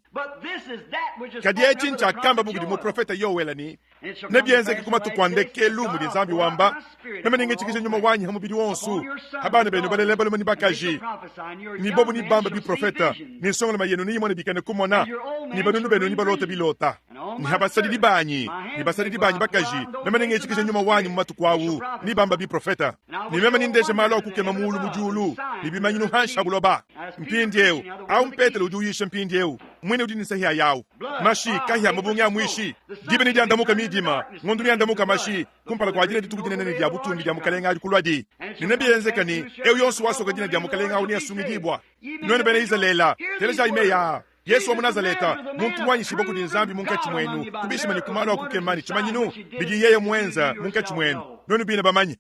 Kadi etshi ntshiakambabu kudi muprofete Yoele ne, Nebienzeke ku matuku a ndekelu, mudi Nzambi wamba, meme nengitshikije nyuma wanyi ha mubidi wonso, ha bana benu balela balume ne bakaji, ne bobo nebambe biprofeta, ne nsongalume yenu neyimone bikena kumona, ne banunu benu nebalota bilota. Ne ha basadidi banyi ne basadidi banyi bakaji, meme nengitshikije nyuma wanyi mu matuku au, nebambe biprofeta. Ne meme nendeje malu a kukema mulu mu diulu ne bimanyinu hanshi ha buloba. Mpindieu, au m'Petelo udi uyisha mpindieu, muine udi ne nsahia yawu. Mashi, kahia, mabungi a muishi, diba nediandamuka midima, ngondo neandamuka mashi, kumpala kua dina dituku dinene ne dia butumbi dia Mukalenge adi kuluadi. Ne nebienzeke ne, eu yonso wasoka dina dia Mukalenge au neasungidibua. Nuenu bena Izalele, telejayi meyi aa, Yesu wa mu Nazaleta, muntu muanyishibue kudi Nzambi munkatshi muenu ku bishima ne ku malu a kukema ne tshimanyinu bidi yeye muenza munkatshi muenu, nuenu bine bamanye.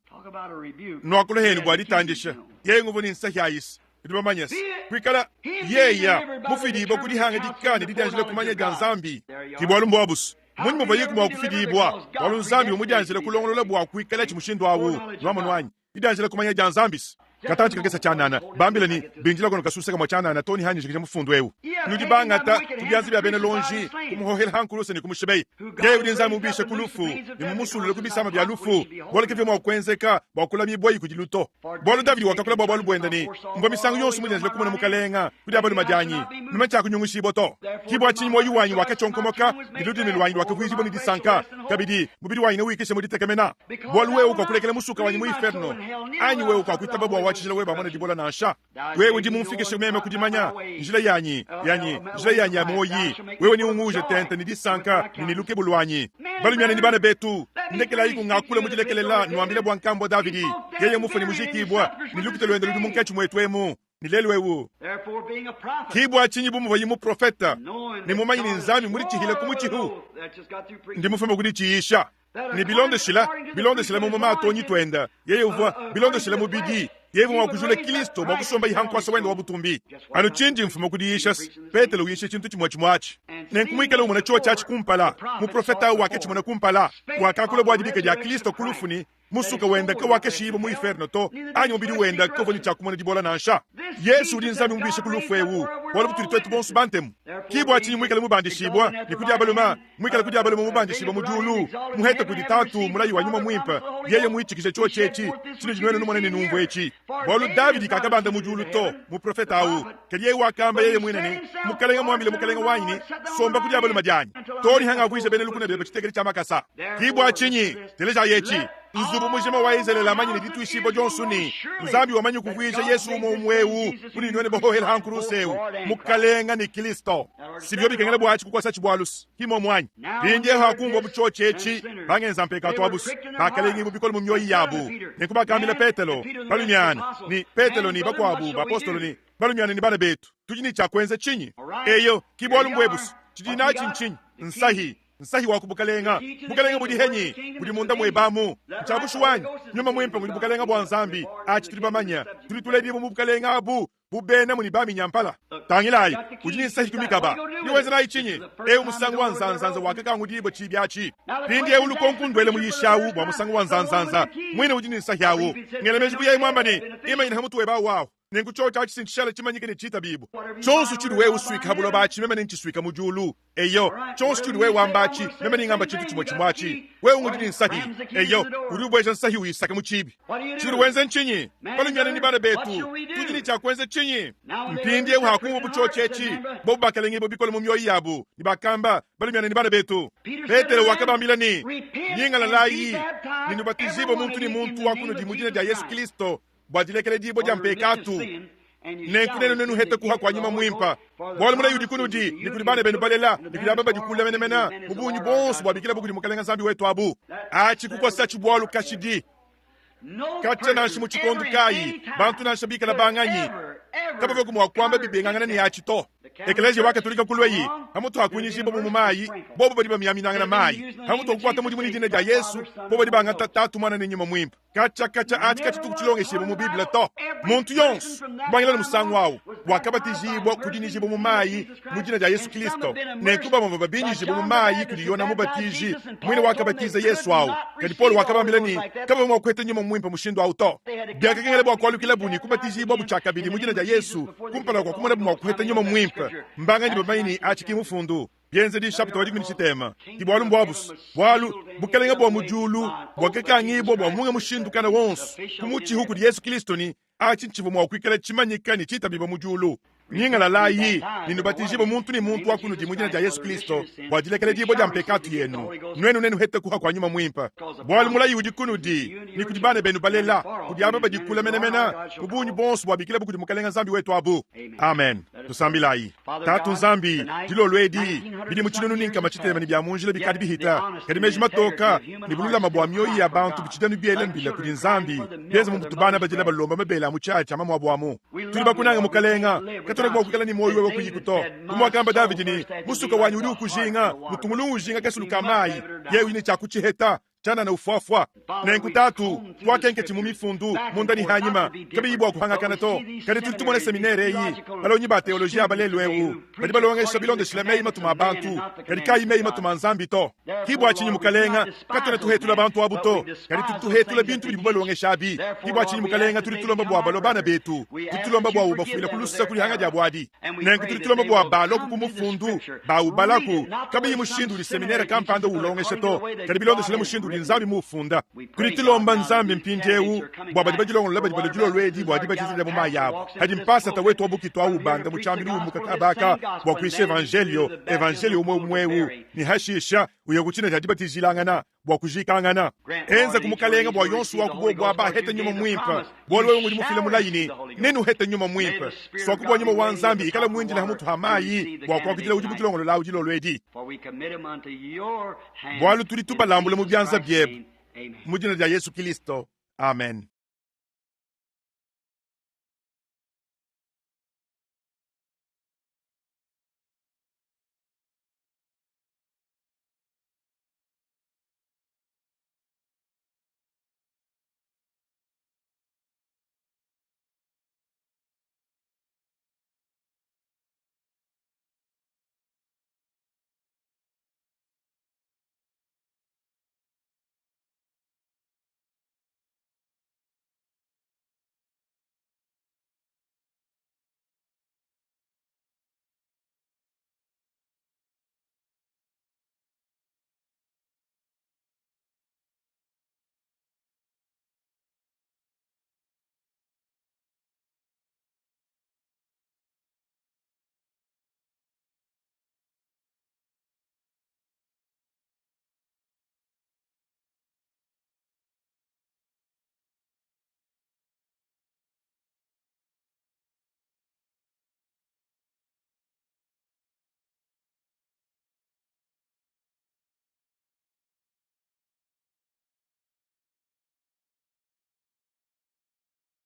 Nuakula henu bua ditandisha, yeye nguvua ne nsahi ayisi. Tudi bamanye se, kuikala yeya mufidibua ku dihangadika ne didianjila kumanya dia Nzambi ki bualu mbuabusu. Mmunyi muvua Yeku mua kufidibua? Bualu Nzambi umudianjila kulongolola bua kuikalatshi mushindu awu. Nuamonu anyi? Didianjila kumanya dia Nzambi se katantshi kakese tshianana. Bambila ne, Bindila kono kasusa kamue tshianana too ne hanjikija mufundu eu. Nudi bangata ku bianza bia bena lonji, kumuhohela ha nkuluse ne kumushibeya. Yeye udi Nzambi mubishe ku lufu ne mumusulule ku bisama bia lufu, bualu kevua mua kuenzeka bua kulamibuayi kudilu to. Bualu Davidi wakakula bua bualu buende ne, Mvua misangu yonso mudianjile kumona Mukalenge ku dia balume dianyi, meme tshiakunyungushibua to. Ke bua tshinyi muoyo wanyi wakatshionkomoka ne ludimi luanyi luakavuijibua ne disanka, kabidi mubidi wanyi newikishe mu ditekemena. Bualu wewe kuakulekela musuka wanyi mu inferno, anyi wewe kuakuitaba bua wa tshijila webe amone dibola nansha. Wewe udi mumfikishe meme ku dimanya njila yanyi, yanyi, njila yanyi ya muoyi. Wewe neunguuje tente ne disanka ne ne lukebu luanyi. Balumiana ne bana betu, ndekelayiku ngakula mu dilekelela nnuambila bua nkambua Davidi. Yeye mufue ne mujikibua, ne lukita luende ludi munkatshi muetu emu ne lelu eu. Ki bua tshinyi bu muvuaye muprofete ne mumanye ne Nzambi muditshihile ku mutshihu, ndi mufume ku ditshiyisha. Ne bilondeshila, bilondeshila mu matonyi tuenda, yeye uvua, bilondeshila mubidi, yeye uvua mua kujula Kilisto bua kusombaye ha nkuasa wende wa butumbi. Anu tshindi mfuma ku diyisha se, Petelo uyisha tshintu tshimue tshimue atshi. Nenku muikale umona tshiotshi atshi kumpala, muprofete au wakatshimona kumpala, wakakula bua dibika dia Kilisto ku lufu ne musuka wende kawakashiyibua mu inferno to, anyi mubidi wende kauvua ne tshia kumona dibola nansha. Yesu udi Nzambi mubishe ku lufu eu, bualu butudi tuetu bonso bantemu. Ki bua tshinyi muikale mubandishibua ne ku dia balume, muikale ku dia balume mubandishibua mu diulu, muhete kudi Tatu mulayi wa Nyuma Muimpe, yeye muitshikije tshiotshi etshi tshinudi nuenu numona ne numvua etshi. Bualu Davidi kakabanda mu diulu to, muprofete au, kadi yeye wakamba yeye muine ne, Mukalenge muambile Mukalenge wanyi ne, Somba ku dia balume dianyi, too ne hangavuija bena lukuna bebe tshitekedi tshia makasa. Ki bua tshinyi, telejayi etshi, nzubu mujima wa Izalele amanye ne dituishibua dionso ne, Nzambi wamanyi kuvuija Yesu umue umue eu unudi nuenu bahohela ha nkuruse eu, Mukalenge ne Kristo. Si bivua bikengela bua atshi kukuasatshi bualu ki muomu anyi? Mpindieu hakumvuabu tshiotshi etshi, bangenza mpekatu abu, bakalengibua bikole mu mioyo yabu. Nenku bakambila Petelo, balumiana, ne Petelo ne bakuabu bapostolo ne, Balumiana ne bana betu, tudi ne tshia kuenza tshinyi? Eyo, ki bualu mbuebusu. Tshidi natshi ntshinyi? Nsahi. Nsahi wa ku bukalenga. Bukalenga budi henyi? Budi munda muebe amu. Ntshia bushuwa anyi? Nyuma Muimpe ngudi bukalenga bua Nzambi. Atshi tudi bamanye. Tudi tuledibua mu bukalenga abu bu benamu ne baminyampala. Tangilayi, udi ne nsahi ku mikaba. Newenze nayi tshinyi? Eu musangu wa nzanzanza wakakangudibua tshiibi atshi. Mpindieu lukonku nduele muyishi awu bua musangu wa nzanzanza. Muine udi ne nsahi awu. Ngela meji bu yeye muamba ne, Imanyina ha mutu webe awu awu. Nenku tshiotshi atshi ntshishale tshimanyike ne tshitabibue. Tshionso tshiudi wewe usuika ha buloba atshi, meme nentshisuika mu diulu. Eyo, tshionso tshiudi wewe wamba atshi, meme nengamba tshintu tshimue tshimue atshi. Wewe ngudi ne nsahi. Eyo, udi ubueja nsahi uyisaka mu tshibi. Tshiudi wenza ntshinyi? Balumiana ne bana betu, tudi ne tshia kuenza tshinyi? Mpindieu hakumvuabu tshiotshi etshi, bobu bakalengibua bikole mu mioyo yabu, ne bakamba, Balumiana ne bana betu, Petelo wakabambila ne, Nyingalalayi ne nubatijibue muntu ne muntu wa kunudi mu dina dia Yesu Kristo bua dilekeledibua dia mpekatu, nenku nenu nenuhete kuha kua Nyuma Muimpe, bualu mulayi udi kunudi ne kudi bana benu balela ne kudi aba badi kule menemene, mu bungi buonso buabikilabu kudi Mukalenge Nzambi wetu abu. Atshi kukosatshi bualu kashidi. Katshia nansha mu tshikondo kayi, bantu nansha bikala banganyi, kabavuaku mua kuamba bibengangana ne atshi to. Ekeleziya wa Katolika kuluayi pamutu pa kuinyijibua mu mayi, bobu badi bamiaminangana mayi. Pamutu pa kukuata mudimu ne dina dia Yesu, bobu badi bangata Tatu, Muana ne Nyuma Muimpe. Katshia katshia atshi katshituku tshilongeshibua mu Bible to. Muntu yonso, kubangila ne musangu au, wakabatijibua ku dinyijibua mu mayi mu dina dia Yesu Kristo. Nenku bamue bavua binyijibue mu mayi kudi Yone Mubatiji, muine wakabatiza Yesu au. Kadi Paulo wakabambila ne, kabavua mua kupeta nyuma muimpe mushindu au to. Biakakengela bua kualukilabu ne kubatijibuabu tshiakabidi mu dina dia Yesu kumpala kua kumonabu mua kupeta nyuma muimpe. Mbanganyi bamanye ne, atshi ki mufundu? Bienzedi nshapita wa 13. Ki bualu mbuabu's, bualu Bukelenge bua mu diulu buakakangibua bua munga mushindu kana wonso ku mutshihu kudi Yesu Kilisto ne atshi ntshivua mua kuikala tshimanyika ne tshitabibua mu diulu. Nyingalalayi ne nubatijibue muntu ne muntu wa kunudi mu dina dia Yesu Kilisto bua dilekeledibua dia mpekatu yenu, nuenu nenuhete kuha kua Nyuma Muimpe. Bualu mulayi udi kunudi ne kudi bana benu balela, kudi aba badi kule menemene, ku bungi buonso buabikilabu kudi Mukelenge Nzambi wetu abu. Amen. Tusambilayi. Tatu Nzambi, dilolo edi, bidimu 60 ne bia mu njila bikadi bihita, kadi meji matoka ne bululama bua mioyo ya bantu bitshidi anu biela mbila kudi Nzambi, bienza mu mutu bana badila balomba mabele a mu tshiadi tshia mamuabu amu. Tudi bakunange Mukalenga, katuena mua kuikala ne muoyo wewe kuyiku to. Bu muakamba Davidi ne, Musuka wanyi udi ukujinga, mutungulu ujinga kasulu ka mayi, yeye udi ne tshia kutshiheta. tshianana ufuafua. Nenku Tatu, tuakenketshi mu Mifundu, munda ne hanyima, kabiyi bua kuhangakana to, kadi tudi tumona seminere eyi, balongi ba teoloji aba lelu eu, badi balongesha bilondeshile meyi matuma a bantu, kadi kaayi meyi matuma a Nzambi to. Ki bua tshinyi, Mukalenga, katuena tuhetula bantu abu to, kadi tudi tuhetula bintu bidibu balongesha abi. Ki bua tshinyi, Mukalenga, tudi tulomba bua balua bana betu, tudi tulomba bua ubafuile ku lusa ku dihanga diabu adi. Nenku tudi tulomba bua baluaku ku Mufundu, bawubalaku, kabiyi mushindu udi seminere kampanda uwulongesha to, kadi bilondeshile mushindu udi Nzambi muwufunda. Tudi tulomba Nzambi mpindieu bua badi badilongolola badi balua dilolo edi bua dibatiza dia mu mayi abu. Padi mpasata wetu wa bukitu au ubanda mu tshiambilu umuka kaba aka bua kuyisha evanjeliyo, evanjeliyo umue umue eu, ne hashisha uya ku tshina tshia dibatijilangana, bua kujikangana. Enza ku Mukalenga bua yonso wa ku bobu aba ahete Nyuma Muimpe, bualu wewe ngudi mufile mulayi ne, Nenuhete Nyuma Muimpe. Suaku bua Nyuma wa Nzambi ikala muindile ha mutu ha mayi bua kuakidila udi mudilongolola awu dilolo edi. Bualu tudi tubalambula mu bianza biebe, mu dina dia Yesu Kilisto. Amen.